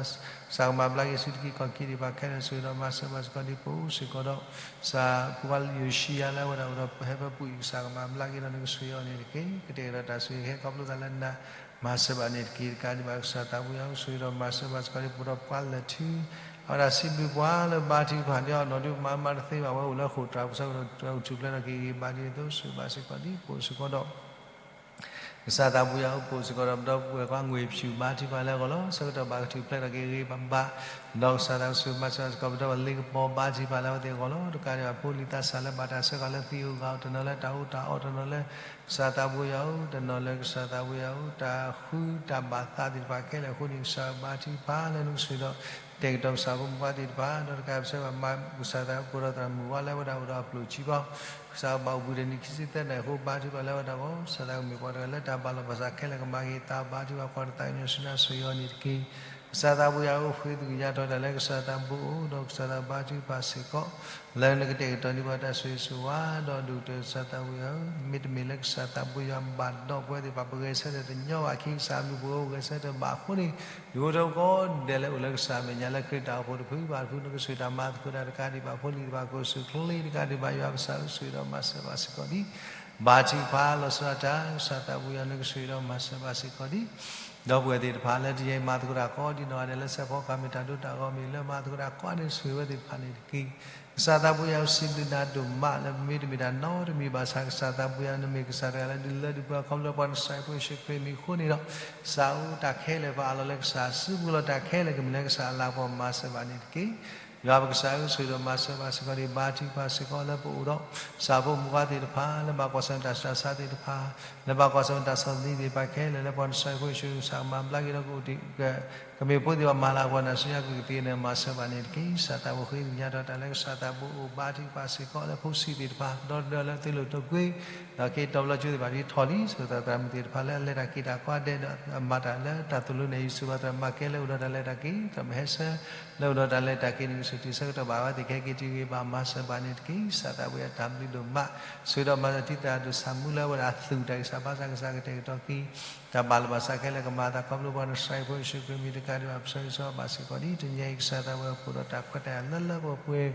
ကစၢ်ကမၤဘျါက့ၤဆူတက့ၢ်ခီၣ်က့ၤသ့ၣ်တဖၣ်ခဲလၢာ် ဆိၣ်ဂ့ၤဒီးမၤစၢၤဘၣ်စ့ၢ်ကီးဒ်ပအိၣ်စ့ၢ်ကီးဒီး ကစၢ်ဖိခွါယိၤၡံယၤလၢအဝဲဒၣ်အိၣ်ဒီး ဟဲဖၢပူၤအံၤ ကစၢ်ကမၤဘျါက့ၤဒီးနကဆိၣ်ဂ့ၤအီၤန့ၣ်တက့ၢ်. ကတဲာ်ကတီၤတၢ်ဆိၣ်ဂ့ၤကဟဲခီဖျိသးလၢနၤ မၤစၢၤဘၣ်န့ၣ်တက့ၢ်. တကးဒံးဘၣ် ကစၢ်သးပူၤယၤ ဆိၣ်ဂ့ၤဒီးမၤစၢၤဘၣ်စ့ၢ်ကီးဒ် ပအိၣ်ဒီးပှၤလၢာ်ထု အဝဲဒၣ်စံးဘျုးပှၤလၢဘါထုကဖၣ်န့ၣ် အနီၢ်ဒုးမၤမၤတသ့ဘၣ် ဝဲအိၣ်လၢဃိာ်တြၢ်ပူၤ ဆၢကတီၢ်ထူၣ်ဖျဲးထီၣ်က့ၤဂ့ၤဘၣ်ဒ်သိး ဆိၣ်ဂ့ၤဘၣ်စ့ၢ်ကီးဒ် ပအိၣ်စ့ၢ်ကီးဒီး ကစၢ်သးပူၤယၤ ပအိၣ်စ့ၢ်ကီးဒီးပဒီပုၢ်ဝဲၢ်ခွါ ငွေဖြူ ဘါထုကဖၣ်လၢအဂီၢ်လီၤ. ဆၢကတီၢ်ဘၣ်ကထူၣ်ဖျဲးထီၣ်က့ၤဂ့ၤဘၣ်ဘၣ် ဒီးကစၢ်သးဆိၣ်ဂ့ၤမၤစၢၤစ့ၢ်ကီး ပဒီပုၢ်ဝဲၢ်လ့ကပီၤ ဘါထုကဖၣ်လၢအဝဲသ့ၣ်အဂီၢ်လီၤ. တကးဒံးဘၣ် ဖိလံၤသးစၢ်လၢဘၣ်တၢ်ဆၢကတီၢ်လၢသံအဂီၢ် တနီၤလၢတၢ်အီၣ်တၢ်အီ တနီၤလၢ ကစၢ်သးပူၤယၤဧၢ တနီၤလၢကစၢ်သးပူၤယၤဧၢ တၢ်ဃုတၢ်ဘၣ်သးသ့ၣ်တဖၣ်ခဲလၢာ်အဃိန့ၣ် ကစၢ်ဘါထုကဖၣ်လၢနကဆိၣ်ဂ့ၤဒီး တဲာ်ကတီၤကစၢ်ဖိမုၣ်ဖိသ့ၣ်တဖၣ် ဒီးတကးပဆၢဘၣ်မၤ ကစၢ်သးပူၤဒီးသရၣ်မုၣ်ဝါလၢအဝဲဒၣ်အိၣ်ဒီးအပျိၢ်ခံဘီ ကစၢ်ဘၣ်အိၣ်ဘှံးတနံၤခံဆံသၢနံၣ်အဃိ ဘါထုကဖၣ်လၢအဝဲဒၣ်အဂီၢ် ကစၢ်သးကမ့ၢ်ပှၤတဂၤလၢတၢ်ဘၣ်လီၤပှၤစၢ်ခဲလၢာ်ကမၤဂ့ၤသး ဘါထုကဖၣ် ပှၤတသးကညီၤဆူနၤဆိၣ်ဂ့ၤအီၤန့ၣ်တက့ၢ်. ကစၢ်သးပှၢ်ယွၤဧၢ, ဃ့သကွံာ်ညါထီၣ်တၢ်လၢကစၢ်သးဘိအိၣ်, ဒီးကစၢ်သးဘါထုကဖၣ်စ့ၢ်ကီး လၢနကတဲာ်ကတီၤန့ၢ်ပှၤတၢ်ဆိၣ်ဂ့ၤဆိၣ်ဝါ, ဒီးဒိၣ်ကတၢၢ်ကစၢ်သးပှၢ်ယွၤဧၢ, မ့တမ့ၢ်လၢကစၢ်သးပှၢ်ယွၤဘၣ်ဒီးပဝဲသ့ၣ်တဖၣ် ပဂဲၤဆၢထၢၣ်တညီဘၣ်အခံ, ကစၢ်အမံၤပအိၣ်ဂဲၤဆၢထၢၣ်ဘၣ်အဃိန့ၣ်, ဒုးအိၣ်ထီၣ်ကိးဂၤဒဲးလၢအိၣ်လၢကစၢ်အမဲာ်ညါလၢခရံာ်တၢ်အိၣ်ဖှိၣ်တဖုဘၣ်တဖု နကဆိၣ်တၢ်မၤသကိးတၢ်တကးဒံးဘၣ်ဖိလံၤတဖၣ်, ကအိၣ်ဆူၣ်ချ့တကးဒံးဘၣ်ယွၤကစၢ်ဧၢ, ဆိၣ်ဂ့ၤဒီးမၤစၢၤဘၣ်စ့ၢ်ကီးဒံး ဘါထုကဖၣ်လီၤဆီဒၣ်တၢ်, ကစၢ်သးပှၢ်ယွၤနကဆိၣ်ဂ့ၤဒီးမၤစၢၤဘၣ်စ့ၢ်ကီးဒံး ဒီပုၢ်ဝဲၢ်သ့ၣ်တဖၣ်လၢတယံာ်မၤသကိးတၢ်ကိးဒံးနီၢ်ဂၤဒဲးလၢစဲးဖီကီၢ်မ့ၢ်တၢ်ဒိတၢ်ဂီၤမ့ၢ်လၢမၤသကိးတၢ်ကိးဂၤဒဲး ဆိၣ်ဂ့ၤဝဲသ့ၣ်တဖၣ်န့ၣ်တက့ၢ်. ကစၢ်သးပှၢ်ယွၤဧၢ, စံးဘျုးနၤဒိၣ်မးလၢပမ့တမ့ၢ်တၢ်နီတမံၤဘၣ်ဆၣ် ကစၢ်သးပှၢ်ယွၤ နမ့ၢ်ကစၢ်တဂၤလၢဒုးလၢဒုးပှၤ ခီဖျိပှၤနစၤရ့းဖိယ့ၣ်ၡူးခရံာ်မံၤအဃိန့ၣ်ဒီး, စးအိၣ်တၢ်ခဲလၢာ် ပအးလီၤလၢကစၢ်စုပူၤလီၤ, တၢ်ခဲလၢာ်ကမ့ၢ်လၢကစၢ်အလၤကပီၤ, မၤစၢၤဘၣ်န့ၣ်တက့ၢ်. ယွၤပကစၢ်ဧၢ, ဆိၣ်ဂ့ၤဒီးမၤစၢၤဘၣ်စ့ၢ်ကီးဒံး ဘါထုကဖၣ်စ့ၢ်ကီးလၢပအိၣ်ဒီး ကစၢ်ဖိမုၣ်ဖိခွါသ့ၣ်တဖၣ် လၢဘၣ်ကွၢ်ဆၢၣ်တၢ်ဆူးတၢ်ဆါသ့ၣ်တဖၣ်, လၢဘၣ်ကွၢ်ဆၢၣ်တၢ်ဆီၣ်သနံးသ့ၣ်တဖၣ်ခဲလၢာ် လၢပှၤနစၤရ့းဖိယ့ၣ်ၡူး ကစၢ်ကမၤဘျါက့ၤဒီးကအိၣ်တ့ၢ် ကမ့ၢ်ဖိသ့ၣ်တဖၣ်မၤလၤကပီၤနၤဆူညါကကသ့န့ၣ် မၤစၢၤဘၣ်န့ၣ်တက့ၢ်. ကစၢ်သးပှၢ်ဃ့သကွံာ်ညါထီၣ်တၢ်လၢကစၢ်သးဘိအိၣ်, ဘါထုကဖၣ်စ့ၢ်ကီးလၢဖိဆံးသ့ၣ်တဖၣ် ဒီတဒၢလၢသ့လိာ်တိာ်ကွံာ် ဒီးက့ၤတီၤပလီၤကၠိသ့ၣ်တဖၣ် ဒ်ထီၣ်လံ, ဆိၣ်ဂ့ၤသရၣ်မုၣ်သ့ၣ်တဖၣ်လၢအလဲၤတၢ်က့ၤတၢ်ကိးဂၤဒဲးဒီး မၤတၢ်လၢတၢ်သိၣ်လိနဲၣ်ယုၢ်ဆိၣ်ဂ့ၤသရၣ်မၤကဲလၢအိၣ်ဒီးတၢ်လဲၤတၢ်က့ၤ, သရၣ်မဟဲဆၢ လၢအိၣ်ဒီးတၢ်လဲၤတၢ်က့ၤန့ၣ် ကစၢ်တံၤဆၢကတီၢ်ဘၣ်ဝဲသ့ၣ်ခဲက့ၤတုၤဂ့ၤဘၣ် မၤစၢၤဘၣ်န့ၣ်တက့ၢ်. ကစၢ်သးပှၢ်ယွၤတၢ်ဘျုးဒိၣ်မး, ဆိၣ်ဂ့ၤဒီးမၤစၢၤတံၤသရၣ်ဒိၣ်ဆၣ်မူလၢအဝဲဒၣ်သူၣ်တၢ်ဂံၢ်စၢ်ဘါစၢ်ကစၢ်ကတဲာ်ကတီၤက့ၤ တၢ်ဘၣ်လၢဘၣ်စးခဲလၢာ်ကမၤအသး ခီဖျိပှၤနစၤရ့းဖိယ့ၣ်ၡူးခရံာ်မံၤတကးဒံးဘၣ် ပဆၢဂ့ၤဆၢဝါဘၣ်စ့ၢ်ကီးဒံး တနံၤအံၤ ကစၢ်သးပှၢ်ပှဲၤဒီးတၢ်ခွဲးတၢ်ယာ်လၢလၢပှဲၤပှဲၤ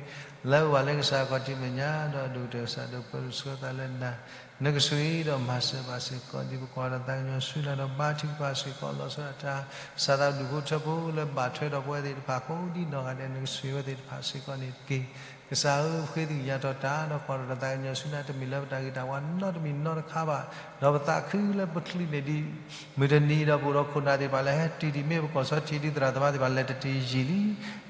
လၢအဝဲလၢကစၢ်ခီၣ်ထံးမဲာ်ညါ ဒီးဒိၣ်ကတၢၢ်ကစၢ်ဒိၣ်ပှဲၤဒိၣ်ဆှၢသးလၢနၤ နကဆိၣ်ဂ့ၤဒီးမၤစၢၤဘၣ်စ့ၢ်ကီးဒံး ပကွၢ်ဒီးသးကညီၤဆူနၤဒီးဘါထုကဖၣ်စ့ၢ်ကီးလီၤဆီဒၣ်တၢ် ကစၢ်သးဒူၣ်ဖိထၢဖိလၢဘၣ်ထွဲဒီးပဝဲသ့ၣ်တဖၣ်ကိးဒံးနီၢ်ဂၤဒဲး နကဆိၣ်ဂ့ၤဝဲသ့ၣ်တဖၣ်စ့ၢ်ကီးန့ၣ်တက့ၢ်. ကစၢ်ဧၢ, ဃ့သကွံာ်ညါထီၣ်တၢ် ဒီးကွၢ်ဒီးသးကညီၤဆူနၤ တမ့ၢ်လၢပတၢ်ဂ့ၤတၢ်ဝါနီတမံၤနီတခါဘၣ်, ဒီးပသးခုလၢပချုးန့ၢ်ဒံး မုၢ်တနံၤဒီးပအိၣ်ဒီးခိၣ်နၢ်သ့ၣ်တဖၣ်လၢဟဲတုၤဒံး မ့ၢ်ပကီၢ်ဆီထံးဒ်သရၣ်သမါသ့ၣ်တဖၣ်လဲၤတတုၤယံာ်လံ,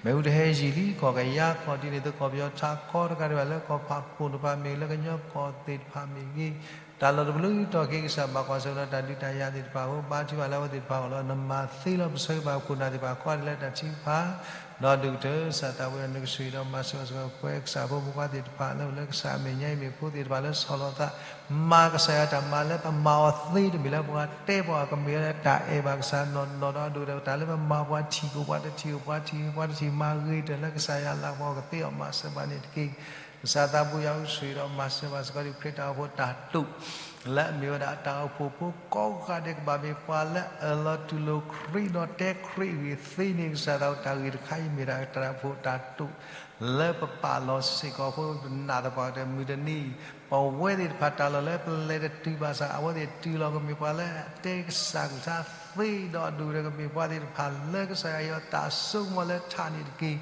မ့ၣ်အူတဟဲယံာ်လံ, ကီၢ်ကယၤကီၢ်ဒ်န့ၣ် သုးကီၢ်ပယီၤထးခီတကးဒံးဘၣ် လၢကီၢ်ဖးပိၢ်တဖၣ်မ့ၢ်ဂ့ၤ လၢကညီကီၢ်သ့ၣ်တဖၣ်မ့ၢ်ဂ့ၤ တၢ်လီၢ်တဘျုးတီၢ်က့ၤ ကစၢ်ဘၣ်ကွၢ်ဆၢၣ်ဒီးတၢ်ဒုးတၢ်ယၤသ့ၣ်တဖၣ်အဃိ ဘါထုကဖၣ်လၢအဝဲသ့ၣ်တဖၣ်အဂီၢ်လီၤ. နမၤသ့လီၤ ပဆၢဂ့ၤဘၣ်ခိၣ်နၢ်သ့ၣ်တဖၣ်ကိးဂၤဒဲးလၢတၢ်ထုကဖၣ် ဒီးဒိၣ်ကတၢၢ် ကစၢ်သးပှၢ်ယွၤ နကဆိၣ်ဂ့ၤဒီးမၤစၢၤဘၣ်စ့ၢ်ကီး ပဝဲကစၢ်ဖိမုၣ်ဖိခွါသ့ၣ်တဖၣ်လၢအိၣ်လၢကစၢ်အမဲာ်ညါအံၤ မ့ၢ်ဖိသ့ၣ်တဖၣ်လၢဆီၣ်လီၤသး မၤကစၢ်ယွၤတၢ်မၤလၢပမၤအီၤသ့တမ့ၢ်လၢပှၤတဲပှၤ ကမ့ၢ်ဝဲဒၣ်တၢ်အဲၣ်ဘၣ်ကစၢ်နီၢ်နီၢ်ဒီး ဒိၣ်ကတၢၢ်တၢ်လၢပမၤပှၤထံၣ်ကအိၣ် ပှၤတထံၣ်အိၣ် ပှၤထံၣ် ပှၤတထံၣ်မၤဂ့ၤတၢၢ်လၢကစၢ်ယွၤလၤကပီၤကသ့အီၤ မၤစၢၤဘၣ်န့ၣ်တက့ၢ်. ကစၢ်သးပှၢ်ယွၤ ဆိၣ်ဂ့ၤဒီးမၤစၢၤဘၣ်စ့ၢ်ကီးဒံး ခရံာ်တၢ်အိၣ်ဖှိၣ်တၢ်တိာ် လၢအမ့ၢ်ဝဲဒၣ်တၢ်အိၣ်ဖှိၣ်ဖိကိးဂၤဒဲး ကဘၣ်မ့ၢ်ပှၤလၢအအၢၣ်လီၤတူၢ်လိာ်ခရံာ်ဒီးတဲခရံာ်အဂ့ၢ်သ့န့ၣ် ကစၢ်သးတၢ်ဂ့ၢ်တခါအံၤ မ့ၢ်ဒၣ်တၢ်အိၣ်ဖှိၣ်တၢ်တိာ် လၢပပာ်လီၤစ့ၢ်ကီးအဃိ ပနာ်သပှၢ်ကတၢၢ် မုၢ်တနံၤ ပဝဲသ့ၣ်တဖၣ်တၢ်လီၢ်လၢပလဲၤတတုၤဘၣ်ဆၣ် အဝဲသ့ၣ်တုၤလီၤ ကမ့ၢ်ပှၤလၢအတဲကစၢ်ကလုၢ်ကထါသ့ဒီး အဒိၣ်ကတၢၢ်ကမ့ၢ်ပှၤသ့ၣ်တဖၣ်လၢကစၢ်ယွၤအံၤအတၢ်စိကမီၤလၢထးန့ၣ်တက့ၢ်.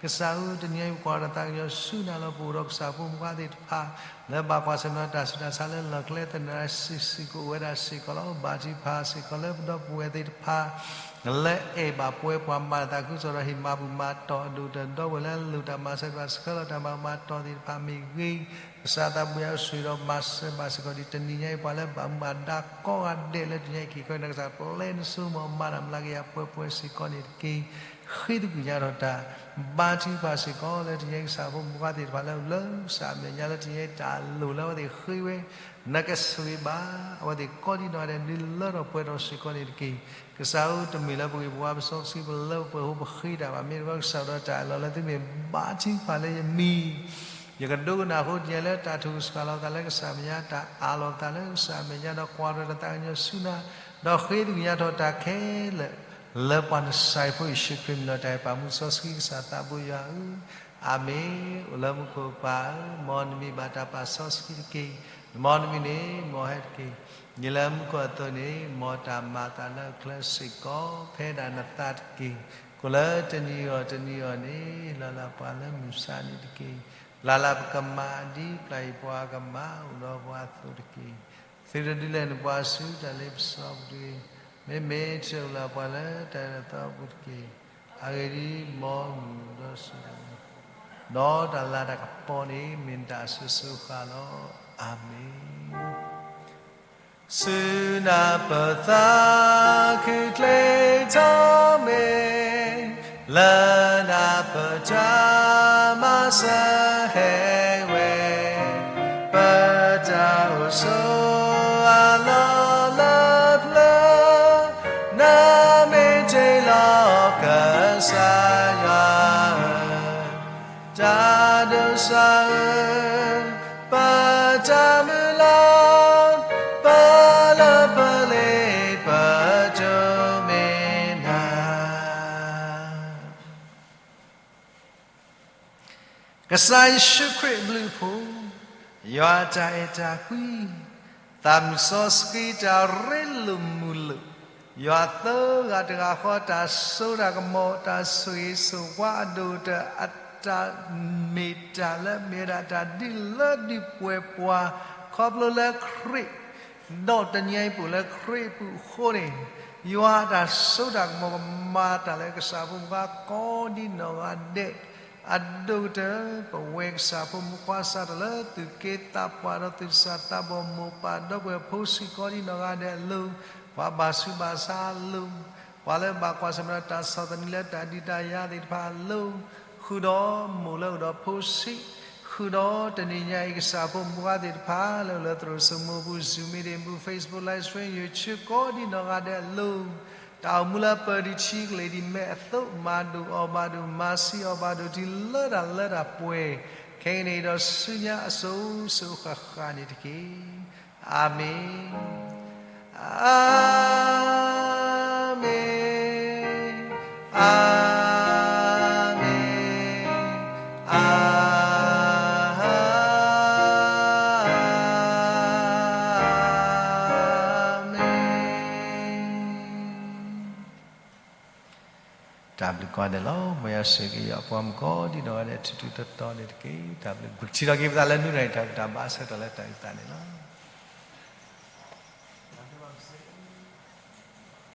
ကစၢ်ဧၢ, တနံၤအံၤ ပကွၢ်ဒီးသးကညီၤဆူနၤလီၤ ပအိၣ်ဒီးကစၢ်ဖိမုၣ်ဖိခွါသ့ၣ်တဖၣ် လၢဘၣ်ကွၢ်ဆၢၣ်မဲာ်တၢ်ဆူးတၢ်ဆါလၢလီၢ်ကျဲ သနၢၣ်စံးစ့ၢ်ကီးဝဲဒၣ်စ့ၢ်ကီးလီၤ. ဘါထုကဖၣ်စ့ၢ်ကီးလၢပဒီပုၢ်ဝဲၢ်သ့ၣ်တဖၣ် လၢအဲၣ်ဘၣ်ပှဲၤပှၤမၤတၢ်သးခုကစီၣ်ဒီး ဟ့ၣ်မၤဘူၣ်မၤတီၢ်အဒိၣ်ကတၢၢ် ဒီပုၢ်ဝဲၢ်လၢအလိၣ်တၢ်မၤစၢၤတဖၣ် ဆှၢလီၤတၢ်မၤဘူၣ်မၤတီၢ်သ့ၣ်တဖၣ်မ့ၢ်ဂ့ၤ, ကစၢ်သးပှၢ်ယွၤ ဆိၣ်ဂ့ၤဒီးမၤစၢၤဘၣ်စ့ၢ်ကီးဒံး တနံၤညါအံၤ ပှၤလၢဘၣ်မူဘၣ်ဒါကိးဂၤဒဲးလၢတနံၤညါအံၤ က့ၤကီန့ၣ် ကစၢ်ပျဲနဆိကမိၣ် မၤတၢ်မၤလၤက့ၤယၤပှဲၤပှဲၤစ့ၢ်ကီးန့ၣ်တက့ၢ်. ဃ့သကွံာ်ညါထီၣ်တၢ် ဘါထုကဖၣ်စ့ၢ်ကီးလၢတနံၤညါအံၤ ကစၢ်ဖိမုၣ်ဖိခွါသ့ၣ်တဖၣ်လၢအိၣ်လၢကစၢ်အမဲာ်ညါလၢတနံၤညါအံၤ တၢ်လိၣ်လၢအဝဲသ့ၣ်ဃ့ဝဲ နကဆိၣ်ဂ့ၤဘၣ် အဝဲသ့ၣ်ကိးဒံးနီၢ်ဂၤဒဲး ဒုးလၢထီၣ်ပှဲၤထီၣ်စ့ၢ်ကီးန့ၣ်တက့ၢ်. ကစၢ်ဧၢ, တမ့ၢ်လၢပဂ့ၢ်ပဝါ ပစီပဆှံ ပလၢပပှဲၤအဃိပဃ့တၢ်ဘၣ် မ့ၢ်တခီ ကစၢ်ဒီးတၢ်အၢၣ်လီၤလၢသုမ့ၢ်ဘါထုကဖၣ်လၢယမံၤ ယကဒိကနၣ်အဃိ တနံၤညါလၢတၢ်ထုးစှၤလီၤသးလၢကစၢ်မဲာ်ညါ တၢ်အးလီၤသးလၢကစၢ်မဲာ်ညါ ဒီးကွၢ်ထီၣ်တၢ်သးကညီၤဆူနၤ ဒီးဃ့သကွံာ်ညါထီၣ်တၢ်ခဲလၢာ် လၢပှၤနစၤရ့းဖိယ့ၣ်ၡူးခရံာ်မံၤလီၤ. တၢ်အဲၣ်ပာ်မူစီဆှံ ကစၢ်သးဘိယွၤဧၢ, အၤမ့ၣ်. အိၣ်လၢမူခိၣ်ပၢ်ဧၢ, မ်နမံၤဘၣ်တၢ်ပာ်စီဆှံတက့ၢ်. မ်နမံၤန့ၣ် မ်ဟဲတက့ၢ်. ဒ်လၢမူခိၣ်အသိးန့ၣ် မ်တၢ်မၤအသးလၢအချၢစ့ၢ်ကီး ဖဲဒၣ်နသးတက့ၢ်. ကိၣ်လၢတနံၤအံၤတနံၤအံၤန့ၣ် လီၤလးပှၤလၢမုၢ်ဆါနံၤတက့ၢ်. လၢ်လၢ်ပကမၤဒ်ပျၢ်ယပှၤကမၤ အိၣ်ဒီးပှၤအသိးတက့ၢ်. သုတဒုးလဲၤနုာ်ပှၤဆူတၢ်လ့ပစီပူၤတဂ့ၤ. မ့မ့ၢ်တၢ်အိၣ်လၢပှၤလၢတၢ်အဲၣ်တၢ်သီအပူၤတက့ၢ်. အဂ့ၢ်ဒ်အံၤ, မ်မုာ်ဒီးဆိၣ်ဂ့ၤ, ဒီးတၢ်လၤတၢ်ကပီၤန့ၣ် မ့ၢ်နတၢ်အစိၤစိၤဃၣ်လီၤ. အၤမ့ၣ်. ဆူနၢ်ပၢၢ်သးခုချ့ထီၣ်မ့ၢ်, လၢနၢ်ပၢၢ်တၢ်မၤစၢၤဟဲဝဲ, ပတၢ်အိၣ်ဆိးအလီၢ်လၢပျၢၤ, နမ့ၢ်တ့ၢ်လီၤက ကစၢ်ယ့ၣ်ၡူးခရံာ်အဘျုးအဖှိၣ်, ယွၤအတၢ်အဲၣ်တၢ်ကွံ, သးမုၣ်စီဆှံတၢ်ရ့လိာ်မုာ်လိာ်, ယွၤသၢဂၤတဂၤဃီတၢ်စိတၢ်ကမီၤ တၢ်ဆိၣ်ဂ့ၤဆိၣ်ဝါအဒိၣ်ကတၢၢ် အတၢ်မ့ၢ်တၢ်လၢမ့ၢ်ဝဲဒၣ်တၢ်ဒုးလၢဒုးပှဲၤပှၤ ခီဖျိလၢခရံာ် ဒီးတနံၤအံၤပအိၣ်လၢခရံာ်အပူၤအဃိန့ၣ်, ယွၤအတၢ်စိတၢ်ကမီၤကမၤတၢ်လၢကစၢ်ဖိမုၢ်ဃါကိးဒံနီၢ်ဂၤဒဲး, အဒိၣ်ကတၢၢ် ပဝဲကစၢ်ဖိမုၢ်ခွါစးထီၣ်လၢသူၣ်က့သးပှၢ်ဒီးသူၣ်စၢ်သးဘီၣ်မိၢ်ပၢ်ဒီပုၢ်ဝဲၢ်ဖိဆံးကိးဒံနီၢ်ဂၤဒဲးအလိၤ, ပှၤဘၣ်ဆူးဘၣ်ဆါအလိၤ, ပှၤလၢဘၣ်ကွၢ်ဆၢၣ်မဲာ်ဒီးတၢ်ဆီၣ်သနံးလၢတၢ်ဒုးတၢ်ယၤသ့ၣ်တဖၣ်အလိၤ, ဃုာ်ဒီးမိၢ်လၢအိၣ်ဒီးဖိဆံး, ဃုာ်ဒီးတနံၤညါအံၤကစၢ်ဖိမုၢ်ခွါသ့ၣ်တဖၣ် လၢအိၣ်လၢသရိာ်စိမိၤပူၤ Zoom meeting ပူၤ Facebook live stream YouTube ကိးဒံနီၢ်ဂၤဒဲးအလိၤ, တၢ်အိၣ်မူလၢပၢၢ်ဒံးထံကလ့ၢ်ဒံးမဲာ်အသိး မၤဒိၣ်အီၣ်ဘၣ်ဒိၣ် မၤဆံးအီၣ်ဘၣ်ဒိၣ်တုၤလၢတၢ်လၢတၢ်ပှဲၤ, ခဲကနံၣ်အံၤဒီးဆူညါအစိၤစိၤဃၣ်ဃၣ်န့ၣ်တက့ၢ်. အၤမ့ၣ်, အၤမ့ၣ်, အၤမ့ၣ်, အၤမ့ၣ်. တၢ်ဘျုးကိးဂၤဒဲးလီၤ. မ်ယွၤဆိၣ်ဂ့ၤက့ၤယွၤအပှၤမုၣ်ကိးဒံနီၢ်ဂၤဒဲး ထူးထူးတီၤတီၤန့ၣ်တက့ၢ်. တၢ်ဘျုး ပထံၣ်ထီၣ်က့ၤပသးလၢနွံနၣ်ရံၣ် တၢ်ဘၣ်အဆၢကတီၢ်လၢတၢ်အုၣ်သးန့ၣ်လီၤ.